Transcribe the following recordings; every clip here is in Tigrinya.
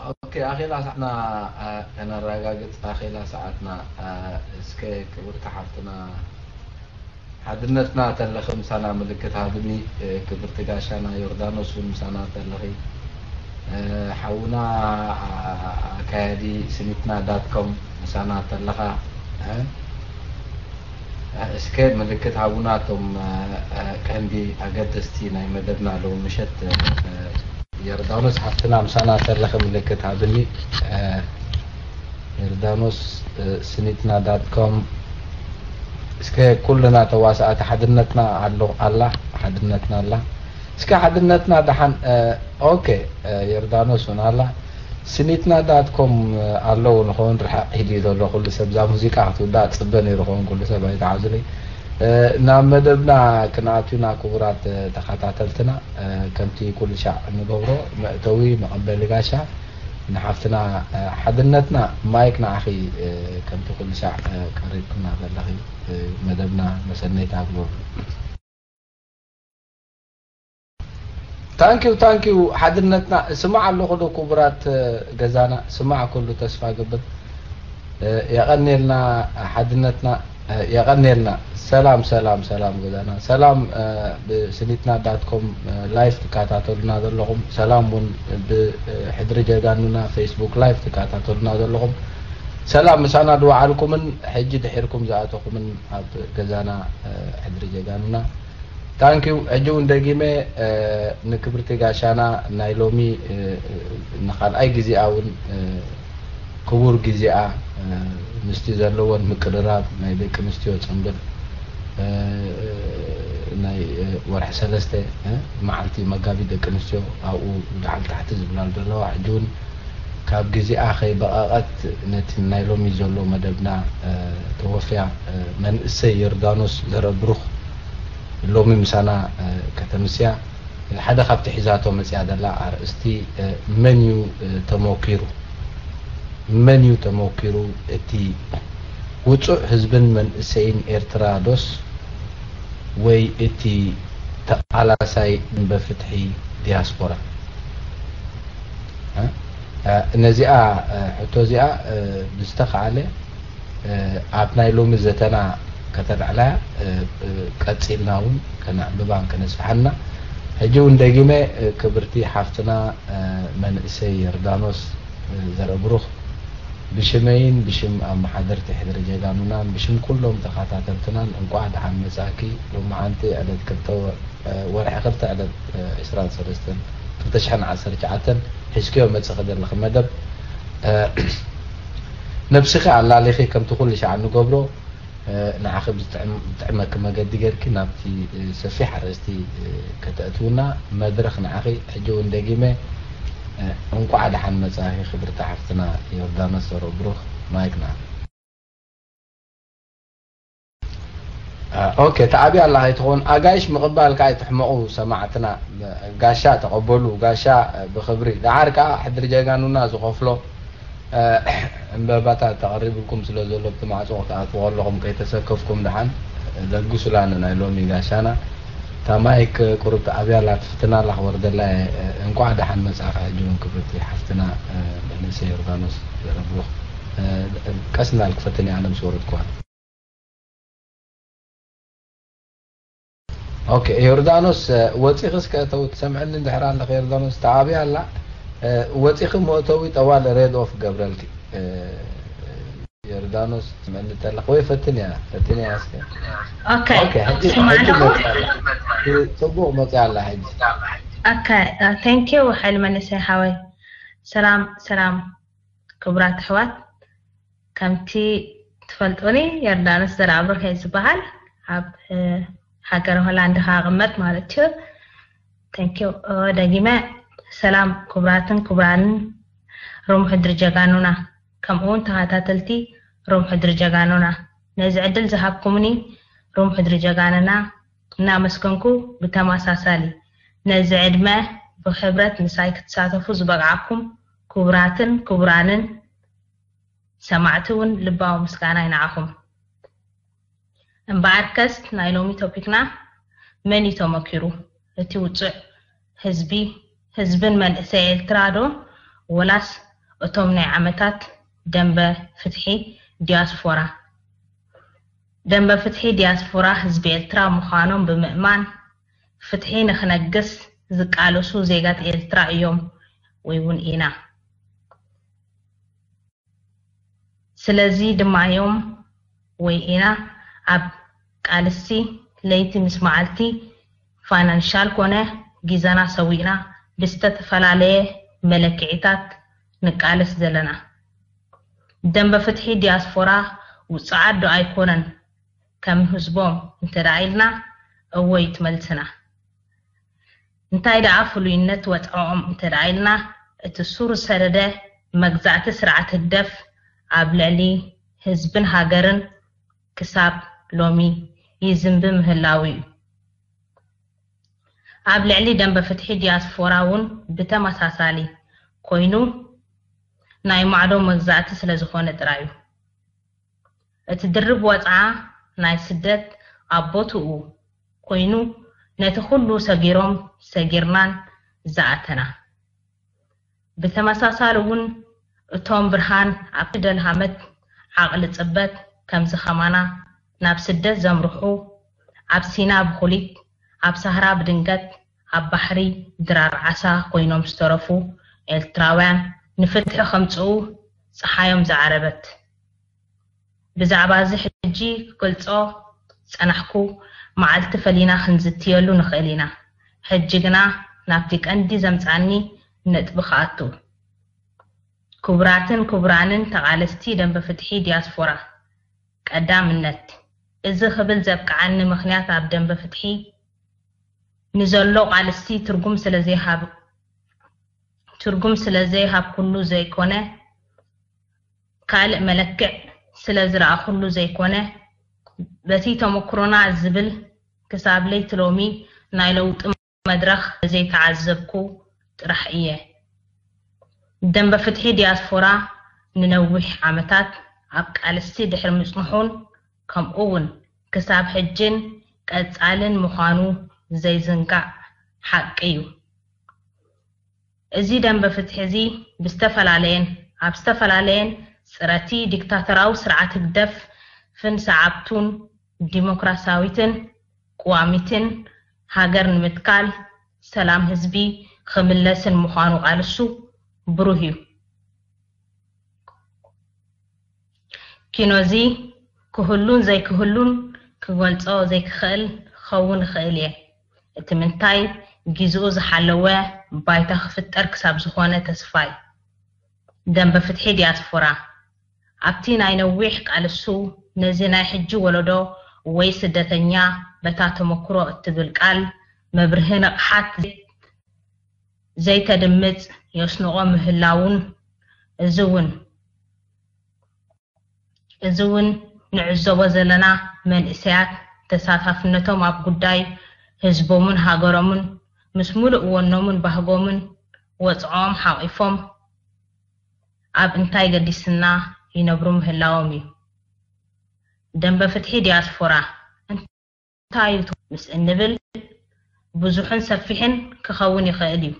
ኦኬ፣ ኣኼላ ሰዓትና፣ አ፣ ከነረጋግጽ፣ ኣኼላ ሰዓትና፣ አ፣ እስከ ክብርቲ ሓፍትና ሓድነትና ተለኺ ምሳና ምልክት ሃብኒ፣ እ፣ ክብርቲ ጋሻና ዮርዳኖስ እውን ምሳና ተለኺ፣ እ፣ ሓውና፣ አ፣ ኣካያዲ ስኒትና ዳት ኮም ምሳና ተለኻ፣ እ፣ እ፣ እስከ ምልክት ሃቡና እቶም፣ እ፣ እ፣ ቀንዲ ኣገደስቲ ናይ መደብና ሎሚ ምሸት፣ እ፣ ዮርዳኖስ ሓፍትና ምሳና ተለኺ ምልክት ሃብኒ። እ፣ ዮርዳኖስ፣ እ፣ ስኒትና ዳት ኮም። እስከ ኩልና ተዋሳእቲ ሓድነትና ኣሎ፣ ኣላ፣ ሓድነትና ኣላ። እስከ ሓድነትና ደሓን፣ እ፣ ኦኬ፣ እ፣ ዮርዳኖስ እውን ኣላ። ስኒትና ዳት ኮም ኣለዉ ንኸውን ርሕቕ ኢሉ እዩ ዘሎ። ኩሉ ሰብ እዛ ሙዚቃ ክትውዳእ ጽበ ነይሩ ኸውን፣ ኩሉ ሰብ ኣይተዓዙለይ። እ፣ ናብ መደብና ክንኣቱና ክቡራት፣ እ፣ ተኸታተልትና፣ እ፣ ከምቲ ኩሉ ሻዕ እንገብሮ መእተዊ መቐበሊ ጋሻ ንሓፍትና፣ እ፣ ሓድነትና ማይክ ንዓኺ፣ እ፣ ከምቲ ኩሉ ሻዕ፣ እ፣ ቀሪብክና ዘለኺ፣ እ፣ መደብና መሰነይታ ግበሩ። ታንኪዩ፣ ታንኪዩ ሓድነትና። ስማዕ ኣለኹ ዶ ክቡራት፣ እ፣ ገዛና? ስማዕ ኩሉ ተስፋ ገብር። እ፣ የቐንየልና ሓድነትና፣ እ፣ የቐንየልና። ሰላም፣ ሰላም፣ ሰላም ገዛና። ሰላም፣ እ፣ ብስኒትና ዳት ኮም፣ እ፣ ላይፍ ትከታተሉና ዘለኹም። ሰላም እውን ብ፣ እ፣ ሕድሪ ጀጋኑና ፌስቡክ ላይፍ ትከታተሉና ዘለኹም። ሰላም ምሳና ዝወዓልኩምን ሕጂ ድሒርኩም ዝኣተኹምን ኣብ ገዛና፣ እ፣ ሕድሪ ጀጋኑና። ታንኪዩ። ሕጂ እውን ደጊመ፣ እ፣ ንክብርቲ ጋሻና ናይ ሎሚ፣ እ፣ እ፣ ንኻልኣይ ግዜኣ እውን፣ እ፣ ክቡር ግዜኣ፣ እ፣ ምስቲ ዘለወን ምቅርራብ ናይ ደቂ ኣንስትዮ ጽንብል፣ እ፣ እ፣ ናይ፣ እ፣ ወርሒ ሰለስተ፣ እ፣ መዓልቲ መጋቢት ደቂ ኣንስትዮ ኣብኡ ላዕሊ ታሕቲ ዝብላሉ ዘለዋ፣ ሕጂ እውን ካብ ግዜኣ ከይበቐቐት ነቲ ናይ ሎሚ ዘሎ መደብና፣ እ፣ ተወፍያ፣ እ፣ መንእሰይ ዮርዳኖስ ዘረብሩኽ ሎሚ ምሳና፣ እ፣ ከተምስያ። ሓደ ካብቲ ሒዛቶ መጽያ ዘላ ኣርእስቲ፣ እ፣ መን እዩ፣ እ፣ ተመኪሩ? መን እዩ ተመኪሩ? እቲ ውጹዕ ህዝብን መንእሰይን ኤርትራ ዶስ ወይ እቲ ተቓላሳይ እንበ ፍትሒ ዲያስፖራ? እ? እ፣ ነዚኣ፣ እ፣ ሕቶ እዚኣ፣ እ፣ ብዝተኻእለ፣ እ፣ ኣብ ናይ ሎሚ ዘተና ከተልዕላ፣ እ፣ እ፣ ቀጺልና እውን ከነዕብባን ከነስፍሓና። ሕጂ እውን ደጊመ፣ እ፣ ክብርቲ ሓፍትና፣ እ፣ መንእሰይ ዮርዳኖስ፣ እ፣ ዘርአብሩኽ ብሽመይን ብሽም ኣመሓደርቲ ሕድሪ ጀጋኑናን ብሽም ኩሎም ተኸታተልትናን እንቋዕ ደሓን መጻእኪ። ሎማዓንቲ ዕለት ክልተ ወ-፣ እ፣ ወርሒ ክልተ ዕለት፣ እ፣ ዕስራን ሰለስተን ክልተ ሽሕን ዓሰርተ ትሽዓተን ሒዝክዮ መጺኺ ዘለኺ መደብ፣ እ፣ ነብስኺ ኣላሊኺ ከምቲ ኩሉ ሻዕ እንገብሮ፣ እ፣ ንዓኺ ብዝጥዕም-፣ ብጥዕመኪ መገዲ ጌርኪ ናብቲ፣ እ፣ ሰፊሕ ኣርእስቲ፣ እ፣ ከተእትውና መድረኽ ንዓኺ። ሕጂ እውን ደጊመ፣ እ፣ እንቋዕ ደሓን መጻኺ ክብርቲ ሓፍትና ዮርዳኖስ ዘርኦ ብሩኽ። ማይክ ንዓኺ። እ፣ ኦኬ፣ ተኣብያ ኣላ ኣይትኾን። ኣጋይሽ ምቕባል ከኣ ኣይትሕመቑ ሰማዕትና። ጋሻ ተቐበሉ፣ ጋሻ፣ እ፣ ብኽብሪ። ደሓር ከኣ ሕድሪ ጀጋኑና ዝኸፍሎ፣ እ፣ ዕምበባታት ተቐሪብልኩም ስለ ዘሎ፣ ኣብቲ ማዕጾ ክትኣትዉ ከለኹም ከይተሰከፍኩም ደሓን ለግሱላ ንናይ ሎሚ ጋሻና። እታ ማይክ ቁሩብ ተኣብያ ኣላ፣ ትፍትና ኣላ ክወርደላ እየ። እ፣ እንቋዕ ደሓን መጻእኻ። ሕጂ እውን ክብርቲ ሓፍትና፣ እ፣ መንእሰይ ዮርዳኖስ ዘረብሩኽ፣ እ፣ ቀስ እንዳልክ ፈትን እየ ኣነ ምስ ወረድኩዋ። ኦኬ፣ ዮርዳኖስ፣ እ፣ ወጺኺ እስከ እተው ትሰምዕኒ እንድሕር ኣለኺ፣ ዮርዳኖስ፣ ተኣብያ ኣላ። እ፣ ወጺኺ መእተዊ ጠዋል ሬድ ኦፍ ገብረልኪ። እ፣ ዮርዳኖስ፣ ትሰምዕኒ እንተለኺ ወይ ፈትንያ፣ ፈትንያ እስከ። ኦኬ፣ ኦኬ፣ ሕጂ፣ ትስማዕ ሕጂ ኣለኹ? መጽኣ ኣላ። እ፣ ጽቡቕ መጽኣ ኣላ ሕጂ። ኦኬ፣ እ፣ ቴንክ ዩ፣ ሓይሊ መንእሰይ ሓወይ። ሰላም፣ ሰላም፣ ክቡራት ኣሕዋት። ከምቲ ትፈልጡኒ፣ ዮርዳኖስ ዘርኣብሩኽ እየ ዝበሃል። ኣብ፣ እ፣ ሃገረ ሆላንድ ከኣ እቕመጥ ማለት እዩ። ቴንክ ዩ። እ፣ ደጊመ ሰላም ክቡራትን ክቡራንን ሮም ሕድሪ ጀጋኑና፣ ከምኡ እውን ተኸታተልቲ ሮም ሕድሪ ጀጋኑና፣ ነዚ ዕድል ዝሃብኩምኒ ሮም ሕድሪ ጀጋኑና እናመስገንኩ፣ ብተመሳሳሊ ነዚ ዕድመ ብኽብረት ምሳይ ክትሳተፉ ዝበቕዓኩም ክቡራትን ክቡራንን ሰማዕቲ እውን ልባዊ ምስጋናይ ንዓኹም። እምበኣርከስ ናይ ሎሚ ቶፒክና መን እዩ ተመኪሩ? እቲ ውጹዕ ህዝቢ፣ ህዝብን መንእሰይ ኤርትራ ዶ ወላስ እቶም ናይ ዓመታት ደንበ ፍትሒ ዲያስፖራ ደንበ ፍትሒ ዲያስፖራ ህዝቢ ኤርትራ ምዃኖም ብምእማን፣ ፍትሒ ንኽነግስ ዝቃለሱ ዜጋት ኤርትራ እዮም ወይ እውን ኢና። ስለዚ ድማ እዮም ወይ ኢና ኣብ ቃልሲ ለይቲ ምስ መዓልቲ ፋይናንሻል ኮነ ግዜና ሰዊእና ብዝተፈላለየ መለክዒታት ንቃለስ ዘለና። ደንበ ፍትሒ ዲያስፖራ ውጹዓት ዶ ኣይኮነን? ከም ህዝቦም እንተ ደኣ ኢልና፣ እወ እዩ እቲ መልስና። እንታይ ደኣ ፍሉይነት ወጽዓኦም እንተ ደኣ ኢልና፣ እቲ ሱር ዝሰደደ መግዛእቲ ስርዓት ህግደፍ ኣብ ልዕሊ ህዝብን ሃገርን ክሳብ ሎሚ ይዝንቢ ምህላዉ እዩ። ኣብ ልዕሊ ደንበ ፍትሒ ዲያስፖራ እውን ብተመሳሳሊ ኮይኑ፣ ናይ ማዕዶ መግዛእቲ ስለ ዝኾነ ጥራይ እዩ። እቲ ድርብ ወጽዓ ናይ ስደት ኣብ ቦትኡ ኮይኑ፣ ነቲ ኩሉ ሰጊሮም ሰጊርናን ዝኣተና። ብተመሳሳሊ እውን እቶም ብርሃን ኣብቲ ደልሃመት ዓቕሊ ጽበት ከምዚ ከማና ናብ ስደት ዘምርሑ፣ ኣብ ሲና ብኹሊት፣ ኣብ ሳህራ ብድንገት፣ ኣብ ባሕሪ ድራር ዓሳ ኮይኖም ዝተረፉ ኤርትራውያን ንፍትሒ ከምጽኡ ጸሓዮም ዝዓረበት። ብዛዕባ እዚ ሕጂ ክገልጾ ዝጸናሕኩ መዓልቲ ፈሊና ክንዝትየሉ ንኽእል ኢና። ሕጂ ግና ናብቲ ቀንዲ ዘምጻኒ ነጥቢ ክኣቱ። ክቡራትን ክቡራንን ተቓለስቲ ደንበ ፍትሒ ዲያስፖራ፣ ቀዳምነት፣ እዚ ክብል ዘብቅዓኒ ምኽንያት ኣብ ደንበ ፍትሒ ንዘሎ ቃልሲ ትርጉም ስለ ዘይሃብ ትርጉም ስለ ዘይሃብኩሉ ዘይኮነ፣ ካልእ መለክዕ ስለ ዝረኣኹሉ ዘይኮነ፣ በቲ ተመክሮና ዝብል ክሳብ ለይቲ ሎሚ ናይ ለውጢ መድረኽ ዘይተዓዘብኩ ጥራሕ እየ። ደንበ ፍትሒ ዲያስፖራ ንነዊሕ ዓመታት ኣብ ቃልሲ ድሕሪ ምጽንሑን ከምኡ እውን ክሳብ ሕጅን ቀጻልን ምዃኑ ዘይዝንጋዕ ሓቂ እዩ። እዚ ደንበ ፍትሒ እዚ ብዝተፈላለየን ኣብ ዝተፈላለየን ጽረቲ ዲክታተራዊ ስርዓት ህግደፍን ሰዓብቱን ዲሞክራሲያዊትን ቅዋሚትን ሃገር ንምትካል ሰላም ህዝቢ ክምለስን ምዃኑ ቃልሱ ብሩህ እዩ። ኪኖዚ ክህሉን ዘይክህሉን ክገልጾ ዘይክኽእል ክኸውን ይኽእል እየ። እቲ ምንታይ ግዜኡ ዝሓለወ ባይታ ክፍጠር ክሳብ ዝኾነ ተስፋይ። ደንበ ፍትሒ ዲያስፖራ ኣብቲ ናይ ነዊሕ ቃልሱ ነዚ ናይ ሕጂ ወለዶ ወይ ስደተኛ በታ ተመክሮ እትብል ቃል መብርሂ ንቕሓት ዘይተድምጽ የስንቖ ምህላውን እዚ እውን እዚ እውን ንዕዘቦ ዘለና መንእሰያት ተሳታፍነቶም ኣብ ጉዳይ ህዝቦምን ሃገሮምን ምስ ሙሉእ ወኖምን ባህጎምን ወጽዖም ሓቒፎም ኣብ እንታይ ገዲስና ይነብሩ ምህላዎም እዩ። ደንበ ፍትሒ ዲያስፖራ እንታይ እዩ ምስ እንብል ብዙሕን ሰፊሕን ክኸውን ይኽእል እዩ።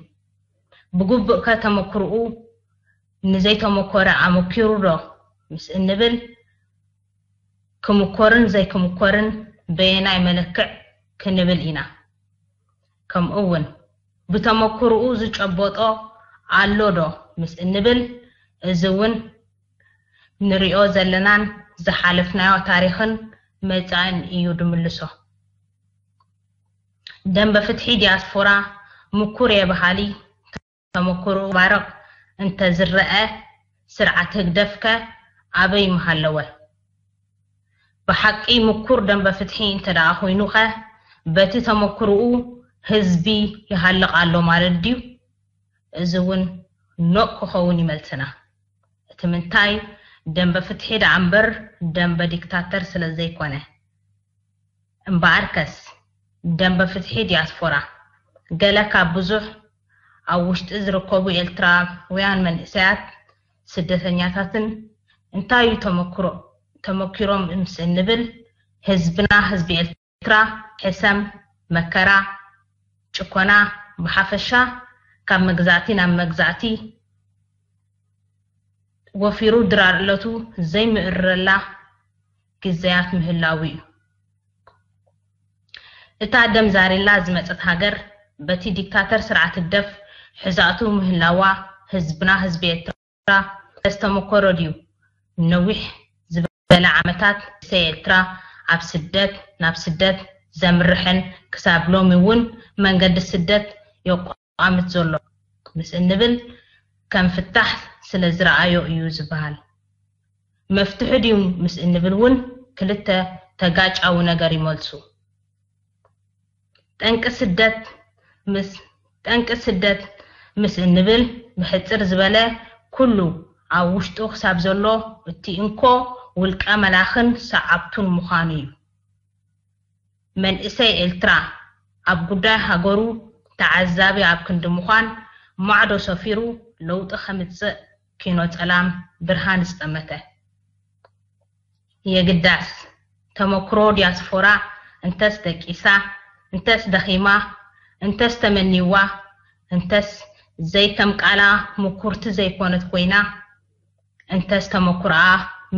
ብግቡእ ከ ተመክርኡ ንዘይተመኮረ ኣመኪሩ ዶ ምስ እንብል ክምኮርን ዘይክምኮርን በየናይ መለክዕ ክንብል ኢና? ከምኡ እውን ብተመክርኡ ዝጨበጦ ኣሎ ዶ ምስ እንብል እዚ እውን ንሪኦ ዘለናን ዝሓለፍናዮ ታሪኽን መጻእን እዩ ድምልሶ። ደንበ ፍትሒ ዲያስፖራ ምኩር እየ በሃሊ ተመክርኡ ባርቕ እንተዝረአ ስርዓት ህግደፍከ ኣበይ ምሃለወ? ብሓቂ ምኩር ደንበ ፍትሒ እንተ ደኣ ኮይኑኸ በቲ ተመክርኡ ህዝቢ ይሃልቕ ኣሎ ማለት ድዩ? እዚ እውን ኖእ ክኸውን ይመልስና። እቲ ምንታይ ደንበ ፍትሒ ደኣ እምበር ደንበ ዲክታተር ስለ ዘይኮነ። እምበኣርከስ ደንበ ፍትሒ ዲያስፖራ ገለ ካብ ብዙሕ ኣብ ውሽጢ ዝርከቡ ኤርትራውያን መንእሰያት ስደተኛታትን እንታይ እዩ ተመክሮ ተመኪሮም ምስ እንብል ህዝብና ህዝቢ ኤርትራ ሕሰም፣ መከራ፣ ጭኮና ብሓፈሻ ካብ መግዛእቲ ናብ መግዛእቲ ወፊሩ ድራር እለቱ ዘይምእረላ ግዘያት ምህላው እዩ። እታ ደም ዛሪላ ዝመጸት ሃገር በቲ ዲክታተር ስርዓት ህግደፍ ሕዛእቱ ምህላዋ ህዝብና ህዝቢ ኤርትራ ዝተመኮሮ ድዩ? ነዊሕ ዝበለ ዓመታት መንእሰይ ኤርትራ ኣብ ስደት ናብ ስደት ዘምርሕን ክሳብ ሎሚ እውን መንገዲ ስደት የቋምት ዘሎ ምስ እንብል ከም ፍታሕ ስለ ዝረኣዮ እዩ ዝበሃል። መፍትሒ ድዩ ምስ እንብል እውን ክልተ ተጋጫዊ ነገር ይመልሱ። ጠንቂ ስደት ምስ ጠንቂ ስደት ምስ እንብል ብሕጽር ዝበለ ኩሉ ኣብ ውሽጡ ክሳብ ዘሎ እቲ እንኮ ውልቀ መላኽን ሰዓብቱን ምዃኑ እዩ። መንእሰይ ኤርትራ ኣብ ጉዳይ ሃገሩ ተዓዛቢ ኣብ ክንዲ ምዃን ማዕዶ ሰፊሩ ለውጢ ከምጽእ ኪኖ ጸላም ብርሃን ዝጠመተ። የግዳስ ተመክሮ ዲያስፖራ እንተስ ደቂሳ፣ እንተስ ደኺማ፣ እንተስ ተመኒዋ፣ እንተስ ዘይከም ቃላ ምኩርቲ ዘይኮነት ኮይና፣ እንተስ ተመክሮኣ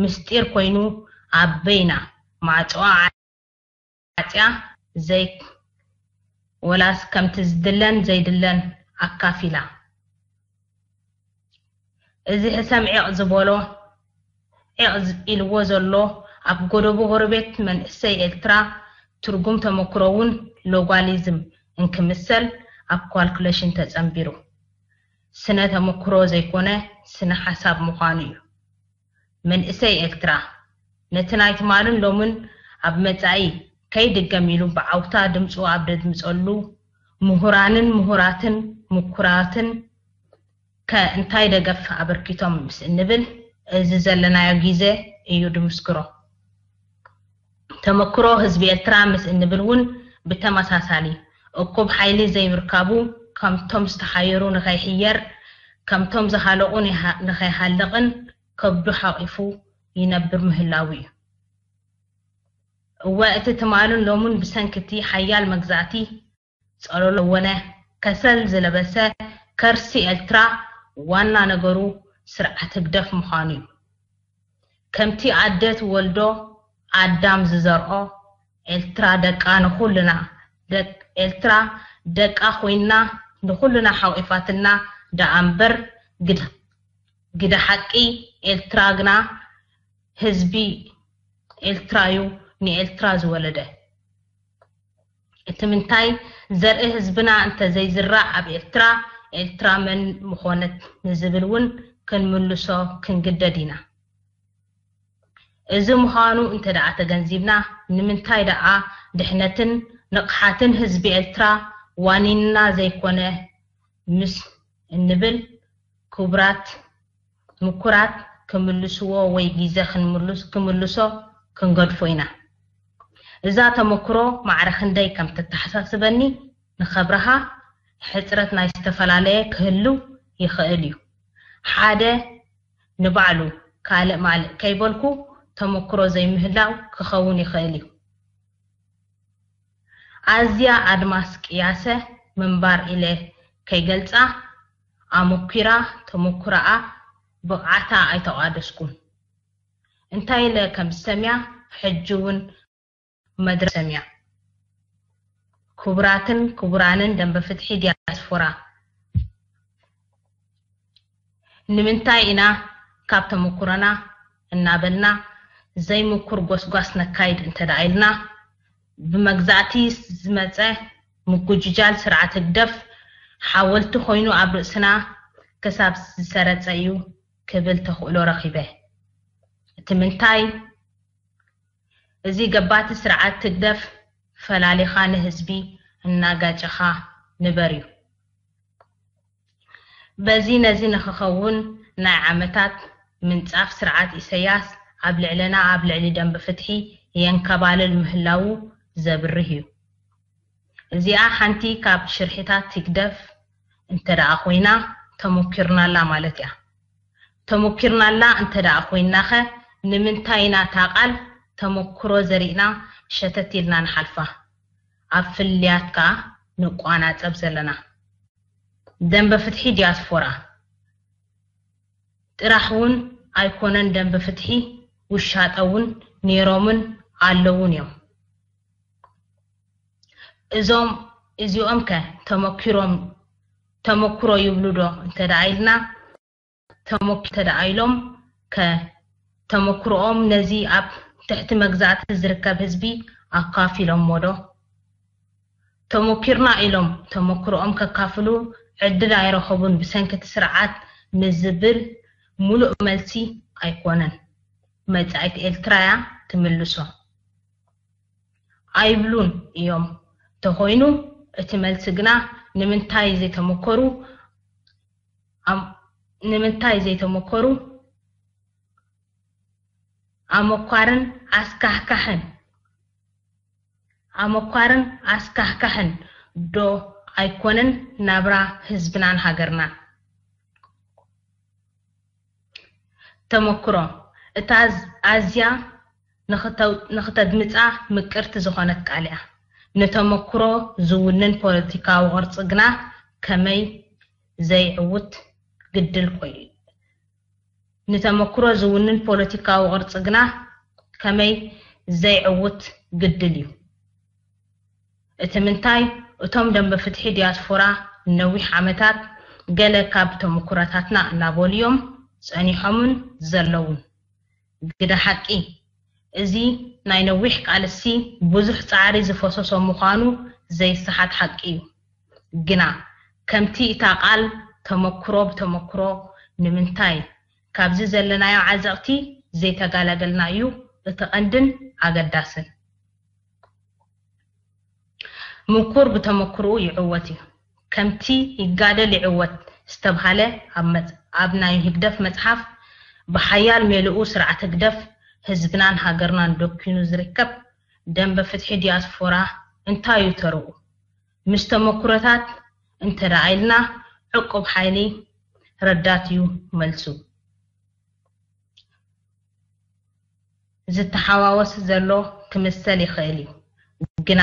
ምስጢር ኮይኑ ኣብ በይና ማዕጾኣ ዓጽያ ዘይ ወላስ ከምቲ ዝድለን ዘይድለን ኣካፊላ። እዚ ሕሰም ዒቕ ዝበሎ ዒቕ ኢልዎ ዘሎ ኣብ ጎደቦ ጎረቤት መንእሰይ ኤርትራ ትርጉም ተመክሮ እውን ሎጋሊዝም እንክምሰል ኣብ ኳልኩሌሽን ተጸንቢሩ ስነ ተመክሮ ዘይኮነ ስነ ሓሳብ ምዃኑ እዩ። መንእሰይ ኤርትራ ነቲ ናይ ትማልን ሎምን ኣብ መጻኢ ከይድገም ኢሉ ብዓውታ ድምጹ ኣብ ደድምጸሉ ምሁራንን ምሁራትን ምኩራትን ከ እንታይ ደገፍ ኣበርኪቶም ምስ እንብል እዚ ዘለናዮ ግዜ እዩ ድምስክሮ። ተመክሮ ህዝቢ ኤርትራ ምስ እንብል እውን ብተመሳሳሊ እኩብ ሓይሊ ዘይምርካቡ ከምቶም ዝተሓየሩ ንኸይሕየር ከምቶም ዝሃለቑ ንኸይሃልቕን ከብዱ ሓቒፉ ይነብር ምህላው እዩ። እወ እቲ ትማልን ሎሙን ብሰንኪ እቲ ሓያል መግዛእቲ ጸለሎ ወነ ከሰል ዝለበሰ ከርሲ ኤርትራ ዋና ነገሩ ስርዓት ህግደፍ ምዃኑ እዩ። ከምቲ ኣደ ትወልዶ ኣዳም ዝዘርኦ ኤርትራ ደቃ ንኹልና ኤርትራ ደቃ ኮይና ንኹልና ሓቂፋትና ደኣ እምበር ግደ ሓቂ ኤርትራ ግና ህዝቢ ኤርትራ እዩ ንኤርትራ ዝወለደ። እቲ ምንታይ ዘርኢ ህዝብና እንተዘይዝራእ ኣብ ኤርትራ ኤርትራ መን ምኾነት ንዝብል እውን ክንምልሶ ክንግደድ ኢና። እዚ ምዃኑ እንተ ደኣ ተገንዚብና ንምንታይ ደኣ ድሕነትን ንቕሓትን ህዝቢ ኤርትራ ዋኒንና ዘይኮነ ምስ እንብል ክቡራት ምኩራት ክምልስዎ ወይ ግዜ ክንምልስ ክምልሶ ክንገድፎ ኢና። እዛ ተመክሮ ማዕረ ክንደይ ከም ተተሓሳስበኒ ንኸብርሃ ሕጽረት ናይ ዝተፈላለየ ክህልው ይኽእል እዩ። ሓደ ንባዕሉ ካልእ ማልእ ከይበልኩ ተመክሮ ዘይምህላው ክኸውን ይኽእል እዩ። ኣዝያ ኣድማስ ቅያሰ ምንባር ኢለ ከይገልጻ ኣመኲራ ተመኩሮኣ ብቕዓታ ኣይተቋደስኩን። እንታይ ኢለ ከም ዝሰምያ ሕጂ እውን መድረኽ ሰምያ። ክቡራትን ክቡራንን ደንበ ፍትሒ ዲያስፖራ ንምንታይ ኢና ካብ ተመኩሮና እናበልና ዘይምኩር ጎስጓስ ነካይድ እንተደኣ ኢልና ብመግዛእቲ ዝመፀ ምጉጅጃል ስርዓት ህግደፍ ሓወልቲ ኮይኑ ኣብ ርእስና ክሳብ ዝሰረፀ እዩ ክብል ተኽእሎ ረኺበ። እቲ ምንታይ እዚ ገባቲ ስርዓት ህግደፍ ፈላሊኻ ንህዝቢ እናጋጨኻ ንበር እዩ። በዚ ነዚ ንኽኸውን ናይ ዓመታት ምንጻፍ ስርዓት ኢሰያስ ኣብ ልዕለና ኣብ ልዕሊ ደንበ ፍትሒ የንከባልል ምህላዉ ዘብርህ እዩ። እዚኣ ሓንቲ ካብ ሽርሒታት ህግደፍ እንተ ደኣ ኮይና ተሞኪርናላ ማለት እያ። ተሞኪርናላ እንተ ደኣ ኮይናኸ ንምንታይ ኢና እታ ቃል ተመኩሮ ዘሪእና ሸተት ኢልና ንሓልፋ? ኣብ ፍልልያት ከኣ ንቋናጸብ ዘለና። ደንበ ፍትሒ ዲያስፖራ ጥራሕ እውን ኣይኮነን ደንበ ፍትሒ ውሻጠ እውን ነይሮምን ኣለውን እዮም። እዞም እዚኦም ከ ተመኪሮም ተመክሮ ይብሉ ዶ እንተ ደኣ ኢልና ተመክ እንተ ደኣ ኢሎም ከ ተመክሮኦም ነዚ ኣብ ትሕቲ መግዛእቲ ዝርከብ ህዝቢ ኣካፊሎሞ ዶ? ተመኪርና ኢሎም ተመክሮኦም ከካፍሉ ዕድል ኣይረኸቡን ብሰንኪ እቲ ስርዓት ንዝብል ሙሉእ መልሲ ኣይኮነን። መጻኢት ኤርትራ እያ ትምልሶ። ኣይብሉን እዮም ተኾይኑ እቲ መልሲ ግና ንምንታይ ዘይተመከሩ ኣም- ንምንታይ ዘይተመከሩ ኣመኳርን ኣስካሕካሕን ኣመኳርን ኣስካሕካሕን ዶ ኣይኮነን ናብራ ህዝብናን ሃገርናን? ተመክሮ እታ ኣዝ- ኣዝያ ንኽተው- ንኽተድምጻ ምቅርቲ ዝኾነት ቃል እያ። ንተመክሮ ዝውንን ፖለቲካዊ ቅርጺ ግና ከመይ ዘይዕውት ግድል ኮይኑ ንተመክሮ ዝውንን ፖለቲካዊ ቅርጺ ግና ከመይ ዘይዕውት ግድል እዩ። እቲ ምንታይ እቶም ደንበ ፍትሒ ዲያስፖራ ንነዊሕ ዓመታት ገለ ካብ ተመኩሮታትና እናበሉ እዮም ጸኒሖምን ዘለውን። ግደ ሓቂ እዚ ናይ ነዊሕ ቃልሲ ብዙሕ ጻዕሪ ዝፈሰሶ ምዃኑ ዘይሰሓት ሓቂ እዩ። ግና ከምቲ እታ ቃል ተመክሮ ብተመክሮ ንምንታይ ካብዚ ዘለናዮ ዓዘቕቲ ዘይተጋላገልና እዩ እቲ ቀንድን ኣገዳስን። ምኩር ብተመክርኡ ይዕወት እዩ። ከምቲ ይጋደል ይዕወት ዝተብሃለ ኣብ መጽ- ኣብ ናይ ህግደፍ መጽሓፍ ብሓያል ሜልኡ ስርዓት ህግደፍ ህዝብናን ሃገርናን ደኪኑ ዝርከብ ደንበ ፍትሒ ዲያስፖራ እንታይ እዩ ተርኡ? ምስ ተመክሮታት እንተ ደኣ ኢልና ዕቁብ ሓይሊ ረዳት እዩ መልሱ። ዝተሓዋወስ ዘሎ ክምሰል ይኽእል እዩ። ግና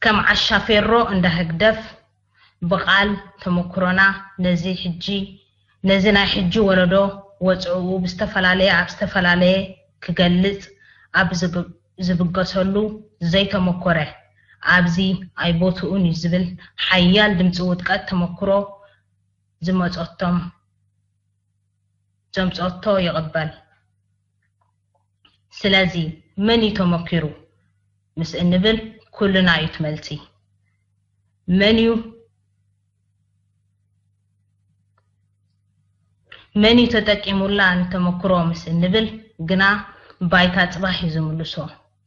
ከም ዓሻ ፌሮ እንዳ ህግደፍ ብቓል ተመክሮና ነዚ ሕጂ ነዚ ናይ ሕጂ ወለዶ ወጽዕኡ ብዝተፈላለየ ኣብ ዝተፈላለየ ክገልጽ ኣብ ዝብ- ዝብገሰሉ ዘይተመኮረ ኣብዚ ኣይቦትኡን እዩ ዝብል ሓያል ድምፂ ውድቀት ተመክሮ ዝመፀቶም ዘምፀቶ ይቕበል። ስለዚ መን እዩ ተመኪሩ ምስ እንብል ኩልና እዩ ትመልፂ። መን እዩ መን እዩ ተጠቂሙላ ንተመክሮ ምስ እንብል ግና ባይታ ፅባሕ እዩ ዝምልሶ።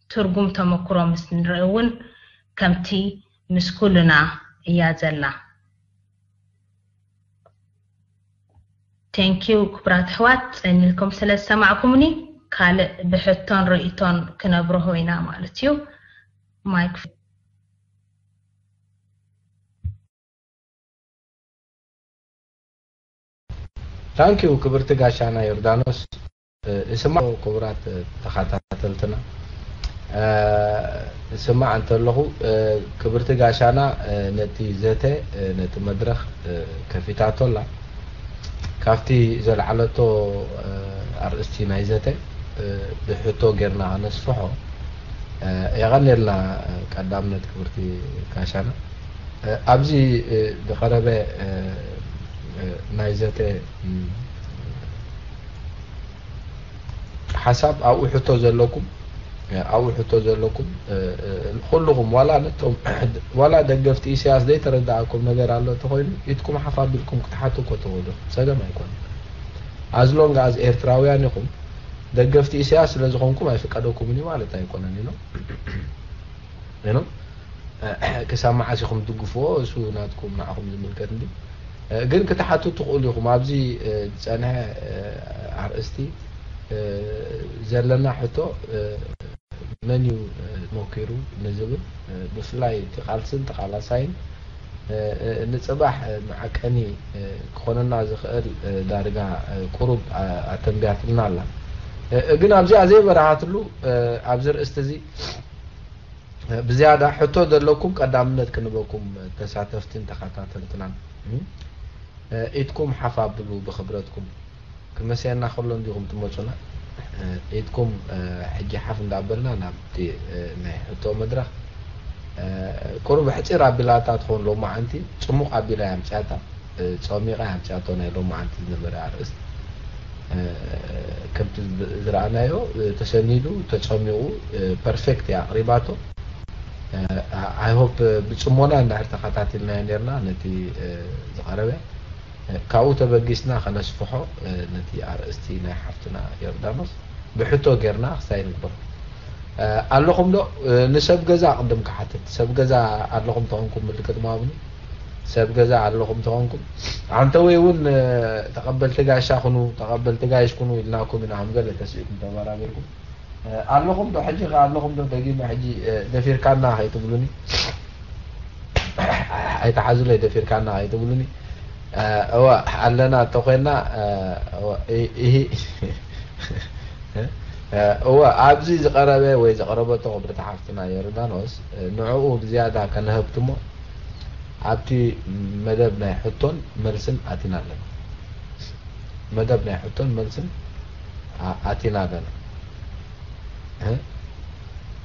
ትርጉም ተመክሮ ምስ ንርኢ እውን ከምቲ ምስ ኩልና እያ ዘላ። Thank you ክቡራት ኣሕዋት ጸኒልኩም ስለ ዝሰማዕኩምኒ። ካልእ ብሕቶን ርእይቶን ክነብርሆ ኢና ማለት እዩ። ማይክ Thank you ክብርቲ ጋሻና ዮርዳኖስ። እስማዕ ክቡራት ተኸታተልትና፣ እስማዕ እንተለኹ ክብርቲ ጋሻና ነቲ ዘተ፣ ነቲ መድረኽ ከፊታቶ ኣላ። ካብቲ ዘልዓለቶ ኣርእስቲ ናይ ዘተ ብሕቶ ጌርና ከነስፍሖ። የቐንየልና ቀዳምነት ክብርቲ ጋሻና። ኣብዚ ዝቐረበ ናይ ዘተ ሓሳብ ኣብኡ ሕቶ ዘለኩም ኣብኡ ሕቶ ዘለኩም ኩልኹም ዋላ ነቶም ዋላ ደገፍቲ ኢሳያስ ዘይተረዳኣኩም ነገር ኣሎ እንተኾይኑ ኢድኩም ሓፍ ኣቢልኩም ክትሓቱ እኮ ትኽእሉ፣ ጸገም ኣይኮነን። As long as ኤርትራውያን ኢኹም ደገፍቲ ኢሳያስ ስለ ዝኾንኩም ኣይፍቀደኩምን እዩ ማለት ኣይኮነን ኢኖ ኢኖ ክሳብ መዓስ ኢኹም ትድግፍዎ? እሱ ናትኩም ንዓኹም ዝምልከት እንዲ ግን ክትሓቱ ትኽእሉ ኢኹም። ኣብዚ ዝጸንሐ ኣርእስቲ ዘለና ሕቶ መን እዩ ሞኪሩ ንዝብል ብፍላይ እቲ ቃልስን ተቓላሳይን ንጽባሕ መዓቀኒ ክኾነና ዝኽእል ዳርጋ ቁሩብ ኣተንቢያትልና ኣላ። ግን ኣብዚኣ ዘይበራሃትሉ ኣብዚ ርእስቲ እዚ ብዝያዳ ሕቶ ዘለኩም ቀዳምነት ክንበኩም ተሳተፍትን ተኸታተልትናን ኢድኩም ሓፍ ኣብሉ ብኽብረትኩም። ክመሰየና ከሎ እንዲኹም ትመፁና። ኢድኩም ሕጂ ሓፍ እንዳበልና ናብቲ ናይ ሕቶ መድረኽ። ቁሩብ ሕፂር ኣቢላታ ትኸውን። ሎማዓንቲ ፅሙቕ ኣቢላ እያ ኣምፅያታ። ጸሚቓ እያ ኣምፅያቶ ናይ ሎማዓንቲ ዝነበረ ኣርእስት። ከምቲ ዝረኣናዮ ተሰኒዱ፣ ተጸሚቑ፣ ፐርፌክት እያ ኣቕሪባቶ። I hope ብጽሞና እንድሕር ተኸታቲልናዮ ኔርና ነቲ ዝቐረበ፣ ካብኡ ተበጊስና ከነስፍሖ ነቲ ኣርእስቲ ናይ ሓፍትና ዮርዳኖስ ብሕቶ ጌርና ክሳይ ንግበሮ። ኣለኹም ዶ? ንሰብ ገዛ ቅድም ክሓትት፣ ሰብ ገዛ ኣለኹም ተኾንኩም ምልክት ማብኒ። ሰብ ገዛ ኣለኹም ተኾንኩም፣ ኣንተ ወይ እውን ተቐበልቲ ጋሻ ኩኑ፣ ተቐበልቲ ጋይሽ ኩኑ ኢልናኩም ኢና። ከም ገለ ተስኢኩም ተበራቢርኩም ኣለኹም ዶ? ሕጂ ከ ኣለኹም ዶ? ደጊመ ሕጂ ደፊርካና ከይትብሉኒ፣ ኣይተሓዙለይ፣ ደፊርካና ከይትብሉኒ። እወ ኣለና እንተኮይና፣ እወ፣ እ-፣ እሂ። እወ ኣብዚ ዝቐረበ ወይ ዘቕረበቶ ክብርቲ ሓፍትና ዮርዳኖስ፣ ንዕኡ ብዝያዳ ከነህብትሞ ኣብቲ መደብ ናይ ሕቶን መልስን ኣቲና ኣለና። መደብ ናይ ሕቶን መልስን ኣ-፣ ኣቲና ኣለና። እ?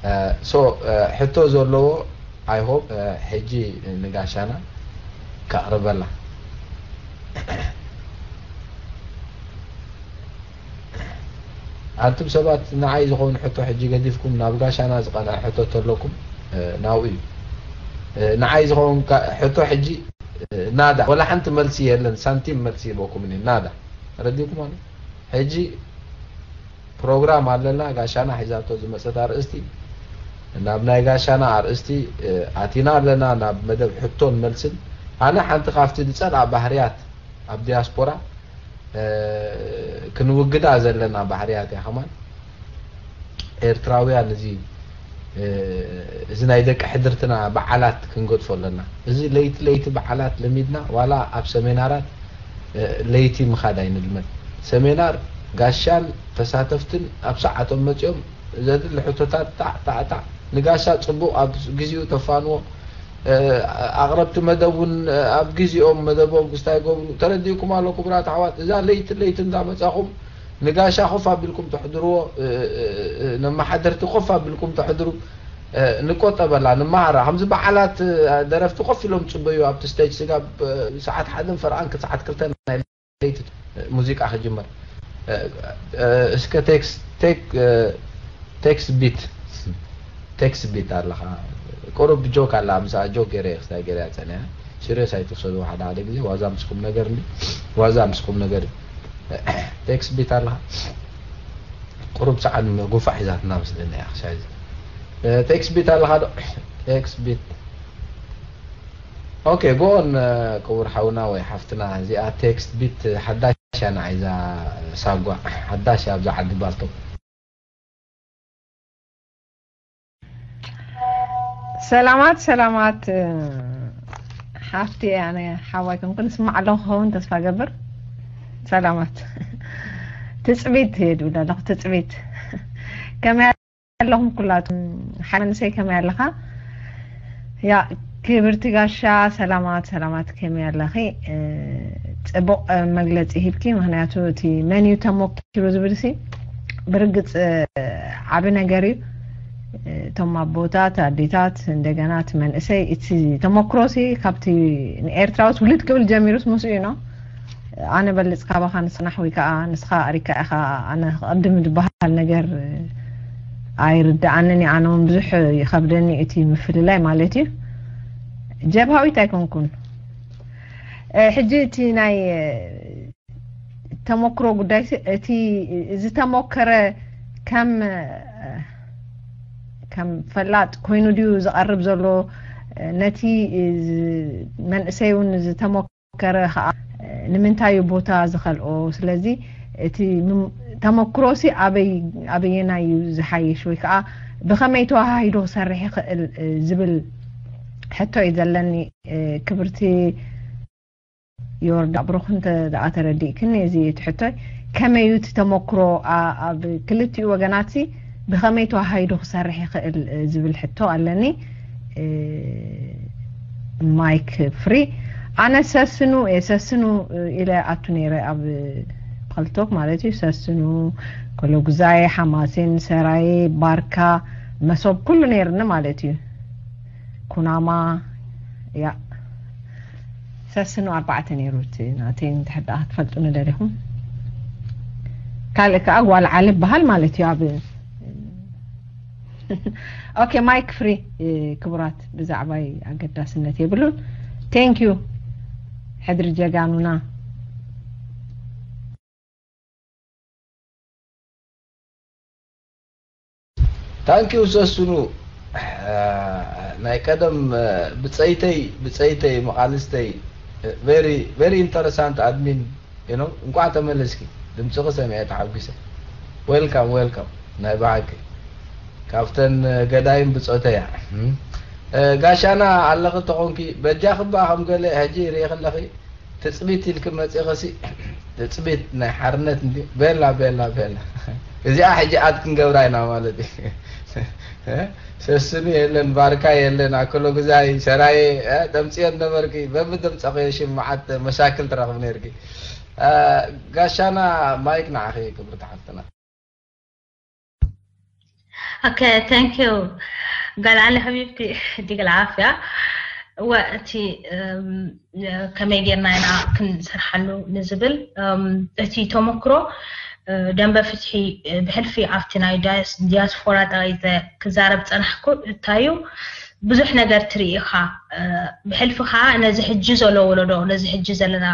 እ፣ ሶ፣ እ፣ ሕቶ ዘለዎ፣ I hope፣ እ፣ ሕጂ ንጋሻና ከቕርበላ። ኣንቱም ሰባት ንዓይ ዝኸውን ሕቶ ሕጂ ገዲፍኩም ናብ ጋሻና ዝቐንዐ ሕቶ ተለኩም፣ እ፣ ናብኡ እዩ። እ፣ ንዓይ ዝኸውን ካ-፣ ሕቶ ሕጂ፣ እ፣ ናዳ፣ ወላ ሓንቲ መልሲ የለን፣ ሳንቲም መልሲ ይበኩም እኔ፣ ናዳ። ተረዲእኩም ኣሎ? ሕጂ ፕሮግራም ኣለና፣ ጋሻና ሒዛቶ ዝመጸት ኣርእስቲ። ናብ ናይ ጋሻና ኣርእስቲ፣ እ፣ ኣቲና ኣለና፣ ናብ መደብ ሕቶን መልስን። ኣነ ሓንቲ ካብቲ ዝጸልኣ ባህርያት ኣብ ዲያስፖራ፣ እ፣ ክንውግዳ ዘለና ባህርያት እያ ከማን። ኤርትራውያን እዚ፣ እ፣ እዚ ናይ ደቂ ሕድርትና በዓላት ክንገድፎ ኣለና። እዚ ለይቲ ለይቲ በዓላት ለሚድና፣ ዋላ ኣብ ሰሜናራት፣ እ፣ ለይቲ ምኻድ ኣይንልመድ። ሰሜናር ጋሻን ተሳተፍትን ኣብ ሰዓቶም መጺኦም ዘድሊ ሕቶታት ጣዕ፣ ጣዕ፣ ጣዕ። ንጋሻ ጽቡቕ ኣብ ግዜኡ ተፋንዎ። እ፣ ኣቕረብቲ መደብ እውን፣ እ፣ ኣብ ግዜኦም መደቦም ክስታይ ይገብሩ። ተረዲእኩም ኣሎ ክቡራት ኣሕዋት? እዛ ለይቲ ለይቲ እንዳመጻኹም ንጋሻ ኮፍ ኣቢልኩም ተሕድርዎ፣ እ፣ እ፣ እ፣ ነመሓደርቲ ኮፍ ኣቢልኩም ተሕድሩ። እ፣ ንቆጠበላ፣ ንመሃራ። ከምዚ በዓላት፣ እ፣ ደረፍቲ ኮፍ ኢሎም ጽበዩ ኣብቲ ስቴጅ ስጋብ፣ እ፣ ሰዓት ሓደን ፈርቓን ክሰዓት ክልተን ናይ ለይቲ ሙዚቃ ክጅመር። እ፣ እ፣ እስከ ቴክስ-፣ ቴክ-፣ እ፣ ቴክስ ቢት፣ ቴክስ ቢት ኣለኻ። ቁሩብ ጆክ ኣላ፣ ምሳኣ ጆክ ገይረ እየ ክስታይ ገይረ እያ ጸኒሐ። ሲሪየስ ኣይትውሰድዎ፣ ሓደ ሓደ ግዜ ዋዛ ምስ ቁም ነገር እንዲ፣ ዋዛ ምስ ቁም ነገር እዩ። ቴክስ ቢት ኣለኻ። ቁሩብ ሰዓን ጉንፋዕ ሒዛትና መስለኒ እያ ክሳይ እዚ። እ፣ ቴክስ ቢት ኣለኻ ዶ? ቴክስ ቢት። ኦኬ፣ ጎን፣ እ፣ ክቡር ሓውና ወይ ሓፍትና፣ እዚኣ ቴክስት ቢት ሓዳሽ እያ ንዓይ እዛ ሳጓ፣ ሓዳሽ እያ ኣብዛ ዓዲ ባልቶ። ሰላማት፣ ሰላማት፣ እ፣ ሓፍቲ፣ ኣነ ሓዋይ ኮንኩ ንስማዕ ኣለኹ ክኸውን ተስፋ ገብር። ሰላማት። ትጽቢት እየ ድብል ኣለኹ፣ ትጽቢት። ከመይ ኣለኹም ኩላቱም? ሓ-፣ መንእሰይ ከመይ ኣለኻ? ያ፣ ክብርቲ ጋሻ፣ ሰላማት፣ ሰላማት፣ ከመይ ኣለኺ? እ፣ ጽቡቕ፣ እ፣ መግለጺ ሂብኪ፣ ምኽንያቱ እቲ መን እዩ ተሞኪሩ ዝብል ሲ ብርግጽ፣ እ፣ ዓቢ ነገር እዩ። እ፣ እቶም ኣቦታት፣ ኣዴታት፣ እንደገና እቲ መንእሰይ፣ እቲ ተሞክሮ ሲ ካብቲ ንኤርትራውስ ውልድ ክብል ጀሚሩስ ምስኡ እዩ ነው። ኣነ በልጽ ካባኻ ንጽናሕ ወይ ከዓ ንስኻ ኣሪካ ኢኻ ኣነ ክቐድም ዝበሃል ነገር ኣይርድኣንን እዩ። ኣነ እውን ብዙሕ ይኸብደኒ እቲ ምፍልላይ ማለት እዩ። ጀብሃዊት ኣይኮንኩን። እ፣ ሕጂ እቲ ናይ፣ እ፣ ተሞክሮ ጉዳይ ሲ፣ እቲ ዝተሞከረ ከም፣ እ፣ ከም ፈላጥ ኮይኑ ድዩ ዝቐርብ ዘሎ? እ፣ ነቲ፣ እ፣ ዝ-፣ መንእሰይ እውን ዝተሞ-፣ ከረ ኸዓ ንምንታይ እዩ ቦታ ዝኸልኦ? ስለዚ እቲ ምም-፣ ተመክሮሲ ኣበይ-፣ ኣበየናይ እዩ ዝሓይሽ ወይ ከዓ ብኸመይ ተወሃሂዶ ክሰርሕ ይኽእል፣ እ፣ ዝብል ሕቶ እዩ ዘለኒ፣ እ፣ ክብርቲ ዮርዳ። ብሩኽ እንተ ደኣ ተረዲእክኒ እዚ እቲ ሕቶይ፣ ከመይ እዩ እቲ ተመክሮ ኣ-፣ ኣብ ክልቲኡ ወገናትሲ ብኸመይ ተወሃሂዶ ክሰርሕ ይኽእል፣ እ፣ ዝብል ሕቶ ኣለኒ። እ፣ ማይክ ፍሪ። ኣነ ሰስኑ፣ እ፣ ሰስኑ፣ እ፣ ኢለ ኣቱ ነይረ ኣብ ክልቶክ ማለት እዩ። ሰስኑ፣ ኮሎጉዛይ፣ ሓማሴን፣ ሰራየ፣ ባርካ፣ መሶብ ኩሉ ነይርኒ ማለት እዩ። ኩናማ ያ ሰስኑ ኣርባዕተ ነይሩ እቲ ናተይ። እንድሕር ደኣ ክትፈልጡ ንደሊኹም። ካልእ ከኣ ጓል ዓሊ በሃል ማለት እዩ። ኣብ ኦኬ፣ ማይክ ፍሪ። ክቡራት፣ ብዛዕባይ ኣገዳስነት የብሉን። ቴንክ ዩ። ሕድሪ ጀጋኑና። ታንኪዩ ሰስኑ። ናይ ቀደም ብፀይተይ ብፀይተይ መቓልስተይ። Very very interessant admin. You know እንኳዕ ተመለስኪ። ድምፅኺ ሰሚዐ ተሓጒሰ። Welcome welcome። ናይ ብሓቂ ካብተን ገዳይም ብፆተያ። ጋሻና ኣለኺ ተኾንኪ በጃኺ እባ ከም ገለ ሕጂ ሪኢኺ ኣለኺ። ትጽቢት ኢልኪ መጺኺ ሲ ትጽቢት ናይ ሓርነት እንዲ ቤላ ቤላ ቤላ። እዚኣ ሕጂ ኣድ ክንገብራ ኢና ማለት እዩ። ሰስኑ የለን፣ ባርካ የለን፣ ኣከሎ ግዛይ ሰራየ ተምጽዮ ነበርኪ። በብተምጸኸዮ ሽም መዓት መሻክል ትረኽብ ነርኪ። ጋሻና ማይክ ንዓኺ ክብርቲ ሓፍትና። Okay, thank you. ጓል ዓሊ ሓቢብቲ፣ ዲግ ዓፍያ። ወ እቲ ከመይ ጌርና ኢና ክንሰርሓሉ ንዝብል እቲ ተመክሮ ደንበ ፍትሒ ብሕልፊ ኣብቲ ናይ ዲያስፖራ ጠቒጠ ክዛረብ ጸናሕኩ። እንታዩ ብዙሕ ነገር ትርኢ ኢኻ። ብሕልፊ ከዓ ነዚ ሕጂ ዘሎ ወለዶ፣ ነዚ ሕጂ ዘለና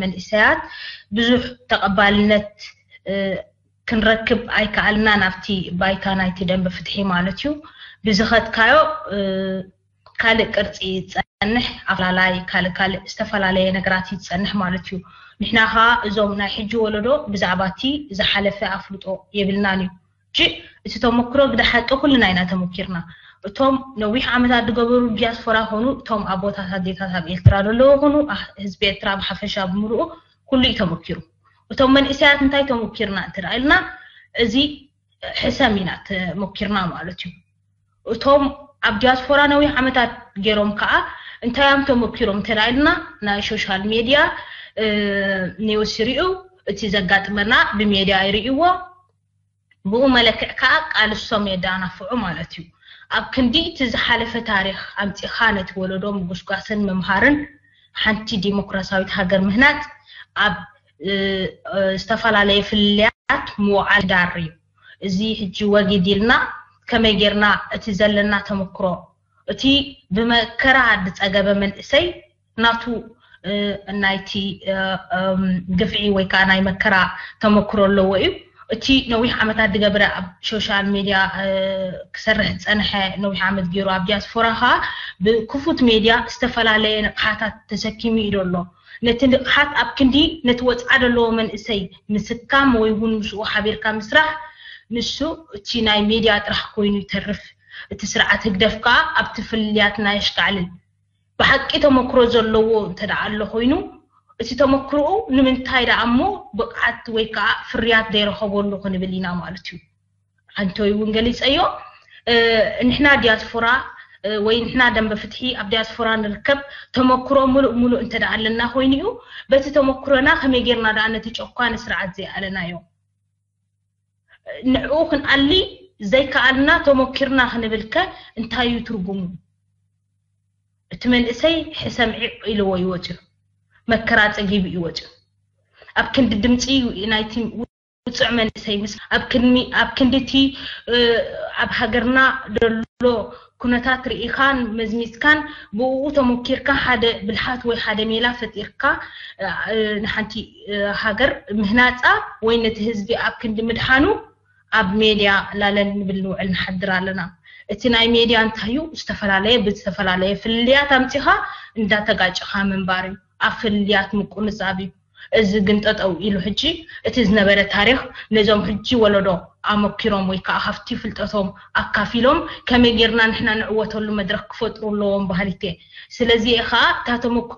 መንእሰያት ብዙሕ ተቐባልነት ክንረክብ ኣይከኣልናን ኣብቲ ባይታ ናይቲ ደንበ ፍትሒ ማለት እዩ። ብዝኸድካዮ ካልእ ቅርጺ ይጸንሕ፣ ኣፈላላይ ካልእ ካልእ ዝተፈላለየ ነገራት ይጸንሕ ማለት እዩ። ንሕና ኸኣ እዞም ናይ ሕጂ ወለዶ ብዛዕባ እቲ ዝሓለፈ ኣፍልጦ የብልናን እዩ። ጂ እቲ ተመክሮ ግደ ሓቂ ኩልና ኢና ተመኪርና። እቶም ነዊሕ ዓመታት ዝገበሩ ዲያስፖራ ኾኑ እቶም ኣቦታት ኣዴታት ኣብ ኤርትራ ዘለዉ ኾኑ ህዝቢ ኤርትራ ብሓፈሻ ብምሉኡ ኩሉ እዩ ተመኪሩ። እቶም መንእሰያት እንታይ ተሞኪርና እንተ ኢልና እዚ ሕሰም ኢና ተሞኪርና ማለት እዩ። እቶም ኣብ ዲያስፖራ ነዊሕ ዓመታት ገይሮም ከዓ እንታይ እዮም ተሞኪሮም እንተ ኢልና ናይ ሶሻል ሜድያ ኒውስ ይሪኡ፣ እቲ ዘጋጥመና ብሜድያ ይሪእዎ፣ ብኡ መለክዕ ከዓ ቃልሶም የዳናፍዑ ማለት እዩ። ኣብ ክንዲ እቲ ዝሓለፈ ታሪኽ ኣምፂኻ ነቲ ወለዶ ምጉስጓስን ምምሃርን ሓንቲ ዲሞክራሲያዊት ሃገር ምህናፅ ኣብ ዝተፈላለየ ፍልልያት ምውዓል ዳር እዩ። እዚ ሕጂ ወጊድ ኢልና ከመይ ጌርና እቲ ዘለና ተመክሮ እቲ ብመከራ ዝፀገበ መንእሰይ ናቱ ናይቲ ግፍዒ ወይ ከዓ ናይ መከራ ተመክሮ ኣለዎ እዩ። እቲ ነዊሕ ዓመታት ዝገበረ ኣብ ሶሻል ሜድያ ክሰርሕ ዝፀንሐ ነዊሕ ዓመት ገይሩ ኣብ ዲያስፖራ ከዓ ብክፉት ሜድያ ዝተፈላለየ ንቕሓታት ተሰኪሙ እዩ ዘሎ። ነቲ ንቕሓት ኣብ ክንዲ ነቲ ወፅዓ ዘለዎ መንእሰይ ምስካም ወይ እውን ምስኡ ሓቢርካ ምስራሕ ንሱ እቲ ናይ ሜድያ ጥራሕ ኮይኑ ይተርፍ። እቲ ስርዓት ህግደፍ ከዓ ኣብቲ ፍልልያትና የሽካዕልል። ብሓቂ ተመክሮ ዘለዎ እንተ ደኣ ኣሎ ኮይኑ እቲ ተመክሮኡ ንምንታይ ደኣ እሞ ብቕዓት ወይ ከዓ ፍርያት ዘይረኸበሉ ክንብል ኢና ማለት እዩ። ኣንቶይ እውን ገሊፀዮ። ንሕና ዲያስፖራ ወይ ንሕና ደንበ ፍትሒ ኣብ ዲያስፖራ ንርከብ ተመክሮ ሙሉእ ሙሉእ እንተ ደኣ ኣለና ኮይኑ እዩ። በቲ ተመክሮና ከመይ ጌርና ደኣ ነቲ ጨኳኒ ስርዓት ዘይኣለናዮ ንዕኡ ክንኣሊ ዘይከኣልና ተመኪርና ክንብልከ እንታይ እዩ ትርጉሙ? እቲ መንእሰይ ሕሰም ዒቕ ኢልዎ እዩ ወፂኡ፣ መከራ ፀጊቡ እዩ ወፂኡ። ኣብ ክንዲ ድምፂ ናይቲ ውፅዕ መንእሰይ ምስ ኣብ ክንዲ እቲ ኣብ ሃገርና ዘሎ ኩነታት ርኢኻን መዝሚዝካን ብኡ ተሞኪርካ ሓደ ብልሓት ወይ ሓደ ሜላ ፈጢርካ ንሓንቲ ሃገር ምህናፃ ወይ ነቲ ህዝቢ ኣብ ክንዲ ምድሓኑ ኣብ ሜድያ ላለን ንብል ንውዕል ንሓድር ኣለና። እቲ ናይ ሜድያ እንታይ እዩ? ዝተፈላለየ ብዝተፈላለየ ፍልልያት ኣምፂኻ እንዳተጋጨኻ ምንባር እዩ። ኣብ ፍልልያት ምቁንፃብ እዩ። እዚ ግን ጠጠው ኢሉ ሕጂ እቲ ዝነበረ ታሪኽ ነዞም ሕጂ ወለዶ ኣመኪሮም ወይ ከዓ ካብቲ ፍልጠቶም ኣካፊሎም ከመይ ጌርና ንሕና ንዕወተሉ መድረኽ ክፈጥሩ ኣለዎም በሃሊት እየ። ስለዚ እየ ከዓ እታ ተመኩ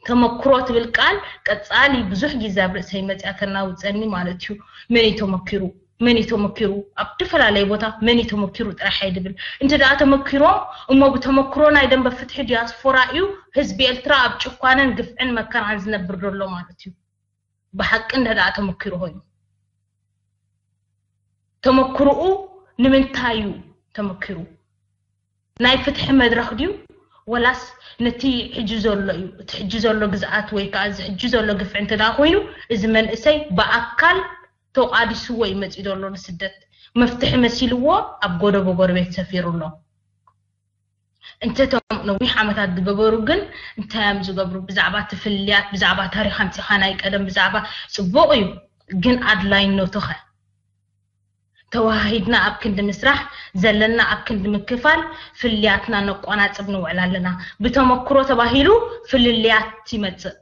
ተመክሮ ትብል ቃል ቀጻሊ ብዙሕ ግዜ ኣብ ርእሰይ መጽያ ተናውጸኒ ማለት እዩ። መን እዩ ተመኪሩ? መን እዩ ተመኪሩ? ኣብ ዝተፈላለየ ቦታ መን እዩ ተመኪሩ ጥራሕ እየ ድብል። እንተ ደኣ ተመኪሮም እሞ ብተመክሮ ናይ ደንበ ፍትሒ ዲያስፖራ እዩ ህዝቢ ኤርትራ ኣብ ጭኳነን ግፍዕን መከራን ዝነብር ዘሎ ማለት እዩ። ብሓቂ እንተ ደኣ ተመኪሩ ኮይኑ፣ ተመክርኡ ንምንታይ እዩ ተመኪሩ? ናይ ፍትሒ መድረኽ ድዩ? ወላስ ነቲ ሕጂ ዘሎ እዩ? እቲ ሕጂ ዘሎ ግዝኣት ወይ ከዓ እዚ ሕጂ ዘሎ ግፍዒ እንተ ደኣ ኮይኑ፣ እዚ መንእሰይ ብኣካል ተቋዲስዎ እዩ መፂኡ ዘሎ ንስደት። መፍትሒ መሲልዎ ኣብ ጎደቦ ጎረቤት ሰፊሩ ኣሎ። እንተቶም ነዊሕ ዓመታት ዝገበሩ ግን እንታይ እዮም ዝገብሩ? ብዛዕባ እቲ ፍልልያት፣ ብዛዕባ ታሪኽ ኣምፂኻ ናይ ቀደም፣ ብዛዕባ ፅቡቕ እዩ፣ ግን ኣድላይነቱ ኸ? ተወሃሂድና ኣብ ክንዲ ምስራሕ፣ ዘለና ኣብ ክንዲ ምክፋል፣ ፍልልያትና ነቋናፅብ ንውዕል ኣለና። ብተመክሮ ተባሂሉ ፍልልያት ይመፅእ።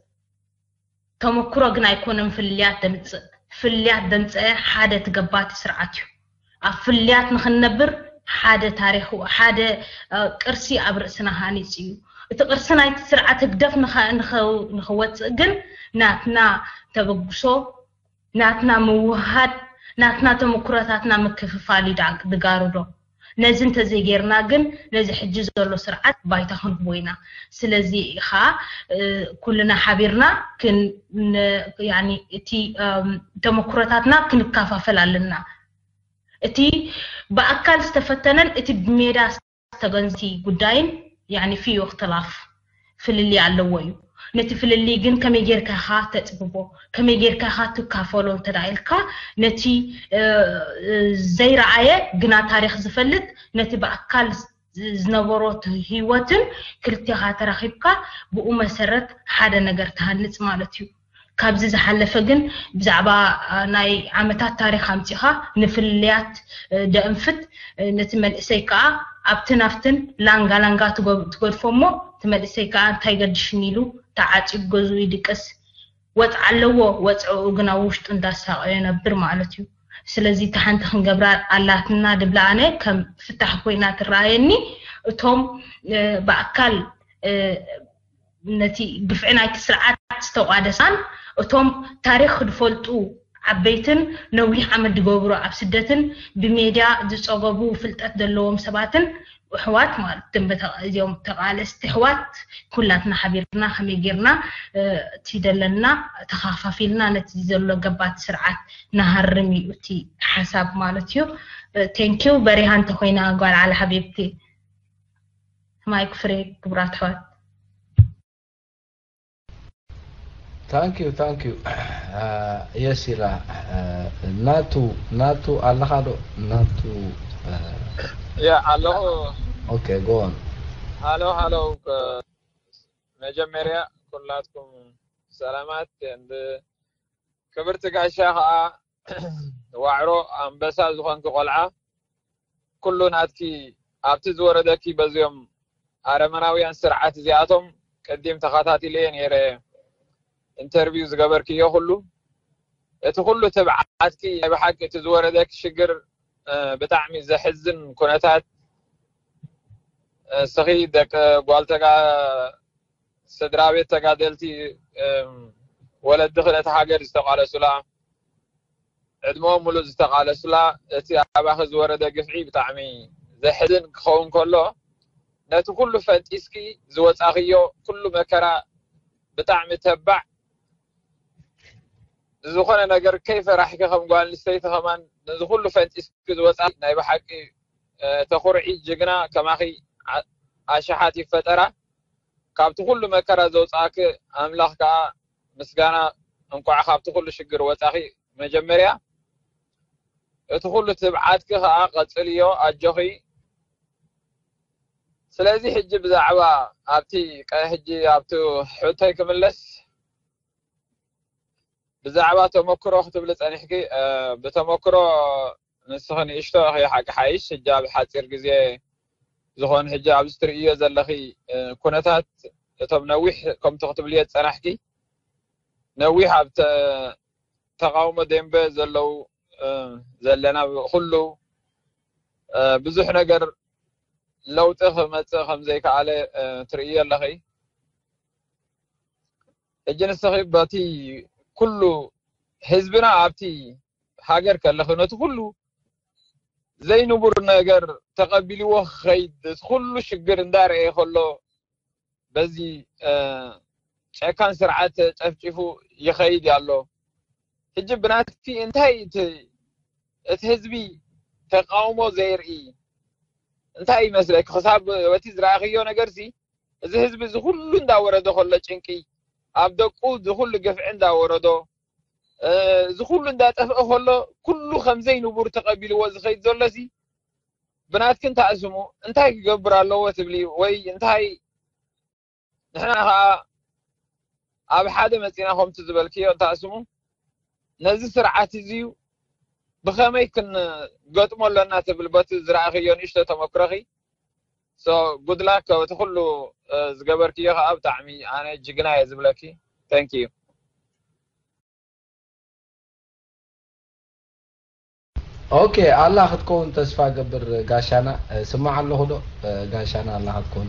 ተመክሮ ግን ኣይኮነን ፍልልያት ደምፅእ። ፍልልያት ደምፀአ ሓደ እቲ ገባቲ ስርዓት እዩ። ኣብ ፍልልያት ንክንነብር ሓደ ታሪኽ፣ ሓደ እ፣ ቅርሲ ኣብ ርእስና ሃኒፁ እዩ። እቲ ቅርሲ ናይቲ ስርዓት ህግደፍ ንኸ- ንኸ- ንኽወፅእ ግን ናትና ተበግሶ፣ ናትና ምውህሃድ፣ ናትና ተመክሮታትና ምክፍፋል እዩ ደኣ ዝጋርዶ። ነዚ እንተዘይጌርና ግን ነዚ ሕጂ ዘሎ ስርዓት ባይታ ክንህቦ ኢና። ስለዚ ኢኻ እ፣ ኩልና ሓቢርና ክን ን- ያኒ እቲ እም፣ ተመክሮታትና ክንከፋፈል ኣለና። እቲ ብኣካል ዝተፈተነን እቲ ብሜዳ ዝተገንዘበ ጉዳይን ያኒ ፊዩ እክትላፍ ፍልልይ ኣለዎ እዩ። ነቲ ፍልልይ ግን ከመይ ጌርካ ኢኻ ተጽብቦ፣ ከመይ ጌርካ ኢኻ ትካፈሎ እንተ ደኣ ኢልካ፣ ነቲ እ፣ እ፣ ዘይረኣየ ግና ታሪኽ ዝፈልጥ፣ ነቲ ብኣካል ዝ- ዝነበሮ ት- ህይወትን ክልቴኻ ተራኺብካ ብኡ መሰረት ሓደ ነገር ትሃንጽ ማለት እዩ። ካብዚ ዝሓለፈ ግን ብዛዕባ እ፣ ናይ ዓመታት ታሪኽ ኣምጺኻ ንፍልልያት እ፣ ደእንፍት እ፣ ነቲ መንእሰይ ከኣ ኣብትን ኣብትን ላንጋ ላንጋ ትጎ- ትገድፎ እሞ እቲ መንእሰይ ከኣ እንታይ ገድሽኒ ኢሉ ተዓጽዩ ገዝኡ ይድቅስ። ወጽዓ ኣለዎ፣ ወጽዕኡ ግን ኣብ ውሽጡ እንዳሳቐዮ ይነብር ማለት እዩ። ስለዚ እታ ሓንቲ ክንገብራ ኣላትና ድብላ ኣነ ከም ፍታሕ ኮይና ትረኣየኒ። እቶም እ፣ ብኣካል እ፣ ነቲ ግፍዒ ናይቲ ስርዓት ዝተቋደሳን እቶም ታሪኽ ዝፈልጡ ዓበይትን ነዊሕ ዓመት ዝገብሩ ኣብ ስደትን ብሜድያ ዝፀገቡ ፍልጠት ዘለዎም ሰባትን ኣሕዋት ማለት እቶም በተ- እዚኦም ተቃለስቲ ኣሕዋት ኩላትና ሓቢርና ከመይ ጌርና እ፣ እቲ ዘለና ተኻፋፊልና ነቲ ዘሎ ገባቲ ስርዓት ንሃርም እዩ እቲ ሓሳብ ማለት እዩ። ቴንኪው በሪሃ እንተኮይና ጓል ዓላ ሓቢብቲ ማይክ ፍሬ ክቡራት ኣሕዋት። ታንክ ዩ ታንክ ዩ የስ ኢላ ናቱ ናቱ ኣለኻ ዶ ናቱ ያ ኣለኹ okay go on ሃሎ ሃሎ መጀመርያ ኩላትኩም ሰላማት and ክብርቲ ጋሻ ከዓ ዋዕሮ ኣንበሳ ዝኾንኪ ቆልዓ ኩሉ ናትኪ ኣብቲ ዝወረደኪ በዚኦም ኣረመናውያን ስርዓት እዚኣቶም ቅዲም ተኸታቲለየ ነይረ ኢንተርቪው ዝገበርክዮ ኩሉ እቲ ኩሉ ትብዓትኪ ናይ ብሓቂ እቲ ዝወረደኪ ሽግር ብጣዕሚ ዘሕዝን ኩነታት እስኺ ደቂ ጓል ተጋ ስድራ ቤት ተጋደልቲ ወለድኺ ነቲ ሃገር ዝተቓለሱላ ዕድመኦም ሙሉእ ዝተቓለሱላ እቲ ኣባኺ ዝወረደ ግፍዒ ብጣዕሚ ዘሕዝን ክኸውን ከሎ ነቲ ኩሉ ፈንጢስኪ ዝወፃኽዮ ኩሉ መከራ ብጣዕሚ ተባዕ ዝኾነ ነገር ከይፈራሕኪ ከም ጓል ኣንስተይቲ ከማን ነዚ ኩሉ ፈንጢስኪ ዝወፃ ናይ ብሓቂ ተኹርዒ ጅግና ከማኺ ኣሽሓት ይፈጠራ ካብቲ ኩሉ መከራ ዘውፃእኪ ኣምላኽ ከዓ ምስጋና እንቋዕ ካብቲ ኩሉ ሽግር ወፃኺ መጀመርያ እቲ ኩሉ ትብዓትኪ ከዓ ቀፅልዮ ኣጆኺ ስለዚ ሕጂ ብዛዕባ ኣብቲ ሕጂ ኣብቲ ሕቶይ ክምለስ ብዛዕባ ተመክሮ ክትብሊ ፀኒሕኪ ብተመክሮ ንስኺ ንእሽቶ ኢኺ ሓቂ ሓይሽ ሕጂ ኣብ ሓፂር ግዜ ዝኾን ሕጂ ኣብዚ ትርእዮ ዘለኺ ኩነታት እቶም ነዊሕ ከምቲ ክትብልዮ ዝፀናሕኪ ነዊሕ ኣብ ተቃውሞ ደንበ ዘለዉ ዘለና ኩሉ ብዙሕ ነገር ለውጢ ክመፅእ ከም ዘይከኣለ ትርእዮ ኣለኺ ሕጂ ንስኺ በቲ ኩሉ ህዝብና ኣብቲ ሃገር ከለኺ ነቲ ኩሉ ዘይንቡር ነገር ተቐቢልዎ ክኸይድ እቲ ኩሉ ሽግር እንዳረኤ ከሎ በዚ ጨካን ስርዓት ተጨፍጪፉ ይኸይድ ኣሎ ሕጂ ብናትኪ እንታይ እቲ ህዝቢ ተቃውሞ ዘይርኢ እንታይ ይመስለኪ? ክሳብ እቲ ዝረኣኽዮ ነገርሲ፣ እዚ ህዝቢ እዚ ኩሉ እንዳወረዶ ከሎ ጭንቂ፣ ኣብ ደቁ እዚ ኩሉ ግፍዒ እንዳወረዶ፣ እዚ ኩሉ እንዳጠፍአ ከሎ፣ ኩሉ ከምዘይ ንቡር ተቐቢልዎ ዝኸይድ ዘሎሲ፣ ብናትክን ታእስሙ እንታይ ክገብር ኣለዎ ትብሊ? ወይ እንታይ ንሕና ከዓ ኣብ ሓደ መፂና ከምቲ ዝበልክዮ እንተኣስሙ ነዚ ስርዓት እዚ ብኸመይ ክንገጥሞ ኣለና ትብል በቲ ዝረኣኽዮ ንእሽቶ ተመክሮኺ። So good luck እቲ ኩሉ ዝገበርክዮ ከዓ ብጣዕሚ ኣነ ጅግና እየ ዝብለኪ። Thank you። ኦኬ ኣላ ክትከውን ተስፋ ገብር ጋሻና። ስማዕ ኣለኹ ዶ ጋሻና? ኣላ ክትከውን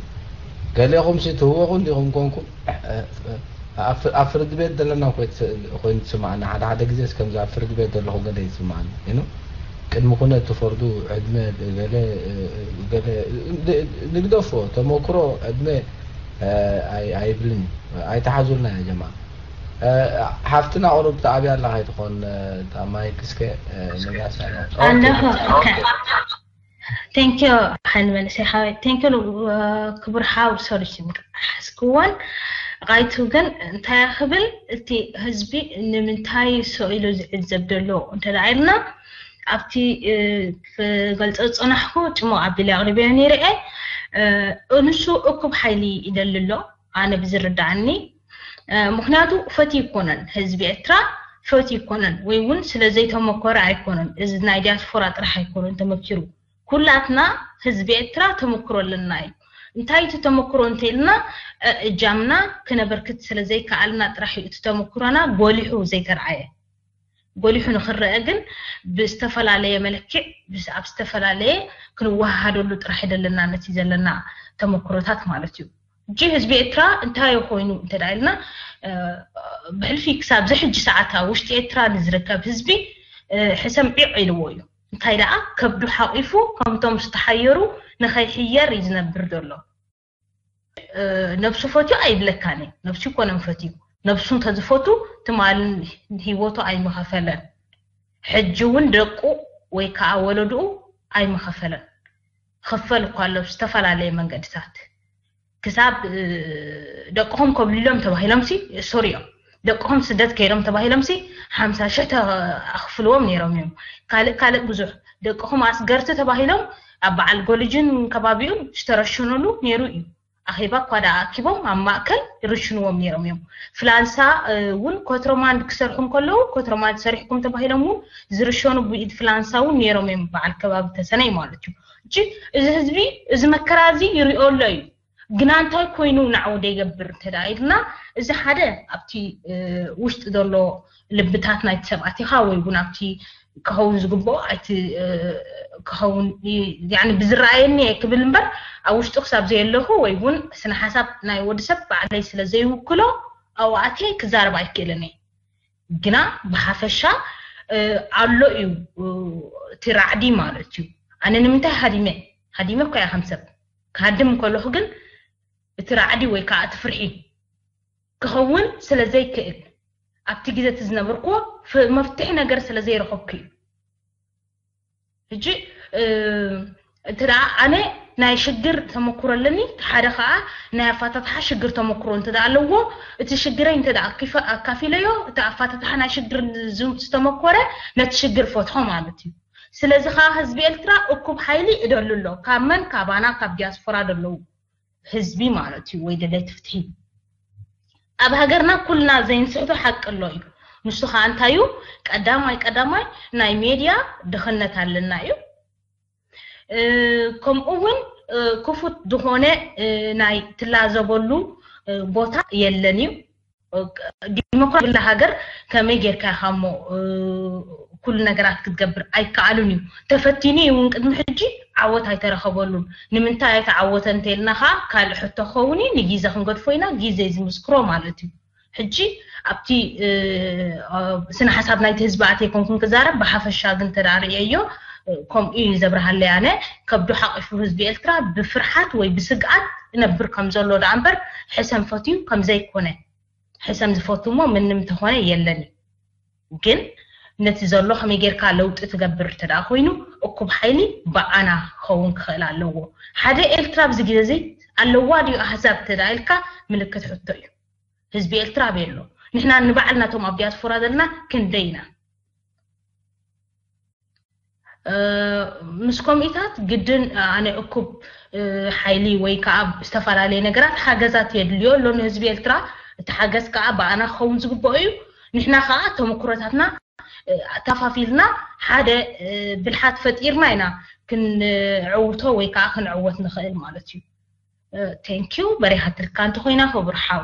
ገሌኹም ሲ ትህወኹ እንዲኹም ኮንኩም ኣብ ፍርዲ ቤት ዘለና ኮይኑ ትስማዕና። ሓደ ሓደ ግዜ ከምዚ ኣብ ፍርዲ ቤት ዘለኹ ገለ ይስማዕኒ ዩ። ቅድሚ ኩነ ትፈርዱ ዕድመ ገለ ገለ ንግደፎ ተመክሮ ዕድመ ኣይብልን እዩ። ኣይተሓዙልና ያ ጀማ። ሓፍትና ቁሩብ ተኣብያ ኣላ ከይትኾን ማይክ እስከ ንጋሳ ኣለኹ። Thank you ሓይል መንእሰይ ሓወይ። Thank you ክቡር ሓው። ሶሪ ሓዝክዎን ቃይቱ ግን እንታይ ክብል እቲ ህዝቢ ንምንታይ ሰው ኢሉ ዝዕዘብ ዘሎ እንተ ኢልና ኣብቲ ክገልጾ ዝጸናሕኩ ጽሙቕ ኣቢለ ኣቕሪበዮ ነይረ እየ። ንሱ እኩብ ሓይሊ ይደሊ ኣሎ ኣነ ብዝርድኣኒ። ምኽንያቱ ፈትዩ ኣይኮነን፣ ህዝቢ ኤርትራ ፈትዩ ኣይኮነን፣ ወይ እውን ስለ ዘይተመኮረ ኣይኮነን። እዚ ናይ ዲያስፖራ ጥራሕ ኣይኮነን ተመኪሩ፣ ኩላትና ህዝቢ ኤርትራ ተመክሮ ኣለና እዩ። እንታይ እቲ ተመክሮ እንተኢልና እጃምና ክነበርክት ስለ ዘይከኣልና ጥራሕ እዩ እቲ ተመክሮና ጎሊሑ ዘይተርኣየ። ጎሊሑ ንክረአ ግን ብዝተፈላለየ መለክዕ ኣብ ዝተፈላለየ ክንወሃሃደሉ ጥራሕ ይደለና ነቲ ዘለና ተመክሮታት ማለት እዩ። እጂ ህዝቢ ኤርትራ እንታይ ኮይኑ እንተ ኢልና ብሕልፊ ክሳብ ዝሕጂ ሰዓት ኣብ ውሽጢ ኤርትራ ንዝርከብ ህዝቢ ሕሰም ዒቕ ኢልዎ እዩ። እንታይ ደኣ ከብዱ ሓቂፉ ከምቶም ዝተሓየሩ ንኸይሕየር እዩ ዝነብር ዘሎ። ነብሱ ፈትዩ ኣይብለካን እዩ። ነብሱ ይኮነን ፈትዩ። ነብሱ እንተዝፈቱ ትማልን ህይወቱ ኣይምኸፈለን። ሕጂ እውን ደቁ ወይ ከዓ ወለድኡ ኣይምኸፈለን። ክፈል እኳ ኣሎ ብዝተፈላለየ መንገድታት። ክሳብ ደቅኹም ኮብሊሎም ተባሂሎም ሲ ሶሪ እዮም። ደቅኹም ስደት ከይዶም ተባሂሎም ሲ ሓምሳ ሽሕ ተኣኽፍልዎም ነይሮም እዮም። ካልእ ካልእ ብዙሕ ደቅኹም ኣስገርቲ ተባሂሎም ኣብ በዓል ጎልጅን ከባቢኡን ዝተረሽኑሉ ነይሩ እዩ። ኣኼባ እኳ ደኣ ኣኪቦም ኣብ ማእከል ይርሽንዎም ነይሮም እዮም። ፍላንሳ እውን ኮትሮማንድ ክሰርሑ እንከለዉ ኮትሮማንድ ሰሪሕኩም ተባሂሎም እውን ዝርሸኑ ብኢድ ፍላንሳ እውን ነይሮም እዮም በዓል ከባቢ ተሰነይ ማለት እዩ። እጂ እዚ ህዝቢ እዚ መከራ እዚ ይሪኦ ኣሎ እዩ። ግና እንታይ ኮይኑ ንዓኡ ደይገብር እንተ ደኣ ኢልና እዚ ሓደ ኣብቲ ውሽጢ ዘሎ ልብታት ናይቲ ሰብ ኣቲኻ ወይ እውን ኣብቲ ክኸውን ዝግብኦ ኣይቲ ክኸውን ብዝረኣየኒ እየ ክብል እምበር ኣብ ውሽጡ ክሳብ ዘየለኹ ወይ እውን ስነ ሓሳብ ናይ ወዲ ሰብ ባዕለይ ስለ ዘይውክሎ ኣብኡ ኣትየ ክዛረብ ኣይክእልን እየ። ግና ብሓፈሻ ኣሎ እዩ እቲ ራዕዲ ማለት እዩ። ኣነ ንምንታይ ሃዲመ ሃዲመ እኳ እየ ከም ሰብ ክሃድም እንከለኹ ግን እቲ ራዕዲ ወይ ከዓ እቲ ፍርሒ ክኸውን ስለ ዘይክእል ኣብቲ ግዜ እቲ ዝነበርኩዎ መፍትሒ ነገር ስለ ዘይረኸብኩ እዩ። ሕጂ እንተ ደኣ ኣነ ናይ ሽግር ተመክሮ ኣለኒ፣ ሓደ ከዓ ናይ ኣፋታትሓ ሽግር ተመክሮ እንተ ደኣ ኣለዎ፣ እቲ ሽግረይ እንተ ደኣ ኣካፊለዮ፣ እቲ ኣፋታትሓ ናይ ሽግር ዝተመኮረ ነቲ ሽግር ፈትሖ ማለት እዩ። ስለዚ ከዓ ህዝቢ ኤርትራ እኩብ ሓይሊ እደሉ ኣሎ፣ ካብ መን? ካባና ካብ ዲያስፖራ ደለዉ ህዝቢ ማለት እዩ ወይ ደለይቲ ፍትሒ። ኣብ ሃገርና ኩልና ዘይንስሕቶ ሓቂ ኣሎ እዩ። ንሱ ከዓ እንታይ እዩ? ቀዳማይ ቀዳማይ ናይ ሜድያ ድኽነት ኣለና እዩ። ከምኡ እውን ክፉት ዝኾነ ናይ ትላዘበሉ ቦታ የለን እዩ። ዲሞክራሲ ብላ ሃገር ከመይ ጌርካ ኢኻ እሞ ኩሉ ነገራት ክትገብር ኣይከኣሉን እዩ። ተፈቲኑ እዩ እውን ቅድሚ ሕጂ ዓወት ኣይተረኸበሉን። ንምንታይ ኣይተዓወተ እንተልና ከዓ ካልእ ሕቶ ክኸውን እዩ። ንጊዘ ክንገድፎ ኢና፣ ጊዜ ዝምስክሮ ማለት እዩ። ሕጂ ኣብቲ ስነ ሓሳብ ናይቲ ህዝቢ ኣትየ ኮንኩን ክዛረብ ብሓፈሻ ግን ተዳርእየዮ ከምኡ እዩ ዘብርሃለይ። ኣነ ከብዱ ሓቂፉ ህዝቢ ኤርትራ ብፍርሓት ወይ ብስግኣት ይነብር ከም ዘሎ ደኣ እምበር ሕሰም ፈትዩ ከም ዘይኮነ ሕሰም ዝፈቱ እሞ ምንም ተኾነ የለን እዩ። ግን ነቲ ዘሎ ከመይ ጌርካ ለውጢ ትገብር እንተ ደኣ ኮይኑ፣ እኩብ ሓይሊ ብኣና ክኸውን ክኽእል ኣለዎ። ሓደ ኤርትራ ኣብዚ ግዜ እዚ ኣለዋ ድዩ ኣህዛብ እንተ ደኣ ኢልካ ምልክት ሕቶ እዩ። ህዝቢ ኤርትራ ኣበይ ኣሎ? ንሕና ንባዕልና እቶም ኣብ ዲያስፖራ ዘለና ክንደይ ኢና? እ፣ ምስ ኮሚታት ግድን ኣነ እኩብ፣ እ፣ ሓይሊ ወይ ከዓ ዝተፈላለየ ነገራት ሓገዛት የድልዮ ኣሎ ንህዝቢ ኤርትራ። እቲ ሓገዝ ከዓ ብኣና ክኸውን ዝግብኦ እዩ። ንሕና ከዓ ተመክሮታትና፣ እ፣ ተፋፊልና ሓደ፣ እ፣ ብልሓት ፈጢርና ኢና ክንዕውቶ ወይ ከዓ ክንዕወት ንኽእል ማለት እዩ። እ፣ ቴንኪዩ። በሪሃትልካ እንተኾይና ክቡር ሓው።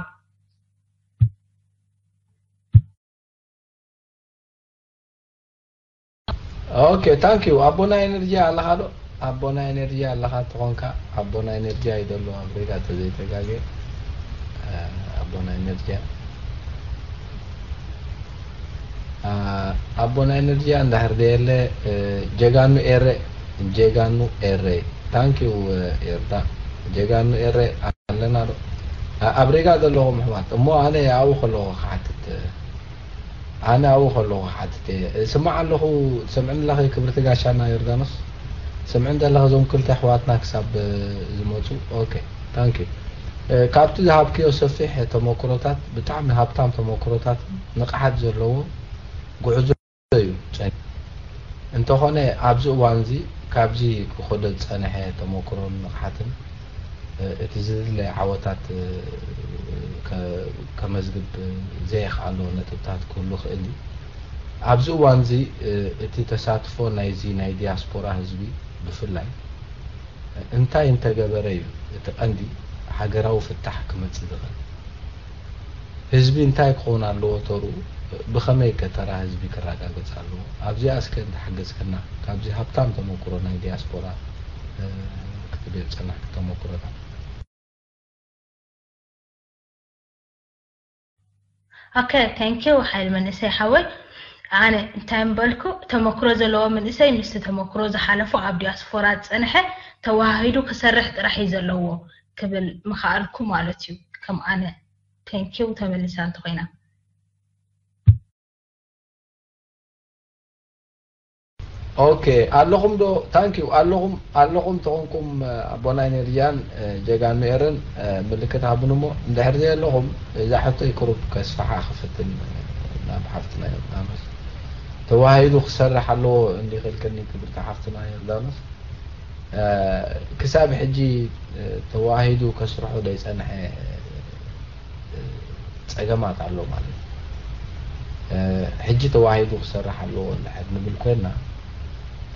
ኦኬ፣ ታንክ ዩ። ኣቦና ኤነርጂ ኣለኻ ዶ? ኣቦና ኤነርጂ ኣለኻ ተኾንካ፣ ኣቦና ኤነርጂ ኣይደሎ ኣብ ሬጋ ተዘይተጋገ፣ እ፣ ኣቦና ኤነርጂ፣ እ፣ ኣቦና ኤነርጂ እንድሕር ደየለ፣ እ፣ ጀጋኑ ኤረ፣ ጀጋኑ ኤረ፣ ታንክ ዩ፣ እ፣ ኤርታ፣ ጀጋኑ ኤረ ኣለና ዶ? እ፣ ኣብ ሬጋ ዘለኹም ኣሕዋት፣ እሞ ኣነ ኣብኡ ከለኹ ክሓትት፣ ኣነ ኣብኡ ከለኹ ክሓትት እየ። ስማዕ ኣለኹ፣ ትሰምዕኒ ኣለኺ ክብርቲ ጋሻና ዮርዳኖስ? ስምዕኒ ኣለኺ፣ እዞም ክልተ ኣሕዋትና ክሳብ፣ እ፣ ዝመጹ። ኦኬ፣ ታንክ ዩ። እ፣ ካብቲ ዝሃብክዮ ሰፊሕ ተመክሮታት፣ ብጣዕሚ ሃብታም ተመክሮታት፣ ንቕሓት ዘለዎ ጉዕዞ እዩ ጸኒሑ። እንተኾነ ኣብዚ እዋን እዚ ካብዚ ክኸዶ ዝጸንሐ ተመክሮን ንቕሓትን፣ እ፣ እቲ ዝድለ ዓወታት፣ እ፣ ከ-፣ ከመዝግብ ዘየኽኣሎ ነጥብታት ክህሉ ይኽእል እዩ። ኣብዚ እዋን እዚ፣ እ፣ እቲ ተሳትፎ ናይዚ ናይ ዲያስፖራ ህዝቢ ብፍላይ እንታይ እንተገበረ እዩ እቲ ቀንዲ ሃገራዊ ፍታሕ ክመጽእ ዝኽእል? ህዝቢ እንታይ ክኸውን ኣለዎ ተርኡ? ብኸመይ ከ ተራ ህዝቢ ክረጋገጽ ኣለዎ? ኣብዚኣ እስከ እንተሓገዝክና፣ ካብዚ ሃብታም ተመክሮ ናይ ዲያስፖራ፣ እ፣ ክትብል ዝጸናሕኪ ተመክሮታት። ኦኬ፣ ቴንክ ዩ ሓይል መንእሰይ ሓወይ። ኣነ እንታይ ምበልኩ፣ ተመክሮ ዘለዎ መንእሰይ ምስቲ ተመክሮ ዝሓለፎ ኣብ ዲያስፖራ ዝጸንሐ ተወሃሂዱ ክሰርሕ ጥራሕ እዩ ዘለዎ ክብል ምኽኣልኩ ማለት እዩ። ከም ኣነ፣ ቴንክ ዩ። ተመሊሳ እንተኾይና። ኦኬ፣ ኣለኹም ዶ? ታንክ ዩ። ኣለኹም፣ ኣለኹም ተኾንኩም፣ እ፣ ኣቦና ኤነርጂያን፣ እ፣ ጀጋኑ ኤረን፣ እ፣ ምልክት ሃቡኒ እሞ፣ እንድሕር ዘየለኹም፣ እዛ ሕቶይ ቁሩብ ከስፍሓ ክፍትን፣ እ፣ ናብ ሓፍትና ዮርዳኖስ። ተዋሂዱ ክሰርሕ ኣለዎ እንዲ ክልክኒ ክብርቲ ሓፍትና ዮርዳኖስ። እ፣ ክሳብ ሕጂ፣ እ፣ ተዋሂዱ ከስርሖ ዘይጸንሐ፣ እ፣ ጸገማት ኣሎ ማለት እዩ። እ፣ ሕጂ ተዋሂዱ ክሰርሕ ኣለዎ እንድሕር ንብል ኮይና፣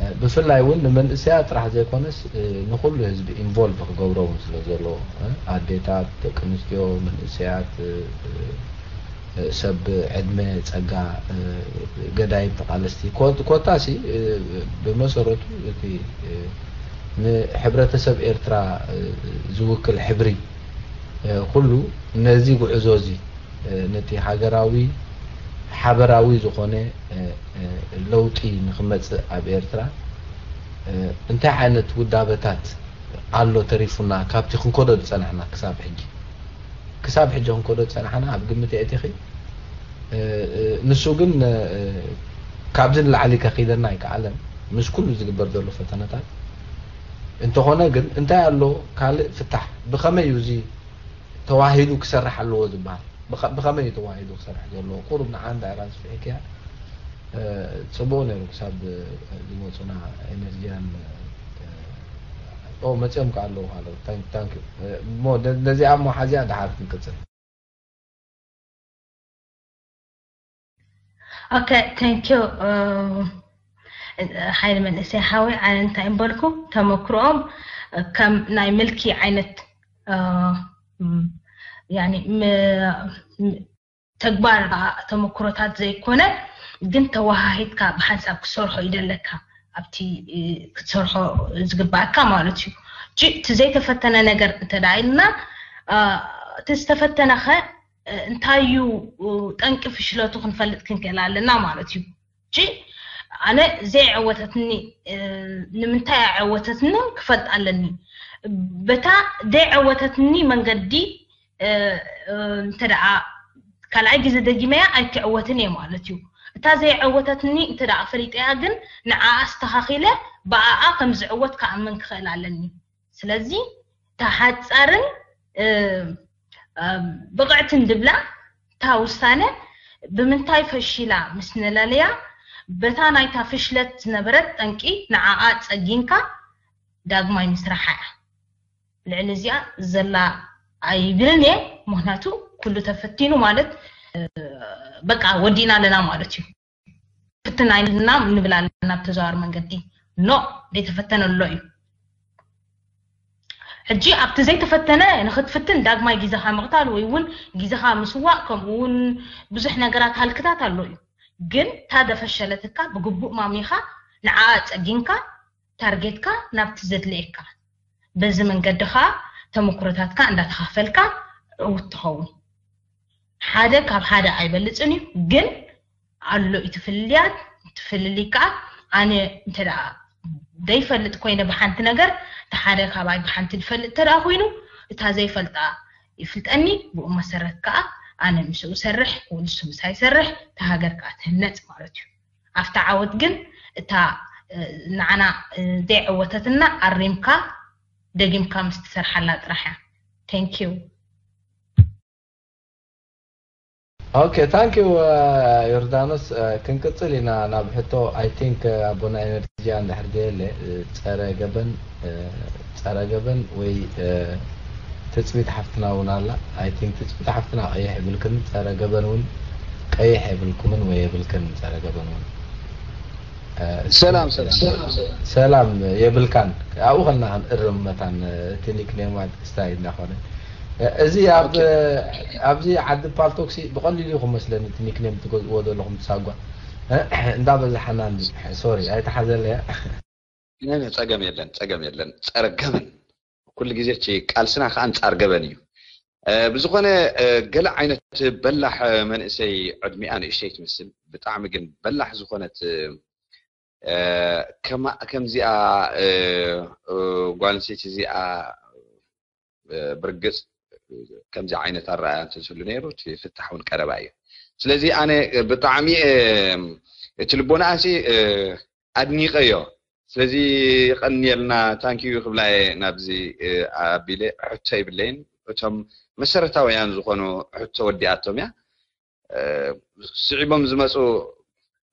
እ፣ ብፍላይ እውን ንመንእሰያት ጥራሕ ዘይኮነስ፣ እ፣ ንኹሉ ህዝቢ ኢንቮልቭ ክገብሮ እውን ስለ ዘለዎ፣ እ፣ ኣዴታት፣ ደቂ ኣንስትዮ፣ መንእሰያት፣ እ፣ እ፣ ሰብ ዕድመ፣ ጸጋ፣ እ፣ ገዳይም ተቓለስቲ፣ ኮ-፣ ኮታሲ፣ እ፣ ብመሰረቱ እቲ፣ እ፣ ንሕብረተሰብ ኤርትራ፣ እ፣ ዝውክል ሕብሪ፣ እ፣ ኩሉ ነዚ ጉዕዞ እዚ፣ እ፣ ነቲ ሃገራዊ ሓበራዊ ዝኾነ፣ እ፣ እ፣ ለውጢ ንኽመጽእ ኣብ ኤርትራ፣ እ፣ እንታይ ዓይነት ውዳበታት ኣሎ ተሪፉና ካብቲ ክንከዶ ዝጸናሕና ክሳብ ሕጂ? ክሳብ ሕጂ ክንከዶ ዝጸናሕና ኣብ ግምት የእቲኺ። እ፣ እ፣ ንሱ ግን፣ እ፣ ካብዚ ንላዕሊ ከኺደና ኣይከኣለን ምስ ኩሉ ዝግበር ዘሎ ፈተነታት። እንተኾነ ግን እንታይ ኣሎ ካልእ ፍታሕ? ብኸመይ እዩ እዚ ተዋሂዱ ክሰርሕ ኣለዎ ዝበሃል? ብኸ-፣ ብኸመይ እዩ ተዋሂዱ ክሰርሕ ዘለዎ? ቁሩብ ንዓንዳ ኢራ ስፊሕክያ፣ እ፣ ጽቡቕ ነይሩ ክሳብ፣ እ፣ ዝመጹና ኤነርጂያን፣ እ፣ ኦ፣ መጺኦም ከኣ ኣለዉ ኣለዉ። ታንክ፣ ታንክ ዩ። እ፣ እሞ ነ-፣ ነዚኣ እሞ ሓዚኣ ደሓር ክንቅጽል። ኦኬ፣ ቴንክ ዩ። እ፣ ሓይሊ መንእሰይ ሓወይ፣ ኣነ እንታይ እምበልኩ፣ ተመክሮኦም ከም ናይ ምልኪ ዓይነት፣ እ፣ ም-፣ ያኒ ም-፣ ም-፣ ተግባር ተመክሮታት ዘይኮነ፣ ግን ተወሃሂድካ ብሓንሳብ ክትሰርሖ ይደለካ፣ ኣብቲ፣ እ፣ ክትሰርሖ ዝግባኣካ ማለት እዩ። ጂ-፣ እቲ ዘይተፈተነ ነገር እንተ ደኣ ኢልና፣ እ፣ እቲ ዝተፈተነኸ፣ እ፣ እንታይ እዩ፣ እ፣ ጠንቂ ፍሽለቱ ክንፈልጥ ክንክእል ኣለና ማለት እዩ። ጂ-፣ ኣነ ዘይዐወተትኒ፣ እ፣ ንምንታይ ኣይዐወተትንን ክፈልጥ ኣለኒ። በታ ዘይዐወተትኒ መንገዲ፣ እ፣ እ፣ እንተ ደኣ ካልኣይ ግዜ ደጊመያ ኣይክዕወትን እየ ማለት እዩ። እታ ዘይዐወተትኒ እንተ ደኣ ፈሊጠያ ግን ንዓኣ ኣስተኻኺለ ብኣኣ ከም ዝዕወት ክኣምን ክኽእል ኣለኒ። ስለዚ እታ ሓጻርን ብቕዕትን ድብላ እታ ውሳነ ብምንታይ ፈሺላ ምስ ንለለያ በታ ናይታ ፍሽለት ዝነበረት ጠንቂ ንዓኣ ጸጊንካ ዳግማይ ምስራሓ እያ። ልዕሊ እዚኣ ዘላ ኣይብልን እየ። ምክንያቱ ኩሉ ተፈቲኑ ማለት በቃ ወዲእና ኣለና ማለት እዩ። ፍትን ኣይንልና ንብል ኣለና ብተዘዋዋሪ መንገዲ። ኖ ዘይተፈተነ ኣሎ እዩ። ሕጂ ኣብቲ ዘይተፈተነ ንክትፍትን ዳግማይ ግዜኻ ምቕታል ወይ እውን ግዜኻ ምስዋእ ከምኡ እውን ብዙሕ ነገራት ሃልክታት ኣሎ እዩ። ግን እታ ደፈሸለትካ ብግቡእ ማሚኻ ንዓኣ ጸጊንካ ታርጌትካ ናብቲ ዘድልየካ በዚ መንገዲ ከዓ ተመክሮታትካ እንዳተኻፈልካ ዕውት ትኸውን። ሓደ ካብ ሓደ ኣይበልፅን እዩ፣ ግን ኣሎ እቲ ፍልልያት። እቲ ፍልልይ ከዓ ኣነ እንተ ደኣ ዘይፈልጥ ኮይነ ብሓንቲ ነገር እቲ ሓደ ካባይ ብሓንቲ ዝፈልጥ እንተ ደኣ ኮይኑ እታ ዘይፈልጣ ይፍልጠኒ፣ ብኡ መሰረት ከዓ ኣነ ምስኡ ሰርሕ ወይ ንሱ ምሳይ ይሰርሕ፣ እታ ሃገር ከዓ ትህነፅ ማለት እዩ። ኣብታ ዓወት ግን እታ ንዓና ዘይዕወተትና ኣሪምካ ደጊምካ ምስ ትሰርሓላ ጥራሕ እያ። Thank you። Okay, thank you ዮርዳኖስ። ክንቅጽል ኢና ናብ ሕቶ። I think ኣቦና ኤነርጂ እንድሕር ዘየለ ጸረ ገበን ጸረ ገበን ወይ ትጽቢት ሓፍትና እውን ኣላ። I think ትጽቢት ሓፍትና ቀይሕ የብልክን፣ ጸረ ገበን እውን ቀይሕ የብልኩምን ወይ የብልክን ጸረ ገበን እውን። ሰላም ሰላም ሰላም የብልካን። ኣብኡ ከልና ክንእርም መታን እቲ ኒክኔም ዋት ስታይ እንዳኾነ እዚ ኣብ ኣብዚ ዓዲ ፓልቶክሲ ብቐሊሉ ይኹም መስለኒ እቲ ኒክኔም ትገዝእዎ ዘለኹም ትሳጓ እንዳበዛሓና። ሶሪ ኣይተሓዘለያ። ጸገም የለን፣ ጸገም የለን። ጸረ ገበን ኩሉ ግዜ እቲ ቃልስና ከኣ ኣንጻር ገበን እዩ። ብዝኾነ ገለ ዓይነት በላሕ መንእሰይ ዕድሚኣ ንእሽተይ ትመስል፣ ብጣዕሚ ግን በላሕ ዝኾነት ከምዚኣ ጓል ኣንስተይቲ እዚኣ ብርግጽ ከምዚ ዓይነት ኣረኣያ እንተዝህሉ ነይሩ እቲ ፍታሕ እውን ቀረባ እዩ። ስለዚ ኣነ ብጣዕሚ እቲ ልቦናኣሲ ኣድኒቐዮ። ስለዚ የቐንየልና ታንኪዩ ክብላ እየ ናብዚ ኣቢለ። ሕቶ ይብለይን። እቶም መሰረታውያን ዝኾኑ ሕቶ ወዲኣቶም እያ። ስዒቦም ዝመፁ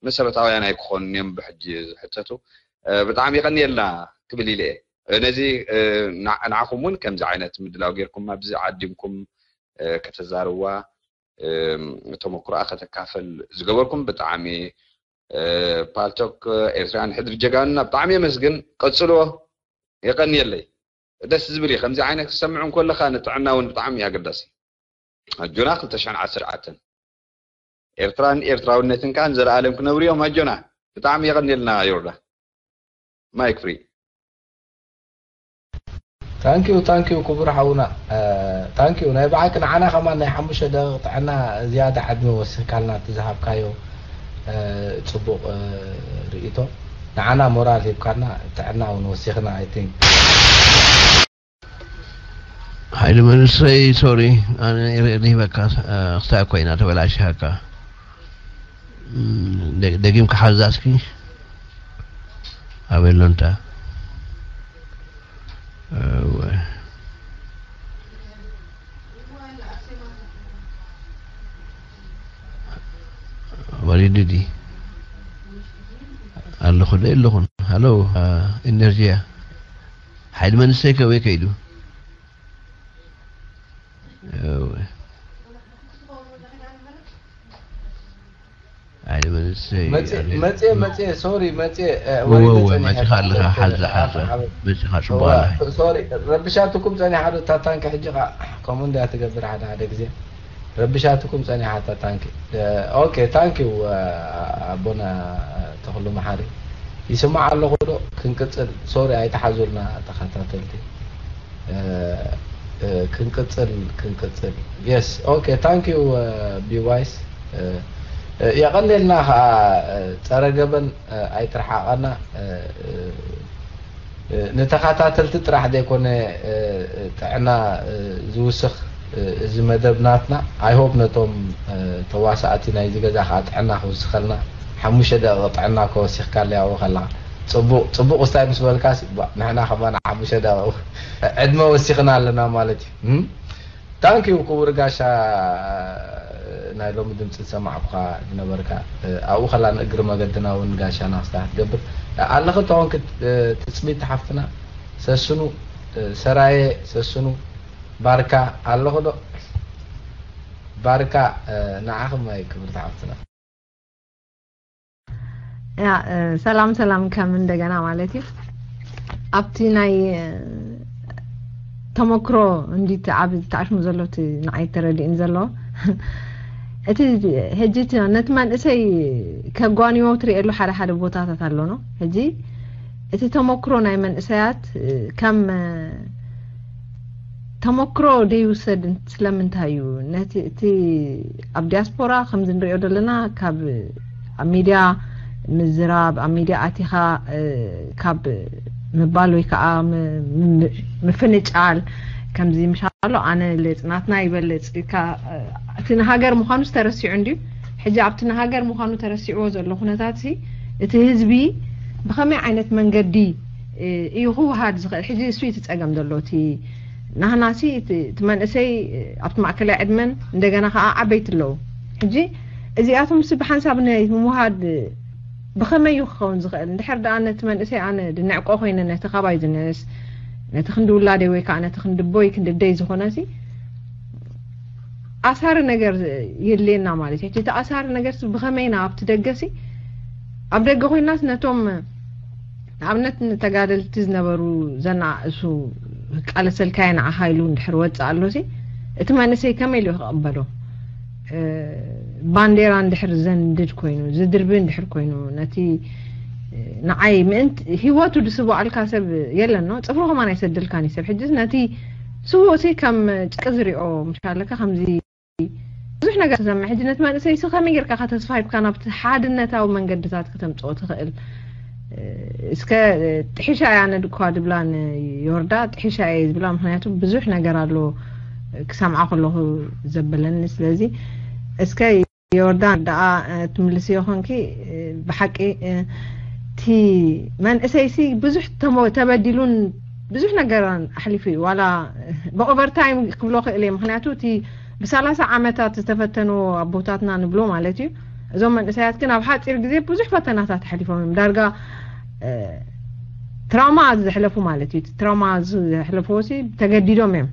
መሰረታውያን ኣይክኾኑን እዮም ብሕጂ ዝሕተቱ። ብጣዕሚ የቐንየልና ክብል ኢለ እየ። ነዚ ንዓኹም እውን ከምዚ ዓይነት ምድላው ጌርኩም ኣብዚ ዓዲምኩም ከተዛርዋ ተመክሮኣ ከተካፈል ዝገበርኩም ብጣዕሚ ፓልቶክ ኤርትራውያን ሕድሪ ጀጋኑና ብጣዕሚ የመስግን። ቀጽልዎ። የቐንየለይ። ደስ ዝብል እዩ ከምዚ ዓይነት ክሰምዕ እንከለኻ ንጥዕና እውን ብጣዕሚ እዩ ኣገዳሲ። ኣጆና ክልተ ሽሕን ዓሰርተ ትሽዓተን ኤርትራን ኤርትራውነትን ከኣ ንዘለኣለም ክነብሩ እዮም። ኣጆና። ብጣዕሚ የቐንየልና ዮርዳ። ማይክ ፍሪ። ታንኪዩ ታንኪዩ ክቡር ሓውና ታንኪዩ። ናይ ብሓቂ ንዓና ከማን ናይ ሓሙሽተ ደቂቕ ጥዕና ዝያዳ ዕድመ ወሲኽካልና እቲ ዝሃብካዮ ጽቡቕ ርእይቶ። ንዓና ሞራል ሂብካና ጥዕና እውን ወሲኽና። I think ሓይሊ መንእሰይ ሶሪ ኣነ ሪበካ ክስታይ ኮይና ተበላሽሃካ። ደጊምካ ሓዛ እስኪ ኣበይ ኣሎ እንታ ወሊድዲ ኣለኹ ዶ የለኹን? ሃሎ ኢነርጂያ ሓይሊ መንእሰይ ከበይ ከይዱ? እወ። ሓይሊ መንእሰይ መጽ መጽ መጽ ሶሪ መጽ ወሪደ ወወ ጸኒሐ መጽኻ ኣለኻ ሓዛ ሓዛ መጽኻ ጽቡቕ ኣለኻ። ሶሪ ረብሻትኩም ጸኒሓ ዶ እታ ታንኪ ሕጂ ኸዓ ከምኡ እንድያ ትገብር ሓደ ሓደ ግዜ ረብሻትኩም ጸኒሓ እታ ታንኪ። ኦኬ ታንኪ ዩ ኣቦና ተኽሉ መሓሪ ይስማዕ ኣለኹ ዶ? ክንቅጽል ሶሪ ኣይትሓዙልና ተኸታተልቲ። ክንቅጽል ክንቅጽል yes okay thank you be wise የቐንየልና ከዓ ጸረ ገበን ኣይትርሓቐና ንተኸታተልቲ ጥራሕ ዘይኮነ ጥዕና ዝውስኽ እዚ መደብ ናትና። I hope ነቶም ተዋሳእቲ ናይዚ ገዛ ከዓ ጥዕና ክውስኸልና። ሓሙሽተ ደቂቕ ጥዕና ከወሲኽካለይ ኣብኡ ከለኻ። ፅቡቕ ፅቡቕ ስታይ ምስ በልካስ ንሕና ከማን ሓሙሽተ ደቂቕ ዕድመ ወሲኽና ኣለና ማለት እዩ። ታንክ ዩ ክቡር ጋሻ። ናይ ሎሚ ድምፂ ዝሰማዕኩኻ ዝነበርካ ኣብኡ ከላ ንእግሪ መገድና እውን ጋሻና ክስታ ክትገብር ኣለኺ እንተኾንክ ትፅቢት ሓፍትና ሰስኑ ሰራየ ሰስኑ ባርካ ኣለኹ ዶ? ባርካ ንዓኺ ማይ ክብርቲ ሓፍትና። ያ ሰላም ሰላም ከም እንደገና ማለት እዩ። ኣብቲ ናይ ተመክሮ እንዲት ኣብ ተዓሽሙ ዘሎ እቲ ንዓይ ተረዲእን ዘሎ እቲ ሕጂ እቲ ነቲ መንእሰይ ከጓንዮ ትርእየሉ ሓደ ሓደ ቦታታት ኣሎ ነው። ሕጂ እቲ ተመክሮ ናይ መንእሰያት ከም ተመክሮ ደይውሰድ ስለምንታይ እዩ? ነቲ እቲ ኣብ ዲያስፖራ ከምዚ ንሪኦ ዘለና ካብ ኣብ ሚድያ ምዝራብ ኣብ ሚድያ ኣቲኻ ካብ ምባል ወይ ከዓ ምፍንጫል ከምዚ ምሻሎ ኣነ ልጽ ናትና ይበልጽ እቲ ንሃገር ምዃኑ ዝተረሲዑ እንድዩ። ሕጂ ኣብቲ ንሃገር ምዃኑ ተረሲዕዎ ዘሎ ኩነታት ሲ እቲ ህዝቢ ብኸመይ ዓይነት መንገዲ እዩ ክወሃድ ዝኽእል? ሕጂ እሱ እቲ ጸገም ዘሎ እቲ ናህና ሲ እቲ መንእሰይ ኣብቲ ማእከላይ ዕድመን እንደገና ከዓ ዓበይቲ ኣለዉ። ሕጂ እዚኣቶም ሲ ብሓንሳብ ናይ ምውሃድ ብኸመይ እዩ ክኸውን ዝኽእል? እንድሕር ደኣ ነቲ መንእሰይ ኣነ ድንዕቆ ኮይነ ነቲ ካባይ ዝንእስ ነቲ ክንዲ ውላደይ ወይ ከዓ ነቲ ክንዲ ቦይ ክንዲ ደይ ዝኾነ ሲ ኣሳሪ ነገር የድልየና ማለት እዩ። እቲ ኣሳሪ ነገር ብኸመይና ኣብቲ ደገሲ ኣብ ደገ ኮይናስ ነቶም ንኣብነት ንተጋደልቲ ዝነበሩ ዘናእሱ ቃለሰልካየ ንዓኻ ኢሉ እንድሕር ወፅእ ኣሎሲ እቲ መንእሰይ ከመይ ኢሉ ክቕበሎ? ባንዴራ እንድሕር ዘንድድ ኮይኑ ዝድርቢ እንድሕር ኮይኑ ነቲ ንዓይ ምእንቲ ህይወቱ ዝስዋኣልካ ሰብ የለን ነው ፅፍሩ ከማን ኣይሰደልካን እዩ ሰብ ሕጂ ነቲ ስውእ ሲ ከም ጭቂ ዝሪኦ ምሻለካ ከምዚ ብዙሕ ነገር ትሰምዕ ሕጂ ነቲ መንእሰይ ሲ ከመይ ጌርካ ከተስፋ ሂብካ ናብቲ ሓድነታዊ መንገድታት ከተምፅኦ ትኽእል እስከ ጥሒሻ እያ ነድኳ ድብላ ንዮርዳ ጥሒሻ እየ ዝብላ ምክንያቱ ብዙሕ ነገር ኣሎ ክሰምዓ ከለኹ ዘበለኒ ስለዚ እስከ ዮርዳን ደኣ ትምልስዮ ኾንኪ ብሓቂ እቲ መንእሰይሲ ብዙሕ ተበዲሉን ብዙሕ ነገር ኣሕሊፉ እዩ ዋላ ብኦቨርታይም ክብሎ ክእል እየ ምክንያቱ እቲ ብሰላሳ ዓመታት ዝተፈተኑ ኣቦታትና ንብሎ ማለት እዩ እዞም መንእሰያት ግን ኣብ ሓፂር ግዜ ብዙሕ ፈተናታት ኣሕሊፎም እዮም ዳርጋ ትራውማ ዘሕለፉ ማለት እዩ ትራውማ ዘሕለፍዎ ሲ ተገዲዶም እዮም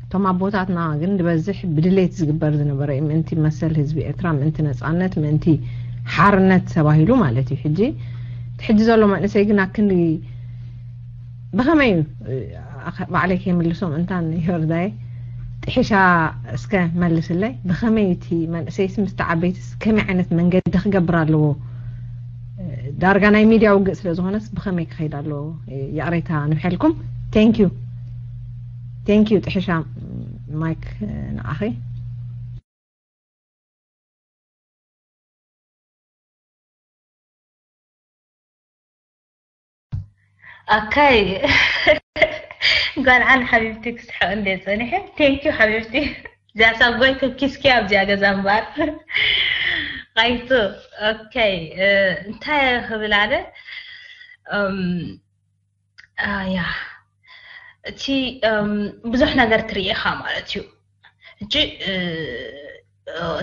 እቶም ኣቦታትና ግን ዝበዝሕ ብድሌት ዝግበር ዝነበረ እዩ ምእንቲ መሰል ህዝቢ ኤርትራ ምእንቲ ነፃነት ምእንቲ ሓርነት ተባሂሉ ማለት እዩ ሕጂ እቲ ሕጂ ዘሎ መንእሰይ ግን ኣክንዲ ብኸመይ እዩ ባዕለይ ከይምልሶም እንታን ዮርዳይ ጥሒሻ እስከ መልስለይ ብኸመይ እቲ መንእሰይስ ምስቲ ዓበይትስ ከመይ ዓይነት መንገዲ ክገብር ኣለዎ ዳርጋ ናይ ሚድያ ውግእ ስለ ዝኾነስ ብኸመይ ክኸይድ ኣለዎ ይቕሬታ ንምሐልኩም thank you thank you ጥሒሻ ማይክ ንዓኺ ኣካይ ጓል ዓን ሓቢብቲ ክስሕቕ እንደ ጸኒሐ thank you ሓቢብቲ እዚኣ ሳጓይ ተኪስኪ ኣብዚኣ ገዛ እምበር ቃይቱ okay እንታይ ክብል ኣለ ያ እቲ ብዙሕ ነገር ትርኢ ኢኻ ማለት እዩ ሕጂ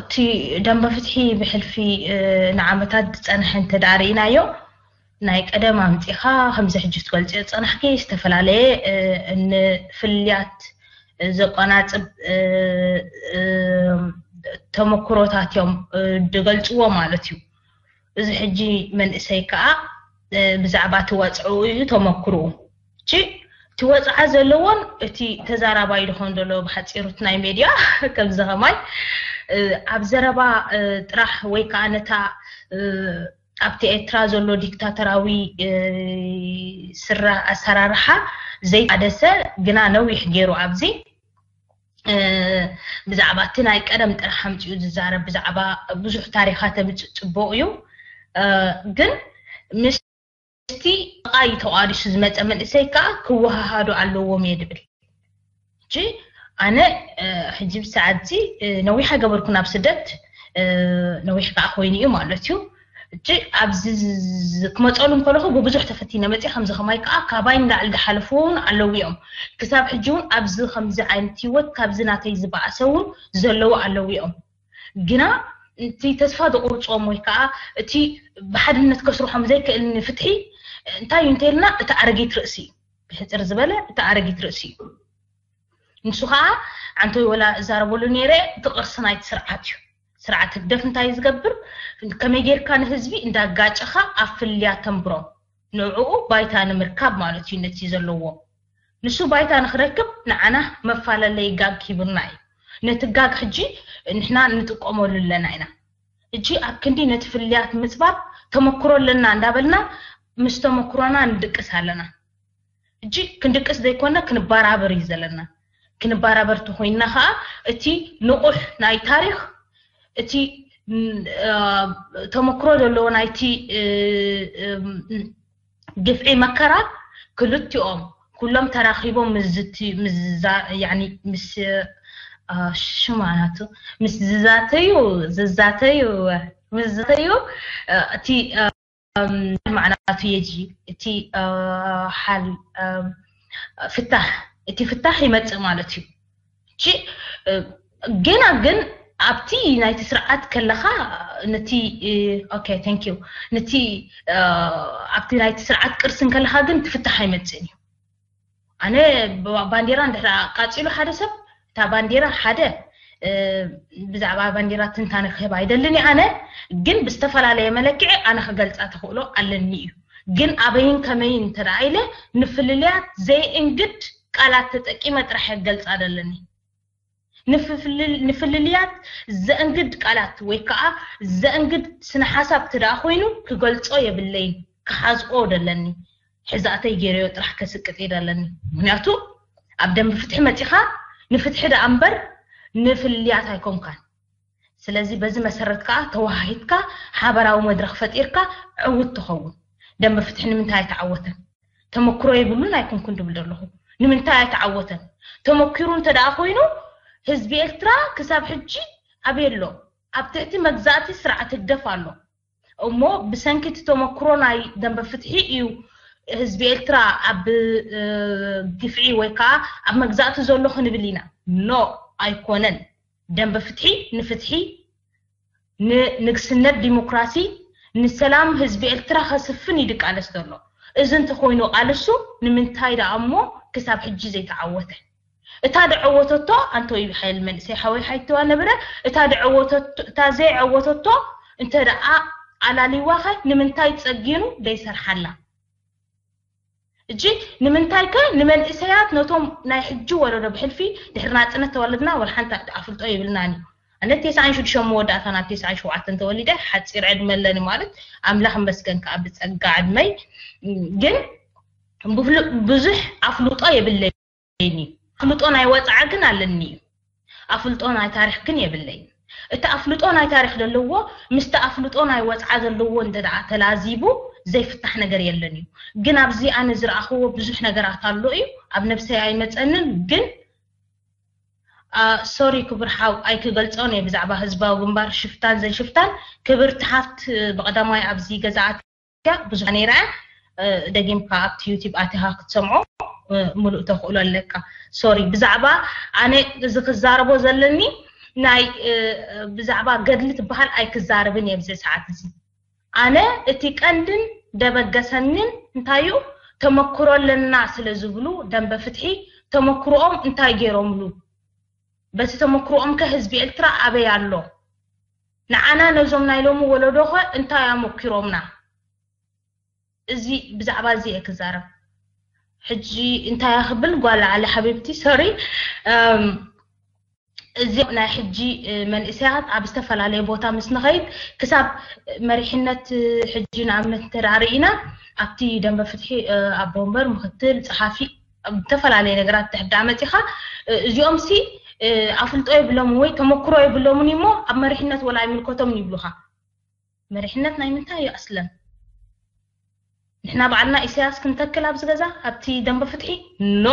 እቲ ደንበ ፍትሒ ብሕልፊ ንዓመታት ዝፀንሐ እንተ ደኣ ርኢናዮ ናይ ቀደም ኣምፂኻ ከምዚ ሕጂ ትገልፅዮ ዝፀናሕኪ ዝተፈላለየ ንፍልያት ዘቆናፅብ ተመክሮታት እዮም ዝገልፅዎ ማለት እዩ እዚ ሕጂ መንእሰይ ከዓ ብዛዕባ እቲ ወፅዕኡ እዩ ተመክርኡ እቺ እቲ ወፅዓ ዘለዎን እቲ ተዛራባይ ዝኾን ዘሎ ብሓፂሩ እቲ ናይ ሜድያ ከምዚ ከማይ ኣብ ዘረባ ጥራሕ ወይ ከዓ ነታ ኣብቲ ኤርትራ ዘሎ ዲክታተራዊ ስራ ኣሰራርሓ ዘይታደሰ ግና ነዊሕ ገይሩ ኣብዚ ብዛዕባ እቲ ናይ ቀደም ጥራሕ ኣምፂኡ ዝዛረብ ብዛዕባ ብዙሕ ታሪኻት ኣምፅእ ፅቡቅ እዩ ግን ምስቲ ጥቓይ ተቋዲሱ ዝመፀ መንእሰይ ከዓ ክወሃሃዱ ኣለዎም እየ ድብል ሕጂ ኣነ ሕጂ ብሰዓት እዚ ነዊሕ ኣይገበርኩን ኣብ ስደት፣ ነዊሕ ከዓ ኮይኑ እዩ ማለት እዩ። ሕጂ ኣብዚ ክመፀሉ እንከለኹ ብብዙሕ ተፈቲነ መፅእ። ከምዚ ከማይ ከዓ ካባይ ንላዕሊ ዝሓለፉ እውን ኣለዉ እዮም። ክሳብ ሕጂ እውን ኣብዚ ከምዚ ዓይነት ህይወት ካብዚ ናተይ ዝበኣሰ እውን ዘለዉ ኣለዉ እዮም። ግና እቲ ተስፋ ዘቑርፆም ወይ ከዓ እቲ ብሓድነት ከስርሖም ዘይክእል ንፍትሒ እንታይ እዩ እንተይልና፣ እቲ ኣረጊት ርእሲ እዩ። ብሕፅር ዝበለ እቲ ኣረጊት ርእሲ እዩ። ንሱ ከዓ ዓንቶይ ወላ እዛረበሉ ነይረ፣ እቲ ቅርሲ ናይቲ ስርዓት እዩ። ስርዓት ህግደፍ እንታይ እዩ ዝገብር? ከመይ ጌርካ ንህዝቢ እንዳጋጨኻ ኣብ ፍልልያት ተንብሮ፣ ንዕኡ ባይታ ንምርካብ ማለት እዩ ነቲ ዘለዎ። ንሱ ባይታ ንክረክብ ንዓና መፋለለይ ጋግ ሂቡና እዩ። ነቲ ጋግ ሕጂ ንሕና ንጥቀመሉ ኣለና ኢና። እጂ ኣብ ክንዲ ነቲ ፍልልያት ምፅባብ ተመክሮ ኣለና እንዳበልና ምስ ተመክሮና ንድቅስ ኣለና። እጂ ክንድቅስ ዘይኮነ ክንበራበር እዩ ዘለና። ክንበራበር ተኮይንና ከዓ እቲ ንቑሕ ናይ ታሪክ፣ እቲ ተመክሮ ዘለዎ ናይቲ ግፍዒ መከራ ክልቲኦም ኩሎም ተራኺቦም ምስ ዝዛተዩ፣ ዝዛተዩ ምስ ዝዛተዩ እቲ ማዕናቱ የጂ እቲ ሓል ፍታሕ፣ እቲ ፍታሕ ይመፅእ ማለት እዩ። ግና ግን ኣብቲ ናይቲ ስርዓት ከለኻ ነቲ okay thank you ነቲ ኣብቲ ናይቲ ስርዓት ቅርሲ እንከለኻ ግን ትፍታሕ ኣይመፅእን እዩ። ኣነ ባንዴራ እንድሕር ኣቃፂሉ ሓደ ሰብ፣ እታ ባንዴራ ሓደ ብዛዕባ ባንዴራ ትንታነ ክህብ ኣይደልን ኣነ። ግን ብዝተፈላለየ መለክዒ ኣነ ክገልፃ ተኽእሎ ኣለኒ እዩ። ግን ኣበይን ከመይን እንተ ኢለ ንፍልልያት ዘይእንግድ ቃላት ተጠቂመ ጥራሕ ገልፃ ደለኒ። ንፍልልያት ዘእንግድ ቃላት ወይ ከዓ ዘእንግድ ስነ ሓሳብ ትደኣ ኮይኑ ክገልፆ የብለይን፣ ክሓዝቆ ደለኒ። ሕዛእተይ ገይረዮ ጥራሕ ከስቅጥ ደለኒ። ምክንያቱ ኣብ ደንብ ፍትሒ መፂኻ ንፍትሒ ደኣ እምበር ንፍልልያት ኣይኮንካን። ስለዚ በዚ መሰረት ከዓ ተወሃሂድካ ሓበራዊ መድረክ ፈጢርካ ዕውት ትኸውን። ደንብ ፍትሒ ንምንታይ ኣይተዓወተን? ተመክሮ የብሉን ኣይኮንኩን ድብል ዘለኹ። ንምንታይ ኣይተዓወተን? ተመኪሩ እንተ ደኣ ኮይኑ ህዝቢ ኤርትራ ክሳብ ሕጂ ኣበይ ኣሎ? ኣብ ትሕቲ መግዛእቲ ስርዓት ህግደፍ ኣሎ። እሞ ብሰንኪ እቲ ተመክሮ ናይ ደንበ ፍትሒ እዩ ህዝቢ ኤርትራ ኣብ ግፍዒ ወይ ከዓ ኣብ መግዛእቲ ዘሎ ክንብል ኢና። ኖ ኣይኮነን። ደንበ ፍትሒ ንፍትሒ፣ ንንግስነት ዲሞክራሲ፣ ንሰላም ህዝቢ ኤርትራ ከስፍን እዩ ድቃለስ ዘሎ። እዚ እንተኮይኑ ቃልሱ ንምንታይ ደኣ እሞ ክሳብ ሕጂ ዘይተዓወተ? እታ ደዐወተቶ ኣንቶይ ሓይል መንእሰይ ሓወይ ሓይትዋ ነብረ፣ እታ ደዐወተቶ፣ እታ ዘይዐወተቶ እንተ ደኣ ኣላሊዋኸ ንምንታይ ጸጊኑ ደይሰርሓላ? እጂ ንምንታይ ከ ንመንእሰያት ነቶም ናይ ሕጂ ወለዶ ብሕልፊ ድሕሪ ናጽነት ተወለድና ወላ ሓንቲ ኣፍልጦ የብልናን እዩ። ኣነ ተስዓን ሽዱሽተ መወዳእታ ናብ ተስዓን ሸውዓተን ተወሊደ ሓጺር ዕድመ ኣለኒ ማለት ኣምላኽ መስገን ከኣ ብጸጋ ዕድመይ ግን ብዙሕ ኣፍልጦ የብለይን እዩ። ኣፍልጦ ናይ ወጽዓ ግን ኣለኒ እዩ። ኣፍልጦ ናይ ታሪኽ ግን የብለይን። እቲ ኣፍልጦ ናይ ታሪኽ ዘለዎ ምስቲ ኣፍልጦ ናይ ወጽዓ ዘለዎ እንተ ደኣ ተላዚቡ ዘይፍታሕ ነገር የለን እዩ። ግን ኣብዚ ኣነ ዝረኣኽዎ ብዙሕ ነገራት ኣሎ እዩ። ኣብ ነብሰይ ኣይመጸንን ግን ሶሪ ክቡር ሓው ኣይክገልጾን እየ ብዛዕባ ህዝባዊ ግንባር ሽፍታን ዘይሽፍታን። ክብርቲ ሓፍት ብቐዳማይ ኣብዚ ገዛኣት ብዙሕ ነይራ ደጊምካ ኣብቲ ዩቲብ ኣቲኻ ክትሰምዖ ምሉእ ተኽእሎ ኣለካ። ሶሪ ብዛዕባ ኣነ እዚ ክዛረቦ ዘለኒ ናይ ብዛዕባ ገድሊ ትበሃል ኣይክዛረብን እየ ብዚ ሰዓት እዚ። ኣነ እቲ ቀንድን ደበገሰንን እንታዩ ተመክሮ ኣለና ስለ ዝብሉ ደንበ ፍትሒ ተመክሮኦም እንታይ ገይሮምሉ? በቲ ተመክሮኦም ከ ህዝቢ ኤርትራ ኣበይ ኣሎ? ንዓና ነዞም ናይ ሎሚ ወለዶ ኸ እንታይ ኣመኪሮምና? እዚ ብዛዕባ እዚ እየ ክዛረብ። ሕጂ እንታይ ክብል ጓል ዓሊ ሓቢብቲ ሶሪ እዚ ናይ ሕጂ መንእሰያት ኣብ ዝተፈላለየ ቦታ ምስ ንኸይድ ክሳብ መሪሕነት ሕጂ ንኣብነት እንተ ርኢና ኣብቲ ደንበ ፍትሒ ኣቦ ወንበር ምክትል ጸሓፊ ዝተፈላለየ ነገራት ድሕዳ መፂኻ እዚኦም ሲ ኣፍልጦ የብሎምን ወይ ተመክሮ የብሎምን እሞ ኣብ መሪሕነት ወላ ኣይምልከቶምን ይብሉኻ። መሪሕነት ናይ ምንታይ እዩ ኣስለን? ንሕና በዓልና ኢሳያስ ክንተክል ኣብዚ ገዛ ኣብቲ ደንበ ፍትሒ ኖ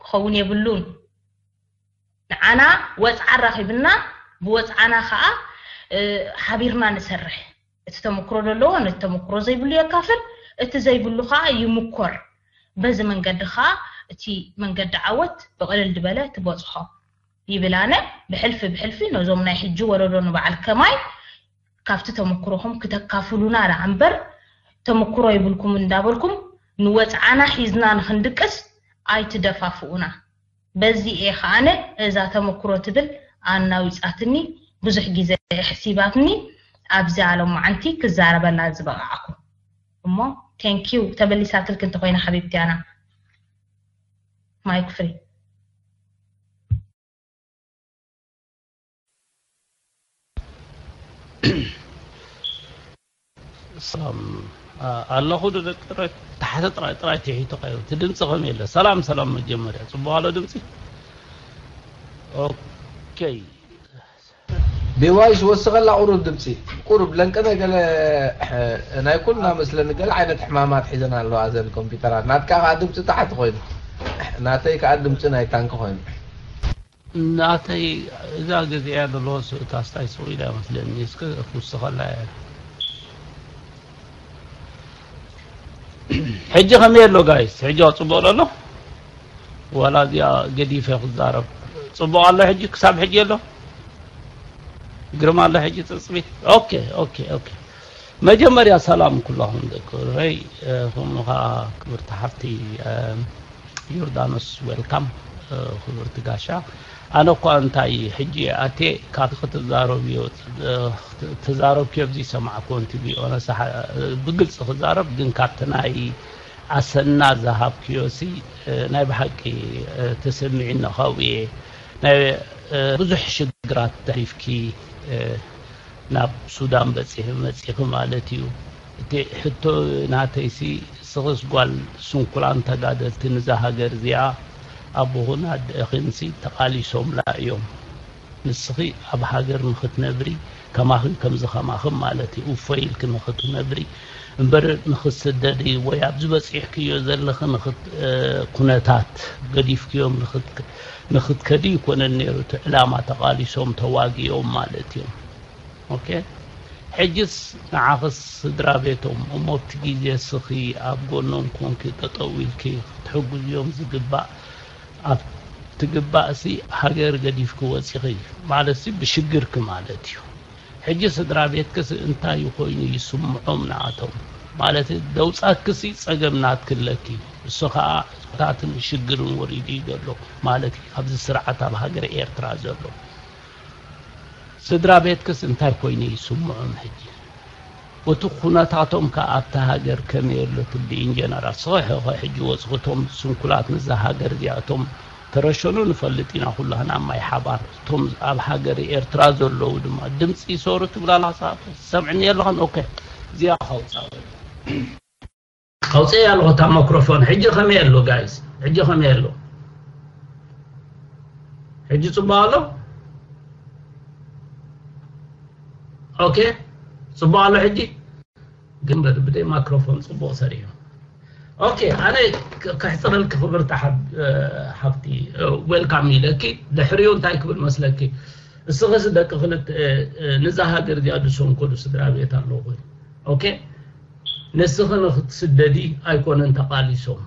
ክኸውን የብሉን። ንዓና ወፅዓ ኣራኺብና፣ ብወፅዓና ከዓ ሓቢርና ንሰርሕ። እቲ ተመክሮ ዘለዎ ነቲ ተመክሮ ዘይብሉ የካፍል፣ እቲ ዘይብሉ ከዓ ይምኮር። በዚ መንገዲ ከዓ እቲ መንገዲ ዓወት ብቕልል ዝበለ ትበፅሖ ይብል። ኣነ ብሕልፊ ብሕልፊ ነዞም ናይ ሕጂ ወለዶ ንበዓል ከማይ ካብቲ ተመክሮኹም ክተካፍሉና ደኣ እምበር፣ ተመክሮ ይብልኩም እንዳበልኩም ንወፅዓና ሒዝና ንኽንድቅስ ኣይትደፋፍኡና። በዚ እየ ከዓነ እዛ ተመክሮ ትብል ኣናዊፃትኒ፣ ብዙሕ ግዜ ኣሕሲባትኒ፣ ኣብዚ ኣሎማዓንቲ ክዛረበላ ዝበቃዕኩ። እሞ ቴንኪዩ። ተበሊሳትልኪ እንተኮይና ሓቢብቲ ኣና፣ ማይክ ፍሪ። ሰላም ኣለኹ። ደቂ ታሕቲ ጥራይ ጥራይ ትሒቱ ቀይሩ እቲ ድምፂ ከም የለ። ሰላም ሰላም። መጀመርያ ፅቡቅ ኣሎ ድምፂ። ኦኬ። ቢዋይስ ወስኸላ ቁሩብ ድምፂ ቁሩብ ለንቀነ ገለ ናይ ኩልና መስለኒ ገለ ዓይነት ሕማማት ሒዘን ኣለዋ ዘን ኮምፒውተራት። ናትካ ከዓ ድምፂ ታሕቲ ኮይኑ፣ ናተይ ከዓ ድምፂ ናይ ታንኪ ኮይኑ። ናተይ እዛ ገዚኣ ዘሎ ስእታ ስታይ ስቕ ኢላ መስለኒ። እስከ ክውስኸላ እያ። ሕጂ ከመይ ኣሎ ጋይስ? ሕጂ ጽቡቕ ኣሎ? ዋላ እዚኣ ገዲፈ ክዛረብ ጽቡቕ ኣሎ? ሕጂ ክሳብ ሕጂ ኣሎ? ግርማ ኣሎ ሕጂ ጽጽቢት? ኦኬ ኦኬ ኦኬ። መጀመርያ ሰላም ኩላኹም ደቂ ረይ፣ ከምኡ ኸዓ ክብርቲ ሓፍቲ ዮርዳኖስ፣ ዌልካም። ክብርቲ ጋሻ፣ ኣነ እኳ እንታይ ሕጂ ኣቴ ካብ ክትዛረብዮ ተዛረብክዮ ኣብዚ ሰማዕክዎ እንቲቢ ኦነሳ ብግልፂ ክዛረብ ግን ካብቲ ናይ ኣሰና ዝሃብክዮ ሲ ናይ ብሓቂ ተሰሚዒኒ ካብኡ እየ ናይ ብዙሕ ሽግራት ተሪፍኪ ናብ ሱዳን በፂኺ መፂኺ ማለት እዩ። እቲ ሕቶ ናተይሲ ስኽስ ጓል ስንኩላን ተጋደልቲ ንዛ ሃገር እዚኣ ኣቦኹን ኣደኺንሲ ተቓሊሶምላ እዮም። ንስኺ ኣብ ሃገር ንኽትነብሪ ከማኽን ከምዚ ከማኽን ማለት እዩ እፎይ ኢልኪ ንኽትነብሪ እምበር ንኽትስደዲ ወይ ኣብዚ በፂሕክዮ ዘለኺ ንኽት ኩነታት ገዲፍክዮም ንኽትከዲ ይኮነን ነይሩ እቲ ዕላማ ተቓሊሶም ተዋጊኦም ማለት እዮም። ኦኬ ሕጅስ ንዓኽስ ስድራ ቤቶም እሞ ኣብቲ ግዜ ስኺ ኣብ ጎኖም ኮንኪ ጠጠው ኢልኪ ክትሕግዝዮም ዝግባእ ኣብ ትግባእሲ ሃገር ገዲፍኪ ወፂኺ ማለትሲ ብሽግርኪ ማለት እዩ። ሕጂ ስድራ ቤትክስ እንታይ ኮይኑ ይስምዖም ንኣቶም ማለት ደውፃክሲ ፀገም ናትክለኪ እሱ ከዓ ታትን ሽግርን ወሪዱ እዩ ዘሎ ማለት ኣብዚ ስርዓት ኣብ ሃገር ኤርትራ ዘሎ ስድራ ቤትክስ እንታይ ኮይኑ ይስምዖም ሕጂ? እቲ ኩነታቶም ከ ኣብታ ሃገር ከመይ ኣሎ ትብሊ ኢንጀነራል ስኺ ሕጂ ወፅኽቶም ስንኩላት ነዛ ሃገር እዚኣቶም ተረሸኑ ንፈልጥ ኢና ኩላህና ማይ ሓባር እቶም ኣብ ሃገር ኤርትራ ዘለዉ ድማ ድምፂ ይሰሩ ትብላላ ሰምዕኒ ኣለኹም ኦኬ እዚኣ ከውፃ ኣውፅኤ ኣለኹ እታ ማክሮፎን ሕጂ ከመይ ኣሎ ጋይስ ሕጂ ከመይ ኣሎ ሕጂ ፅቡቅ ኣሎ ኦኬ ፅቡቅ ኣሎ ሕጂ ግን ብደይ ማክሮፎን ፅቡቅ ሰሪሑ ኦኬ ኣነ ከሕፅረልኪ ክብርቲ ሓብቲ ዌልካም ኢለኪ ድሕሪኡ እንታይ ክብል መስለኪ እስኽስ ደቂ ክልተ ንዛ ሃገር እዚኣ ዝሰንከሉ ስድራ ቤት ኣለኹ ኦኬ ንስኺ ንክትስደዲ ኣይኮነን ተቃሊሶም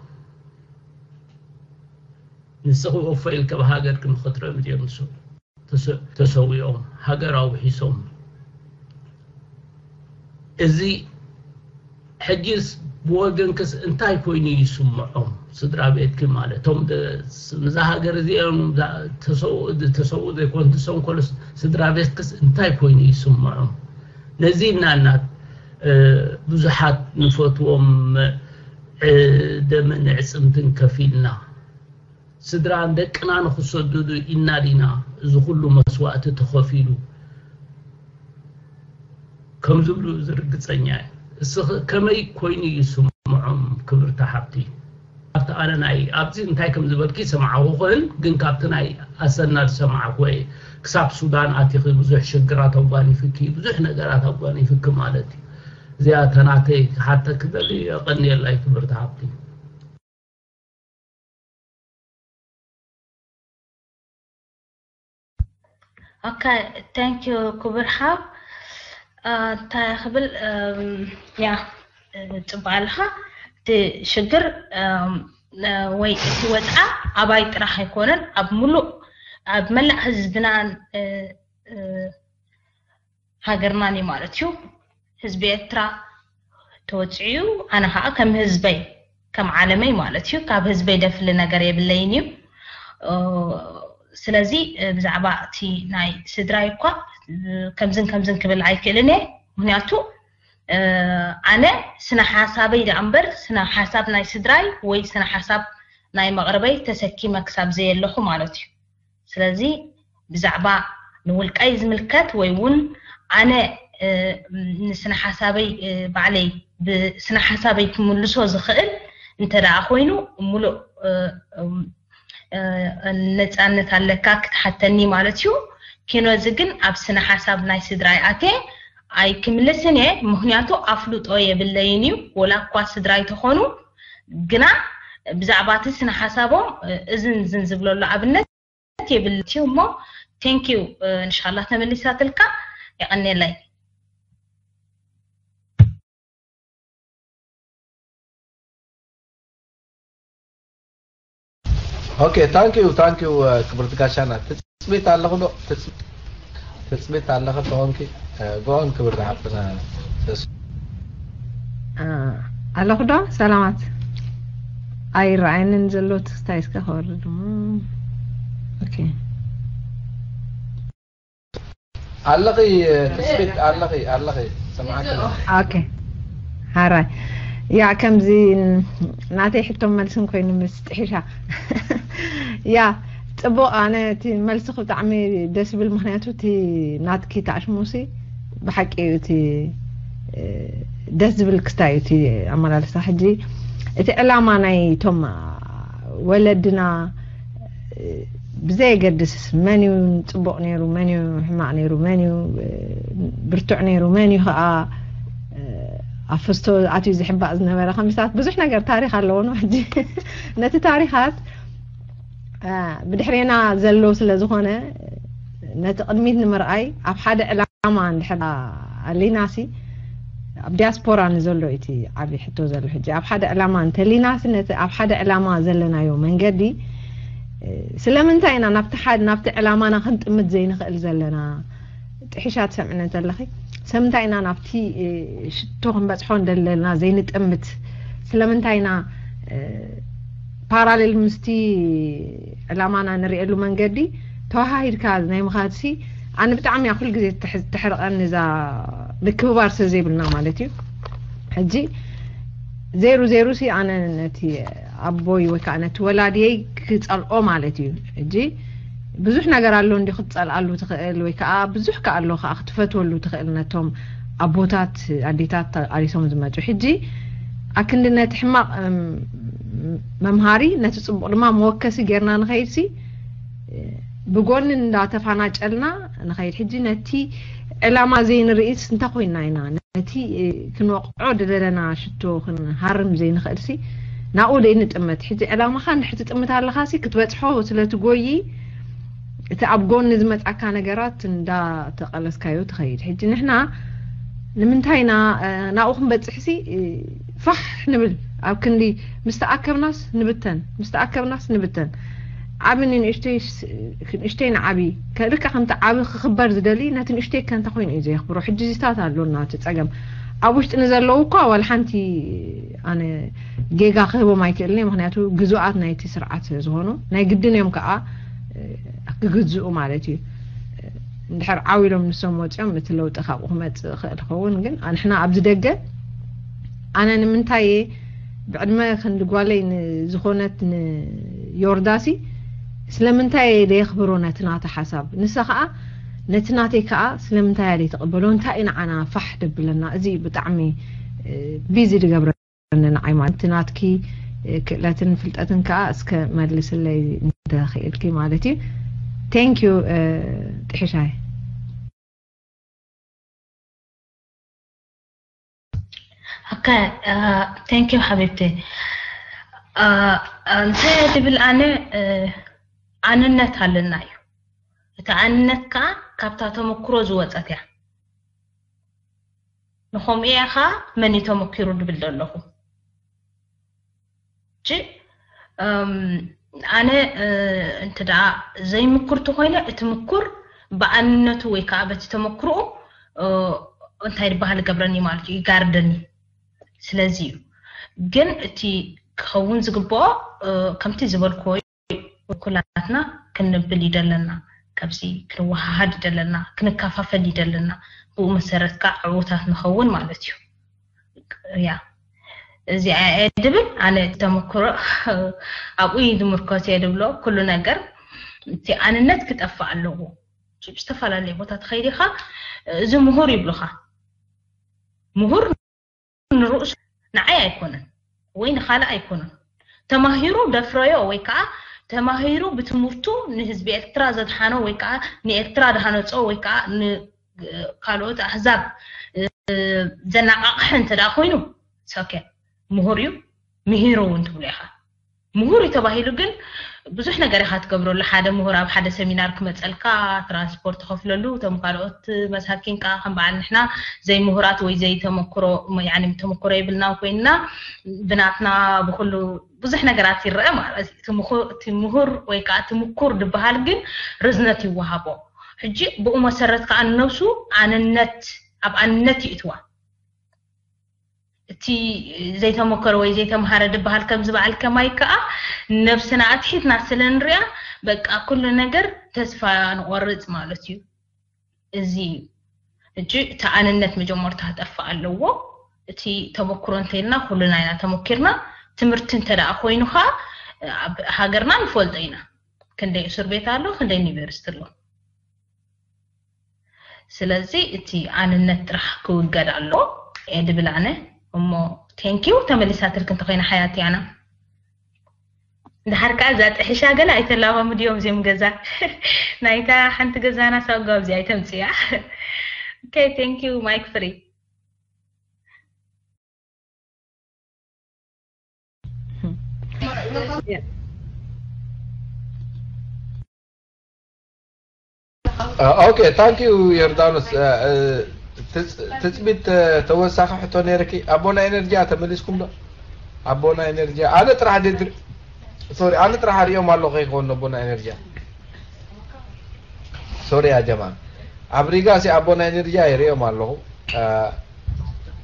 ንስኺ ወፎ ኢልኪ ኣብ ሃገርኪ ንክትረም እዚኦም ንሱ ተሰዊኦም ሃገር ኣውሒሶም እዚ ሕጂስ ብወገንክስ እንታይ ኮይኑ ይስምዖም ስድራ ቤትኪ ማለት እቶም ንዛ ሃገር እዚኦም ተሰውኡ ዘይኮን ዝሰንከሉ ስድራ ቤትክስ እንታይ ኮይኑ ይስምዖም ነዚ እናናት ብዙሓት ንፈትዎም ደምን ዕፅምትን ከፊልና ስድራን ደቅና ንክሰድዱ ኢልና ዲና እዚ ኩሉ መስዋእቲ ተኸፊሉ ከም ዝብሉ ዝርግፀኛ እየ። እስኺ ከመይ ኮይኑ ይስምዖም ክብርቲ ሓብቲ? ካብቲ ኣነ ናይ ኣብዚ እንታይ ከም ዝበልኪ ሰምዓኹኽን ግን ካብቲ ናይ ኣሰና ዝሰማዕኩ እየ። ክሳብ ሱዳን ኣቲኺ ብዙሕ ሽግራት ኣጓኒፍኪ ብዙሕ ነገራት ኣጓኒፍኪ ማለት እዩ። እዚኣ እታ ናተይ ክሓተኪ ደሊ የቐንየላይ ክብርቲ ሓብቲ። Okay, thank you ክቡር ሓው። እንታይ ክብል፣ ያ፣ ጽቡቕ ኣለኻ። እቲ ሽግር ወይ እቲ ወጽዓ ኣባይ ጥራሕ ኣይኮነን፣ ኣብ ሙሉእ፣ ኣብ መላእ ህዝብናን ሃገርናን እዩ ማለት እዩ። ህዝቢ ኤርትራ ተወጺዑ፣ ኣነ ከዓ ከም ህዝበይ፣ ከም ዓለመይ ማለት እዩ፣ ካብ ህዝበይ ደፍሊ ነገር የብለይን እዩ። ስለዚ ብዛዕባ እቲ ናይ ስድራይ እኳ ከምዝን ከምዝን ክብል ኣይክእልን እየ። ምክንያቱ ኣነ ስነ ሓሳበይ ደኣ እምበር ስነ ሓሳብ ናይ ስድራይ ወይ ስነ ሓሳብ ናይ መቕርበይ ተሰኪመ ክሳብ ዘየለኹ ማለት እዩ። ስለዚ ብዛዕባ ንውልቀይ ዝምልከት ወይ እውን ኣነ ንስነ ሓሳበይ ባዕለይ ብስነ ሓሳበይ ክምልሶ ዝኽእል እንተ ደኣ ኮይኑ፣ ሙሉእ ነፃነት ኣለካ ክትሓተኒ ማለት እዩ። ኪኖዚ ግን ኣብ ስነ ሓሳብ ናይ ስድራይ ኣትየ ኣይክምልስን እየ፣ ምክንያቱ ኣፍልጦ የብለይን እዩ። ወላ እኳ ስድራይ ተኾኑ፣ ግና ብዛዕባ እቲ ስነ ሓሳቦም እዝን ዝን ዝብለሉ ኣብነት የብልት እዩ እሞ፣ ቴንኪዩ። እንሻላ ተመሊሳትልካ። የቐኔለይ። Okay, thank you, thank you ክብርቲ ጋሻና። ትጽቢት ኣለኹ ዶ? ትጽቢት ኣለኸ ተኾንኪ? ጎን ክብርቲ ሓፍትና። ኣለኹ ዶ? ሰላማት። ኣይረኣየንን ዘሎ ትስታይ እስከ ከወርድ። Okay. ኣለኺ ትጽቢት ኣለኺ ኣለኺ ሰማዕኪ። Okay. ሓራይ። ያ ከምዚ ናተይ ሕቶ መልስን ኮይኑ ምስ ጥሒሻ። ያ ጽቡቕ። ኣነ እቲ መልስኺ ብጣዕሚ ደስ ዝብል፣ ምክንያቱ እቲ ናትኪ ተኣሽሙሲ ብሓቂ እዩ እቲ ደስ ዝብል ክስታይ እዩ እቲ ኣመላልሳ። ሕጂ እቲ ዕላማ ናይ ቶም ወለድና ብዘየገድስ መን እዩ ጽቡቕ ነይሩ፣ መን እዩ ሕማቕ ነይሩ፣ መን እዩ ብርቱዕ ነይሩ፣ መን እዩ ከዓ ኣብ ፈስቶ ኣትዩ ዝሕባእ ዝነበረ፣ ከምስታት ብዙሕ ነገር ታሪኽ ኣለዎ ነው። ሕጂ ነቲ ታሪኻት ብድሕሬና ዘሎ ስለ ዝኾነ ነቲ ቅድሚት ንምርኣይ ኣብ ሓደ ዕላማ እንድሕር ኣሊናሲ ኣብ ዲያስፖራ ንዘሎ እቲ ዓብዪ ሕቶ ዘሎ። ሕጂ ኣብ ሓደ ዕላማ እንተሊናሲ ነቲ ኣብ ሓደ ዕላማ ዘለናዮ መንገዲ ስለምንታይ ኢና ናብቲ ሓደ ናብቲ ዕላማና ክንጥምት ዘይንኽእል ዘለና? ጥሒሻ ትሰምዕኒ እንተለኺ ስለምንታይ ኢና ናብቲ ሽቶ ክንበፅሖ እንደለና ዘይንጥምት? ስለምንታይ ኢና ፓራሌል ምስቲ ዕላማና ንሪኤሉ መንገዲ ተዋሃሂድካ ናይ ምኻድሲ ኣነ ብጣዕሚ እያ ኩሉ ግዜ ተሕርቐኒ እዛ ምክብባር ስለ ዘይብልና ማለት እዩ። ሕጂ ዜሩ ዜሩ ሲ ኣነ ነቲ ኣቦይ ወይ ከዓ ነቲ ወላድየይ ክፀልኦ ማለት እዩ። ሕጂ ብዙሕ ነገር ኣሎ እንዲ ክትፀልኣሉ ትኽእል ወይ ከዓ ብዙሕ ከዓ ኣሎ ከዓ ክትፈትወሉ ትኽእል ነቶም ኣቦታት ኣዴታት ተቃሊሶም ዝመፁ። ሕጂ ኣክንዲ ነቲ ሕማቕ መምሃሪ ነቲ ፅቡቕ ድማ መወከሲ ጌርና ንኸይድሲ ብጎኒ እንዳተፋናጨልና ንኸይድ። ሕጂ ነቲ ዕላማ ዘይንርእስ እንተ ኮይና ኢና ነቲ ክንወቕዖ ዝደለና ሽቶ ክንሃርም ዘይንኽእልሲ ናብኡ ደይ ንጥመት። ሕጂ ዕላማኻ እንድሕር ትጥምት ኣለኻሲ ክትበፅሖ ስለ ትጎዪ እቲ ኣብ ጎኒ ዝመፃካ ነገራት እንዳተቐለስካዮ ትኸይድ። ሕጂ ንሕና ንምንታይ ኢና ናብኡ ክንበፅሕሲ ፋሕ ንብል ኣብ ክንዲ ምስ ተኣከብናስ ንብተን ምስ ተኣከብናስ ንብተን ዓቢ ንንእሽተይ ንእሽተይ ንዓቢ ልክዕ ከምቲ ዓቢ ክኽበር ዝደሊ ነቲ ንእሽተይ ከንተ ኮይኑ እዩ ዘየኽብሮ። ሕጂ ዚታት ኣሎ ናቲ ጸገም ኣብ ውሽጢ ንዘለዉ እኳ ዋላ ሓንቲ ኣነ ጌጋ ክህቦም ኣይክእልን እየ። ምክንያቱ ግዙኣት ናይቲ ስርዓት ስለ ዝኾኑ ናይ ግድን እዮም ከዓ ክግዝኡ ማለት እዩ። እንድሕር ዓው ኢሎም ንሶም ወፂኦም እቲ ለውጢ ካብኡ ክመፅእ ይኽእል ይኸውን። ግን ንሕና ኣብዚ ደገ ኣነ ንምንታይ እየ ብዕድመ ክንዲ ጓለይ ንዝኾነት ንዮርዳሲ ስለምንታይ እየ ደየኽብሮ ነቲ ናታ ሓሳብ ንሳ ከዓ ነቲ ናተይ ከዓ ስለምንታይ እያ ደይትቕበሎ እንታይ እዩ ንዓና ፋሕ ደብለና እዚ እዩ ብጣዕሚ ቢዚ ድገብረ ንዓይ ማለት ናትኪ ክእለትን ፍልጠትን ከዓ እስከ መልስለይ እንተኽእልኪ ማለት እዩ። Thank you ጥሒሻይ። Okay, thank you ሓቢብቲ። እንታይ ድብል ኣነ ኣነነት ኣለና እዩ። እታ ኣንነት ከዓ ካብታ ተመክሮ ዝወፀት እያ። ንኸምኡ እያ ከዓ መን እዩ ተመኪሩ ድብል ዘለኹ። ሕጂ ኣነ እንተ ደኣ ዘይምኩር ተኾይነ እቲ ምኩር ብኣንነቱ ወይ ከዓ በቲ ተመክርኡ እንታይ ድበሃል ይገብረኒ ማለት እዩ፣ ይጋርደኒ። ስለዚ እዩ ግን እቲ ክኸውን ዝግብኦ ከምቲ ዝበልክዎ ኩላትና ክንብል ይደለና፣ ካብዚ ክንወሃሃድ ይደለና፣ ክንከፋፈል ይደለና። ብኡ መሰረት ከዓ ዕዉታት ንኸውን ማለት እዩ። ያ እዚኣ እየ ድብል ኣነ ተመክሮ ኣብኡ እዩ ዝምርኮስ እየ ድብሎ። ኩሉ ነገር እቲ ኣንነት ክጠፍእ ኣለዎ። ዝተፈላለዩ ቦታ ተኸይዲኻ እዚ ምሁር ይብሉኻ። ምሁር ንርእሱ ንዓይ ኣይኮነን ወይ ንኻልእ ኣይኮነን። ተማሂሩ ደፍረዮ ወይ ከዓ ተማሂሩ ብትምህርቱ ንህዝቢ ኤርትራ ዘድሓኖ ወይ ከዓ ንኤርትራ ድሃነፆ ወይ ከዓ ካልኦት ኣህዛብ ዘናቃቕሐ እንተ ደኣ ኮይኑ ሶኬ ምሁር እዩ። ምሂሩ እውን ትብሎ ኢኻ። ምሁር እዩ ተባሂሉ ግን ብዙሕ ነገር ኢኻ ትገብረሉ። ሓደ ምሁር ኣብ ሓደ ሰሚናር ክመፀልካ ትራንስፖርት ትኸፍለሉ፣ እቶም ካልኦት መሳኪን ከዓ ከም በዓል ንሕና ዘይምሁራት ወይ ዘይተመክሮ ያኒ ተመክሮ የብልናን ኮይንና ብናትና ብኩሉ ብዙሕ ነገራት ይረአ ማለት እዩ። እቲ ምሁር ወይ ከዓ እቲ ምኩር ዝበሃል ግን ርዝነት ይወሃቦ። ሕጂ ብኡ መሰረት ከዓ ንነብሱ ኣንነት ኣብ ኣንነት ይእትዋ። እቲ ዘይተመከረ ወይ ዘይተምሃረ ዝበሃል ከምዚ በዓል ከማይ ከዓ ነብስና ኣትሒትና ስለ ንሪኣ በቃ ኩሉ ነገር ተስፋ ንቆርፅ ማለት እዩ። እዚ እዩ። ሕጂ እቲ ኣንነት መጀመርታ ክጠፍእ ኣለዎ። እቲ ተመክሮ እንተይልና ኩሉና ኢና ተመኪርና። ትምህርቲ እንተ ደኣ ኮይኑ ከዓ ኣብ ሃገርና ንፈልጦ ኢና። ክንደይ እስር ቤት ኣሎ፣ ክንደይ ዩኒቨርሲቲ ኣሎ። ስለዚ እቲ ኣንነት ጥራሕ ክውገድ ኣሎ እየ ድብል ኣነ። እሞ ቴንኪው ተመሊሳትልክ እንተኮይና ሓያት ያና። እንድሓር ከዓ እዛ ጥሕሻ ገለ ኣይተላባምድዮም እዚኦም ገዛ ናይታ ሓንቲ ገዛና ሳጓ ኣብዚ ኣይተምፅያ። ኦኬ ቴንኪው ማይክ ፍሪ። ኦኬ ታንክ ዩ ዮርዳኖስ። ትፅቢት ተወሳኺ ሕቶ ነይርኪ ኣቦና ኤነርጂ ተመሊስኩም ዶ? ኣቦና ኤነርጂ ኣነ ጥራሕ ድድሪ ሶሪ ኣነ ጥራሕ ሪኦም ኣለኹ ይኸውን ኣቦና ኤነርጂ። ሶሪ ያ ጀማ ኣብ ሪጋ ሲ ኣቦና ኤነርጂ ይሪኦም ኣለኹ።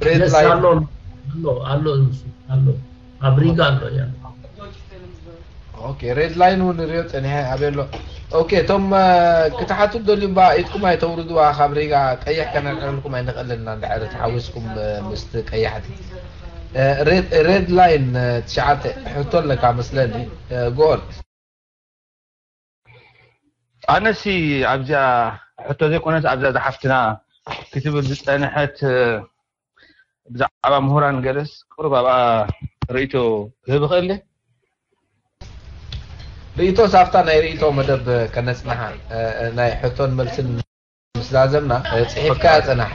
ሬድ የስ ላይት ኣሎ ኣሎ ኣሎ እሱ ኣሎ ኣብ ሪጋ ኣሎ ያ ኦኬ ሬድ ላይን እውን ሪኦ ፀኒሐ ኣበሎ። ኦኬ እቶም ክትሓቱ ደልዩ ባ ኢድኩም ኣይተውርድዋ ካብ ሪጋ ቀይሕ ከነልዕለልኩም ኣይንኽእልን ኢና እንድሕር ተሓዊስኩም ምስቲ ቀያሕቲ። ሬድ ላይን ትሽዓተ ሕቶ ኣለካ መስለኒ። ጎል ኣነሲ ኣብዚኣ ሕቶ ዘይኮነስ ኣብዛ ዝሓፍትና ክትብል ዝፀንሐት ብዛዕባ ምሁራን ገለስ ቅሩብ ኣብኣ ርእይቶ ክህብ እኽእል ድየ? ርእይቶ ሳፍታ ናይ ርእይቶ መደብ ከነፅንሓ ናይ ሕቶን መልስን ምስ ዛዘምና ፅሒፍካያ ፅናሕ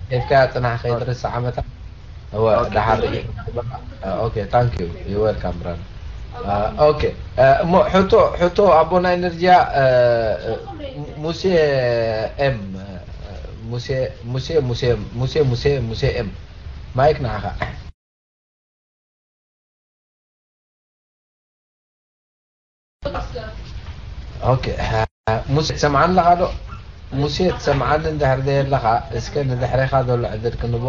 ፅሒፍካያ ፅናሕ ከይትርስዕ ዓመታ እወ ደሓር ርእዩ ኦኬ ታንክ ዩ ዩ ዌልካም ብራን ኦኬ እሞ ሕቶ ሕቶ ኣቦና ኤነርጂያ ሙሴ ኤም ሙሴ ሙሴ ሙሴ ሙሴ ሙሴ ሙሴ ኤም ማይክ ንዓኻ ኦኬ ሙሴ ትሰምዓኒ ኣለኻ ዶ? ሙሴ ትሰምዓኒ እንድሕር ዘየለኻ እስከ ንድሕሬኻ ዘሎ ዕድል ክንቦ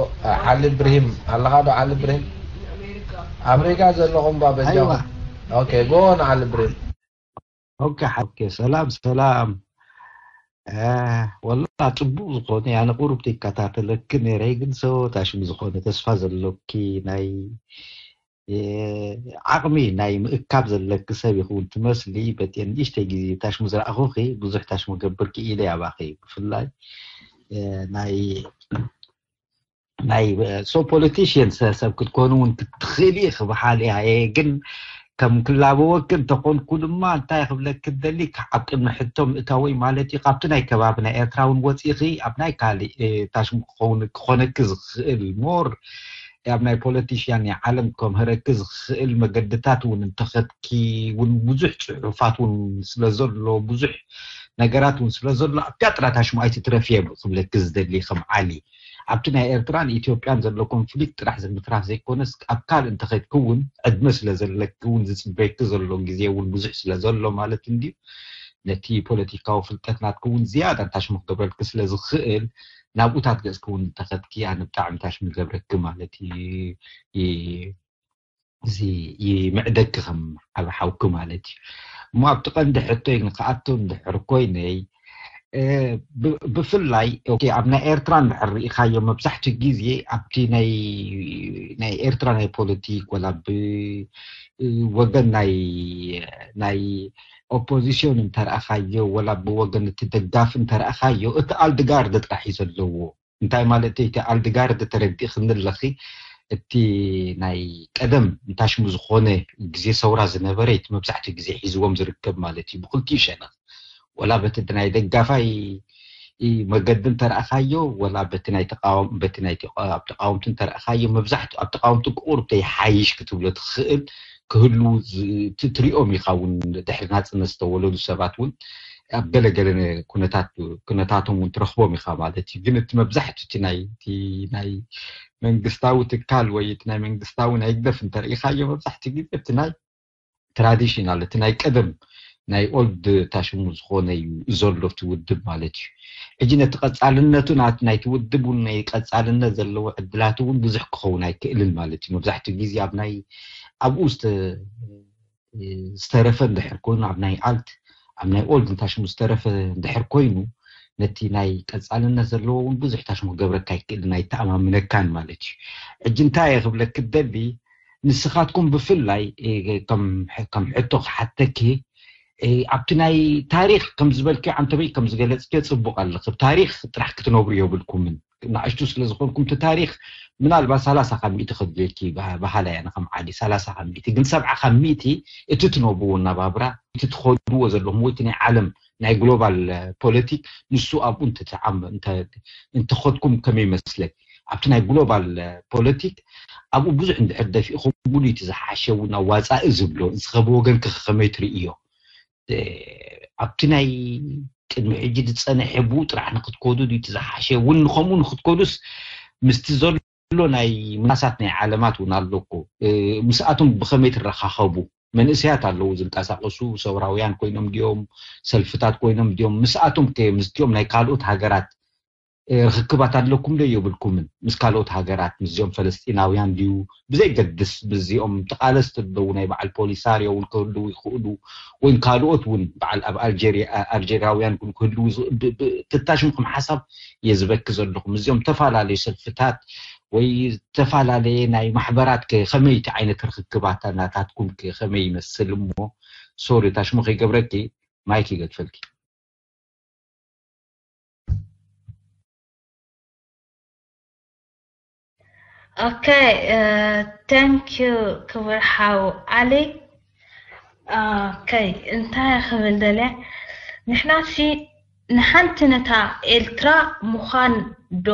ዓሊ ብርሂም ኣለኻ ዶ ዓሊ ብርሂም? ኣብ ሪጋ ዘለኹም ባ በጃኹም ኦኬ ጎ ንዓሊ ብርሂም ኦኬ ሓ- ኦኬ ሰላም ሰላም እ፣ ወላ ፅቡቅ ዝኾነ ያነ ቁሩብ ይከታተለኪ ነይረ ግን ሰው ታሽሙ ዝኾነ ተስፋ ዘሎኪ ናይ እ፣ ዓቕሚ ናይ ምእካብ ዘለኪ ሰብ ይኸውን ትመስሊ በቲ ንእሽተይ ግዜ ታሽሙ ዝረኣኹኺ ብዙሕ ታሽሙ ገብር ክኢለ ያባኺ ብፍላይ እ፣ ናይ ናይ so politician ሰብ ክትኮኑ እውን ክትኽእል ኢኺ ብሓል እየ ግን ከም ክላበወኪ እንተኾንኩ ድማ እንታይ ክብለኪ ደሊ ኣብ ቅድሚ ሕቶ ምእታወይ ማለት እዩ ካብቲ ናይ ከባቢ ናይ ኤርትራ እውን ወፂእኺ ኣብ ናይ ካሊእ ታሽሙ ክኸውን ክኾነኪ ዝኽእል more ኣብ ናይ politician ናይ ዓለም ከምህረኪ ዝኽእል መገድታት እውን እንተኸድኪ እውን ብዙሕ ፅሑፋት እውን ስለ ዘሎ ብዙሕ ነገራት እውን ስለ ዘሎ ኣብቲኣ ጥራታ ሽሙ ኣይትትረፍየ ክብለኪ ዝደሊ ከም ዓሊ ኣብቲ ናይ ኤርትራን ኢትዮጵያን ዘሎ ኮንፍሊክት ጥራሕ ምትራፍ ዘይኮነስ ኣብ ካልእ እንተኸድኪ እውን ዕድመ ስለ ዘለኪ እውን ዝፅበየኪ ዘሎ ግዜ እውን ብዙሕ ስለ ዘሎ ማለት እንድዩ ነቲ ፖለቲካዊ ፍልጠት ናትኪ እውን ዝያዳ እንታሽሙ ክገብረልኪ ስለ ዝኽእል ናብኡታት ገፅኪ እውን እንተኸድኪ ኣነ ብጣዕሚ ታሽሙ ይገብረኪ ማለት እዩ እዚ ይምዕደኪ ከም ዓቢ ሓውኪ ማለት እዩ እሞ ኣብቲ ቀንዲ ሕቶይ ንክኣቱ እንድሕር ኮይነይ ብፍላይ ኣብ ናይ ኤርትራ እንድሕር ርኢኻዮ መብዛሕትኡ ግዜ ኣብቲ ናይ ኤርትራ ናይ ፖለቲክ ወላ ብወገን ናይ ናይ ኦፖዚሽን እንተረኣኻዮ ወላ ብወገን እቲ ደጋፊ እንተረኣኻዮ እቲ ኣልድጋርድ ጥራሕ እዩ ዘለዎ እንታይ ማለት እቲ ኣልድጋርድ ተረዲእኽኒ ኣለኺ እቲ ናይ ቀደም እንታሽሙ ዝኾነ ግዜ ሰውራ ዝነበረ እቲ መብዛሕትኡ ግዜ ሒዝዎም ዝርከብ ማለት እዩ ብክልቲኡ ሸነኽ ወላ በቲ ናይ ደጋፋይ መገዲ እንተረኣኻዮ ወላ በቲ ናይ ተቃወም በቲ ናይ ኣብ ተቃወምቲ እንተረኣኻዮ መብዛሕትኡ ኣብ ተቃወምቲ ቁሩብ ተይሓይሽ ክትብሎ ትኽእል ክህሉ ትሪኦም ኢኻ እውን ድሕሪ ናፅነት ዝተወለዱ ሰባት እውን ኣብ ገለገለ ኩነታት ኩነታቶም እውን ትረኽቦም ኢኻ ማለት እዩ ግን እቲ መብዛሕትኡ እቲ ናይ እቲ ናይ መንግስታዊ ትካል ወይ እቲ ናይ መንግስታዊ ናይ ግደፍ እንተርኢኻዮ መብዛሕትኡ ግዜ እቲ ናይ ትራዲሽናል እቲ ናይ ቀደም ናይ ኦልድ ታሽሙ ዝኾነ እዩ ዘሎ እቲ ውድብ ማለት እዩ ሕጂ ነቲ ቀፃልነቱ ናይቲ ውድብ እውን ናይ ቀፃልነት ዘለዎ ዕድላት እውን ብዙሕ ክኸውን ኣይክእልን ማለት እዩ መብዛሕትኡ ግዜ ኣብ ናይ ኣብኡ ዝተረፈ እንድሕር ኮይኑ ኣብ ናይ ኣልት ኣብ ናይ ኦልድ ታሽሙ ዝተረፈ እንድሕር ኮይኑ ነቲ ናይ ቀፃልነት ዘለዎ እውን ብዙሕ ታሽሙ ክገብረካ ኣይክእልን ኣይተኣማምነካን ማለት እዩ ሕጂ እንታይ እየ ክብለክ ደሊ ንስኻትኩም ብፍላይ ከም ሕቶ ክሓተኪ ኣብቲ ናይ ታሪክ ከም ዝበልክዮ ዓንተበይ ከም ዝገለፅክዮ ፅቡቅ ኣለክ ታሪክ ጥራሕ ክትነብሩ የብልኩምን ንኣሽቱ ስለ ዝኾንኩም እቲ ታሪክ ምናልባት ሰላሳ ካብ ሚእቲ ከድልየኪ በሃላ እያ ከም ዓዲ ሰላሳ ካብ ሚእቲ ግን ሰብዓ ካብ ሚእቲ እቲ ትነብርዎ እናባብራ እቲ ትኸድዎ ዘለኹም ወይ እቲ ናይ ዓለም ናይ ግሎባል ፖለቲክ ንሱ ኣብኡ እንተኸድኩም ከመይ ይመስለክ ኣብቲ ናይ ግሎባል ፖለቲክ ኣብኡ ብዙሕ እንድሕር ደፊእኹምሉ እቲ ዝሓሸ እውን ኣዋፃኢ ዝብሎ ንስኸ ብወገንክ ከመይ ትርእዮ ኣብቲ ናይ ቅድሚ ሕጂ ዝፀንሐ ብኡ ጥራሕ ንክትከዱ ድዩ እቲ ዝሓሸ እውን ንከምኡ ንክትከዱስ ምስቲ ዘሎ ናይ ምናሳት ናይ ዓለማት እውን ኣሎ እኮ ምስኣቶም ብኸመይ ትረኻኸቡ መንእሰያት ኣለዉ ዝንቀሳቀሱ ሰውራውያን ኮይኖም ድዮም ሰልፍታት ኮይኖም ድዮም ምስኣቶም ከ ምስቲኦም ናይ ካልኦት ሃገራት ርኽክባት ኣለኩም ዶ የብልኩምን ምስ ካልኦት ሃገራት ምስዚኦም ፈለስጢናውያን ድዩ ብዘይገድስ ምስዚኦም ተቃለስቲ ኣለዉ ናይ በዓል ፖሊሳርዮ እውን ክህልዉ ይኽእሉ ወይም ካልኦት እውን በዓል ኣብ ኣልጀርያውያን ክህልዉ ትታሽምኩም ሓሳብ እየ ዝበኪ ዘለኹ ምስዚኦም ዝተፈላለዩ ሰልፍታት ወይ ዝተፈላለየ ናይ ማሕበራት ከመይ እቲ ዓይነት ርኽክባት ናታትኩም ከመይ ይመስል እሞ ሶሪ ታሽሙ ከይገብረኪ ማይክ ይገድፈልኪ Okay, thank you ክቡር ሓው ዓሊ። Okay, እንታይ ክብል ደልየ ንሕና ሲ ንሓንቲ ነታ ኤልትራ ምዃን ዶ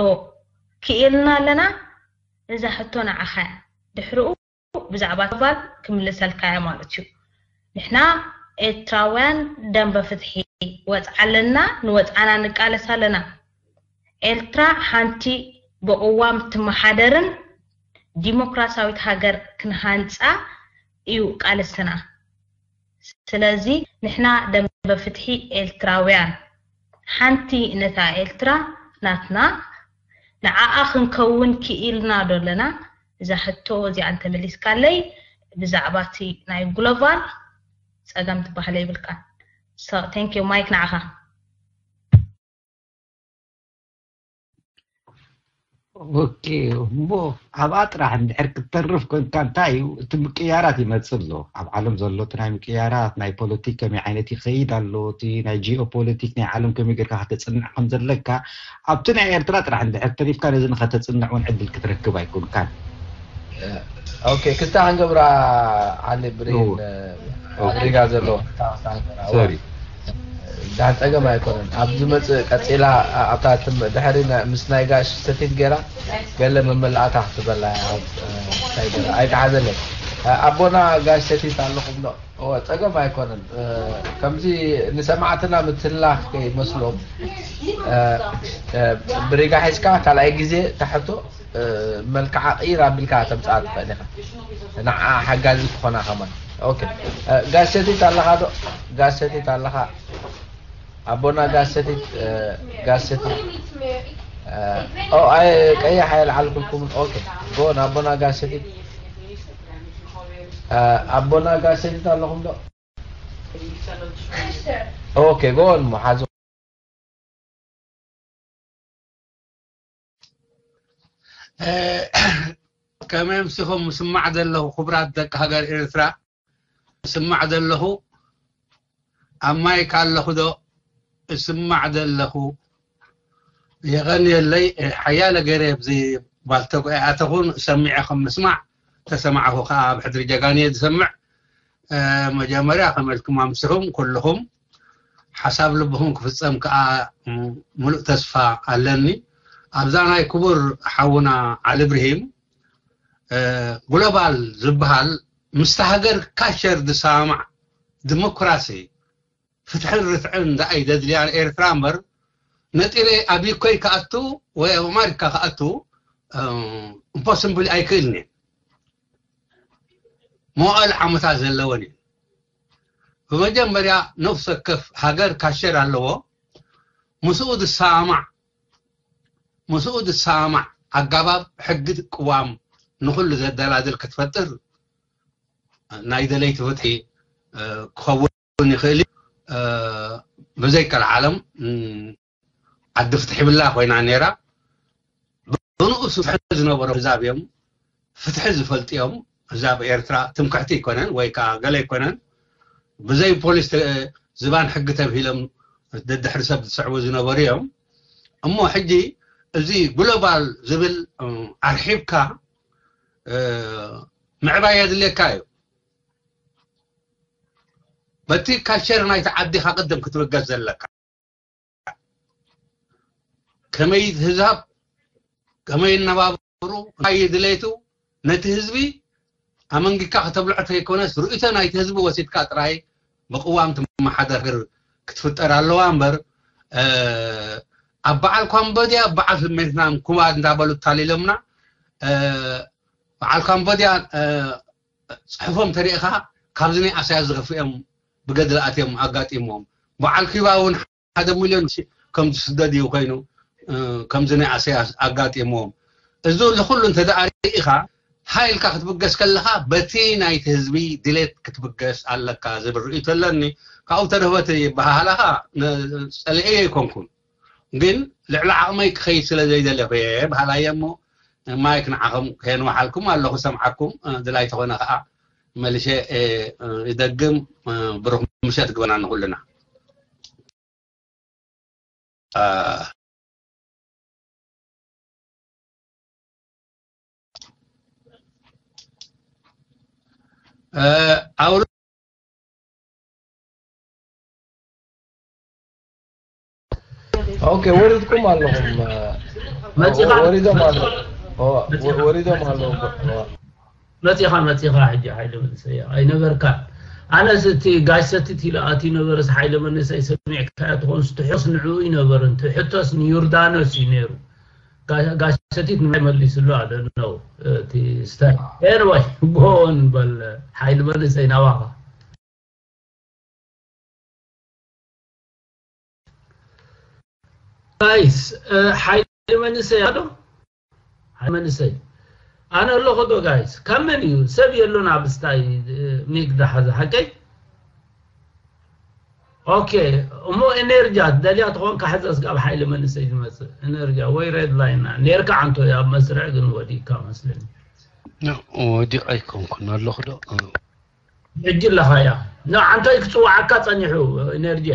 ክኢልና ኣለና? እዛ ሕቶ ንዓኻ እያ። ድሕርኡ ብዛዕባ ቶቫል ክምልሰልካ እየ ማለት እዩ። ንሕና ኤርትራውያን ደንበ ፍትሒ ወፅዓ ኣለና፣ ንወፅዓና ንቃለስ ኣለና። ኤርትራ ሓንቲ ብቕዋም ትመሓደርን ዲሞክራሲያዊት ሃገር ክንሃንፃ እዩ ቃልስና። ስለዚ ንሕና ደንበ ፍትሒ ኤርትራውያን ሓንቲ ነታ ኤርትራ ናትና ንዓኣ ክንከውን ክኢልና ዶ ኣለና? እዛ ሕቶ እዚኣ እንተመሊስካለይ ብዛዕባ እቲ ናይ ግሎባል ፀገም ትበሃል የብልካን። So, thank you. ማይክ ንዓኻ። ኦኬ እሞ ኣብኣ ጥራሕ እንድሕር ክትተርፍ ኮንካ እንታይ እዩ እቲ ምቅያራት ይመፅእ ኣሎ ኣብ ዓለም ዘሎ እቲ ናይ ምቅያራት ናይ ፖለቲክ ከመይ ዓይነት ይኸይድ ኣሎ እቲ ናይ ጂኦፖለቲክ ናይ ዓለም ከመይ ጌርካ ከተፅንዕ ከም ዘለካ ኣብቲ ናይ ኤርትራ ጥራሕ እንድሕር ተሪፍካ ነዚ ንኸተፅንዕ እውን ዕድል ክትረክብ ኣይኮንካን ኦኬ ክስታ ክንገብራ ዓሊ ብሬን ሪጋ ዘሎ ዳን ፀገም ኣይኮነን ኣብ ዝመፅእ ቀፂላ ኣብታ ድሕሪ ምስ ናይ ጋሽ ሰቲት ገይራ ገለ መመላእታ ክትበላ ኣይተሓዘለይ ኣቦና ጋሽ ሰቲት ኣለኹም ዶ እወ፣ ጸገም ኣይኮነን። እ፣ ከምዚ ንሰማዕትና ምትላኽ ከይመስሎም፣ እ፣ እ፣ ብሪጋ ሒዝካ ካልኣይ ግዜ ታሕቶ፣ እ፣ መልክዓ ቅይር ኣቢልካ ተምጽኣ ትኽእል ኢኻ። ንዓ ሓጋዚ ክኾና ከማን። ኦኬ። እ፣ ጋሰቲት ኣለኻ ዶ? ጋሰቲት ኣለኻ? ኣቦና ጋሰቲት፣ እ፣ ጋሰቲት፣ እ፣ ኦ፣ ኣይ፣ ቀይሕ ኣየልዓልኩልኩምን። ኦኬ። ጎን ኣቦና ጋሰቲት፣ እ፣ ኣቦና ጋሰቲት ኣለኹም ዶ? ኦኬ፣ ጎን መሓዙ። እ፣ ከመይ ኣምሲኹም? ምስማዕ ዘለኹ፣ ክቡራት ደቂ ሃገር ኤርትራ፣ ምስማዕ ዘለኹ፣ ኣብ ማይክ ኣለኹ ዶ? እስማዕ ዘለኹ። የቐንየለይ። እ፣ ሓያለ ገይረ ኣብዚ ባልተጉ ኣይኣተኹን፣ ሰሚዐ ከም ምስማዕ ተሰማዕኹ ከኣ ኣብ ሕድሪ ጀጋኑ እየ ዝሰምዕ። እ፣ መጀመርያ ከመልኩም ኣምሲኹም ኩልኹም፣ ሓሳብ ልብኹም ክፍጸም ከኣ፣ ም-፣ ምሉእ ተስፋ ኣለኒ። ኣብዛ ናይ ክቡር ሓውና ዓሊ እብርሂም፣ እ፣ ግሎባል ዝበሃል ምስቲ ሃገር ካሸር ዝሰማማዕ ዲሞክራሲ፣ ፍትሕን ርትዕን ደኣ እዩ ዘድልያ ኤርትራ እምበር፣ ነጢረ ኣብ ዩኮይ ክኣቱ ወይ ኣብ ኣማሪካ ክኣቱ፣ እ፣ ኢምፖስብል ኣይክእልን እየ። መዋእል ዓመታት ዘለወን እዩ። ብመጀመርያ ነፍሲ ወከፍ ሃገር ካሸር ኣለዎ። ምስኡ ዝሰማማዕ፣ ምስኡ ዝሰማማዕ ኣገባብ ሕጊ ቅዋም ንኹሉ ዘደላድል ክትፈጥር ናይ ደለይቲ ፍትሒ፣ እ፣ ክኸውን ይኽእል እዩ። እ፣ ብዘይከልዓለም፣ እም፣ ዓዲ ፍትሒ ይብላ ኮይና ነይራ። ብንኡስ ፍትሒ ዝነበሮ ህዛብ እዮም፣ ፍትሒ ዝፈልጡ እዮም። ህዛብ ኤርትራ ትምክሕቲ ኣይኮነን ወይ ከዓ ገለ ኣይኮነን። ብዘይ ፖሊስ ተ-፣ ዝባን ሕጊ ተብሂሎም ደድሕሪ ሰብ ዝስዕቡ ዝነበሩ እዮም። እሞ ሕጂ እዚ ግሎባል ዝብል፣ እም፣ ኣርሒብካ፣ እ፣ ምዕባይ የድልየካ እዩ። በቲ ካልቸር ናይቲ ዓዲ ኢኻ ቅድም ክትብገስ ዘለካ። ከመይ ህዛብ፣ ከመይ ይነባብሩ፣ እንታይ እዩ ድሌቱ፣ ነቲ ህዝቢ ኣመንጊካ ከተብልዖ ተይኮነስ፣ ርእይቶ ናይቲ ህዝቢ ወሲድካ ጥራይ ብቅዋም ትመሓደር ክትፍጠር ኣለዋ እምበር፣ እ፣ ኣብ በዓል ካምቦድያ በዓል ስሜትናም ኩባ እንዳበሉ ኣታሊሎምና፣ እ፣ በዓል ካምቦድያ፣ እ፣ ጽሑፎም ተሪእኻ ካብዚ ናይ ኣሳያስ ዝኸፍኦም ብገድሊ ኣትዮም ኣጋጢሞም። በዓል ኩባ እውን ሓደ ሚልዮን ሲ-፣ ከም ዝስደድ እዩ ኮይኑ፣ እ፣ ከምዚ ናይ ኣሳያስ ኣጋጢሞም። እዚ ኩሉ እንተ ደኣ ርኢኻ፣ ሃይ ኢልካ ክትብገስ ከለኻ፣ በቲ ናይቲ ህዝቢ ድሌት ክትብገስ ኣለካ ዝብል ርእይቶ ኣለኒ። ካብኡ ተረፈ እቲ በሃህላኻ ነ-፣ ጸሊኤዮ ኣይኮንኩን። ግን ልዕሊ ዓቕመይ ክኸይድ ስለ ዘይደለኹ እየ በሃላይ እየ እሞ፣ ማይክ ንዓኹም ከየንውሓልኩም ኣለኹ፣ ሰምዓኩም። እ፣ ድላይ ተኾነ ኸዓ መልሸ፣ እ፣ እ፣ ይደግም። እ፣ ብሩኽ ምሸት ግበና ንኹልና። እ፣ እ፣ ኣውሎ ኦኬ፣ ወሪድኩም ኣለኹም። መጺኻ? ወሪዶም ኣለኹም። ኦ፣ መጺኻ? ወሪዶም ኣለኹም። ኦ። መጺኻ፣ መጺኻ፣ ሕጂ ሓይለ መንእሰይ ኣይነበርካን። ኣነስ እቲ ጋሽ ሰቲት ኢሉ ኣትዩ ነበርስ፣ ሓይለ መንእሰይ ሰሚዕካዮ ትኾንስ፣ ትሑስ ንዕኡ ኣይነበርን። እቲ ሕቶስ ንዮርዳኖስ እዩ ነይሩ። ጋ-፣ ጋሽ ሰቲት ንመን መሊስሉ? I don't know። እቲ ስታይ። ኤንወይ፣ ጎን በል፣ ሓይሊ መንእሰይ ናባኻ። ጋይስ፣ እ፣ ሓይሊ መንእሰይ ኣሎ? ሓይሊ መንእሰይ። ኣነ ኣለኹ ዶ ጋይስ? ካብ መን እዩ? ሰብ የሎን ኣብ ስታይ፣ እ፣ ሚግ ዝሓዘ፣ ሓቀይ? ኦኬ፣ እሞ ኤነርጂ ደልያ ትኾን ካሕዘ እስካብ ሓይሊ መንእሰይ ዝመጽእ። ኤነርጂ ወይ ሬድ ላይን ና-፣ ኔርካ ዓንቶ ኣብ መስርዕ ግን ወዲእካ መስለኒ። ኖ፣ ወዲቕ ኣይኮንኩን ኣለኹ ዶ? ሕጂ ኣለኻያ። ኖ፣ ዓንቶይ ክጽውዓካ ጸኒሑ ኤነርጂ።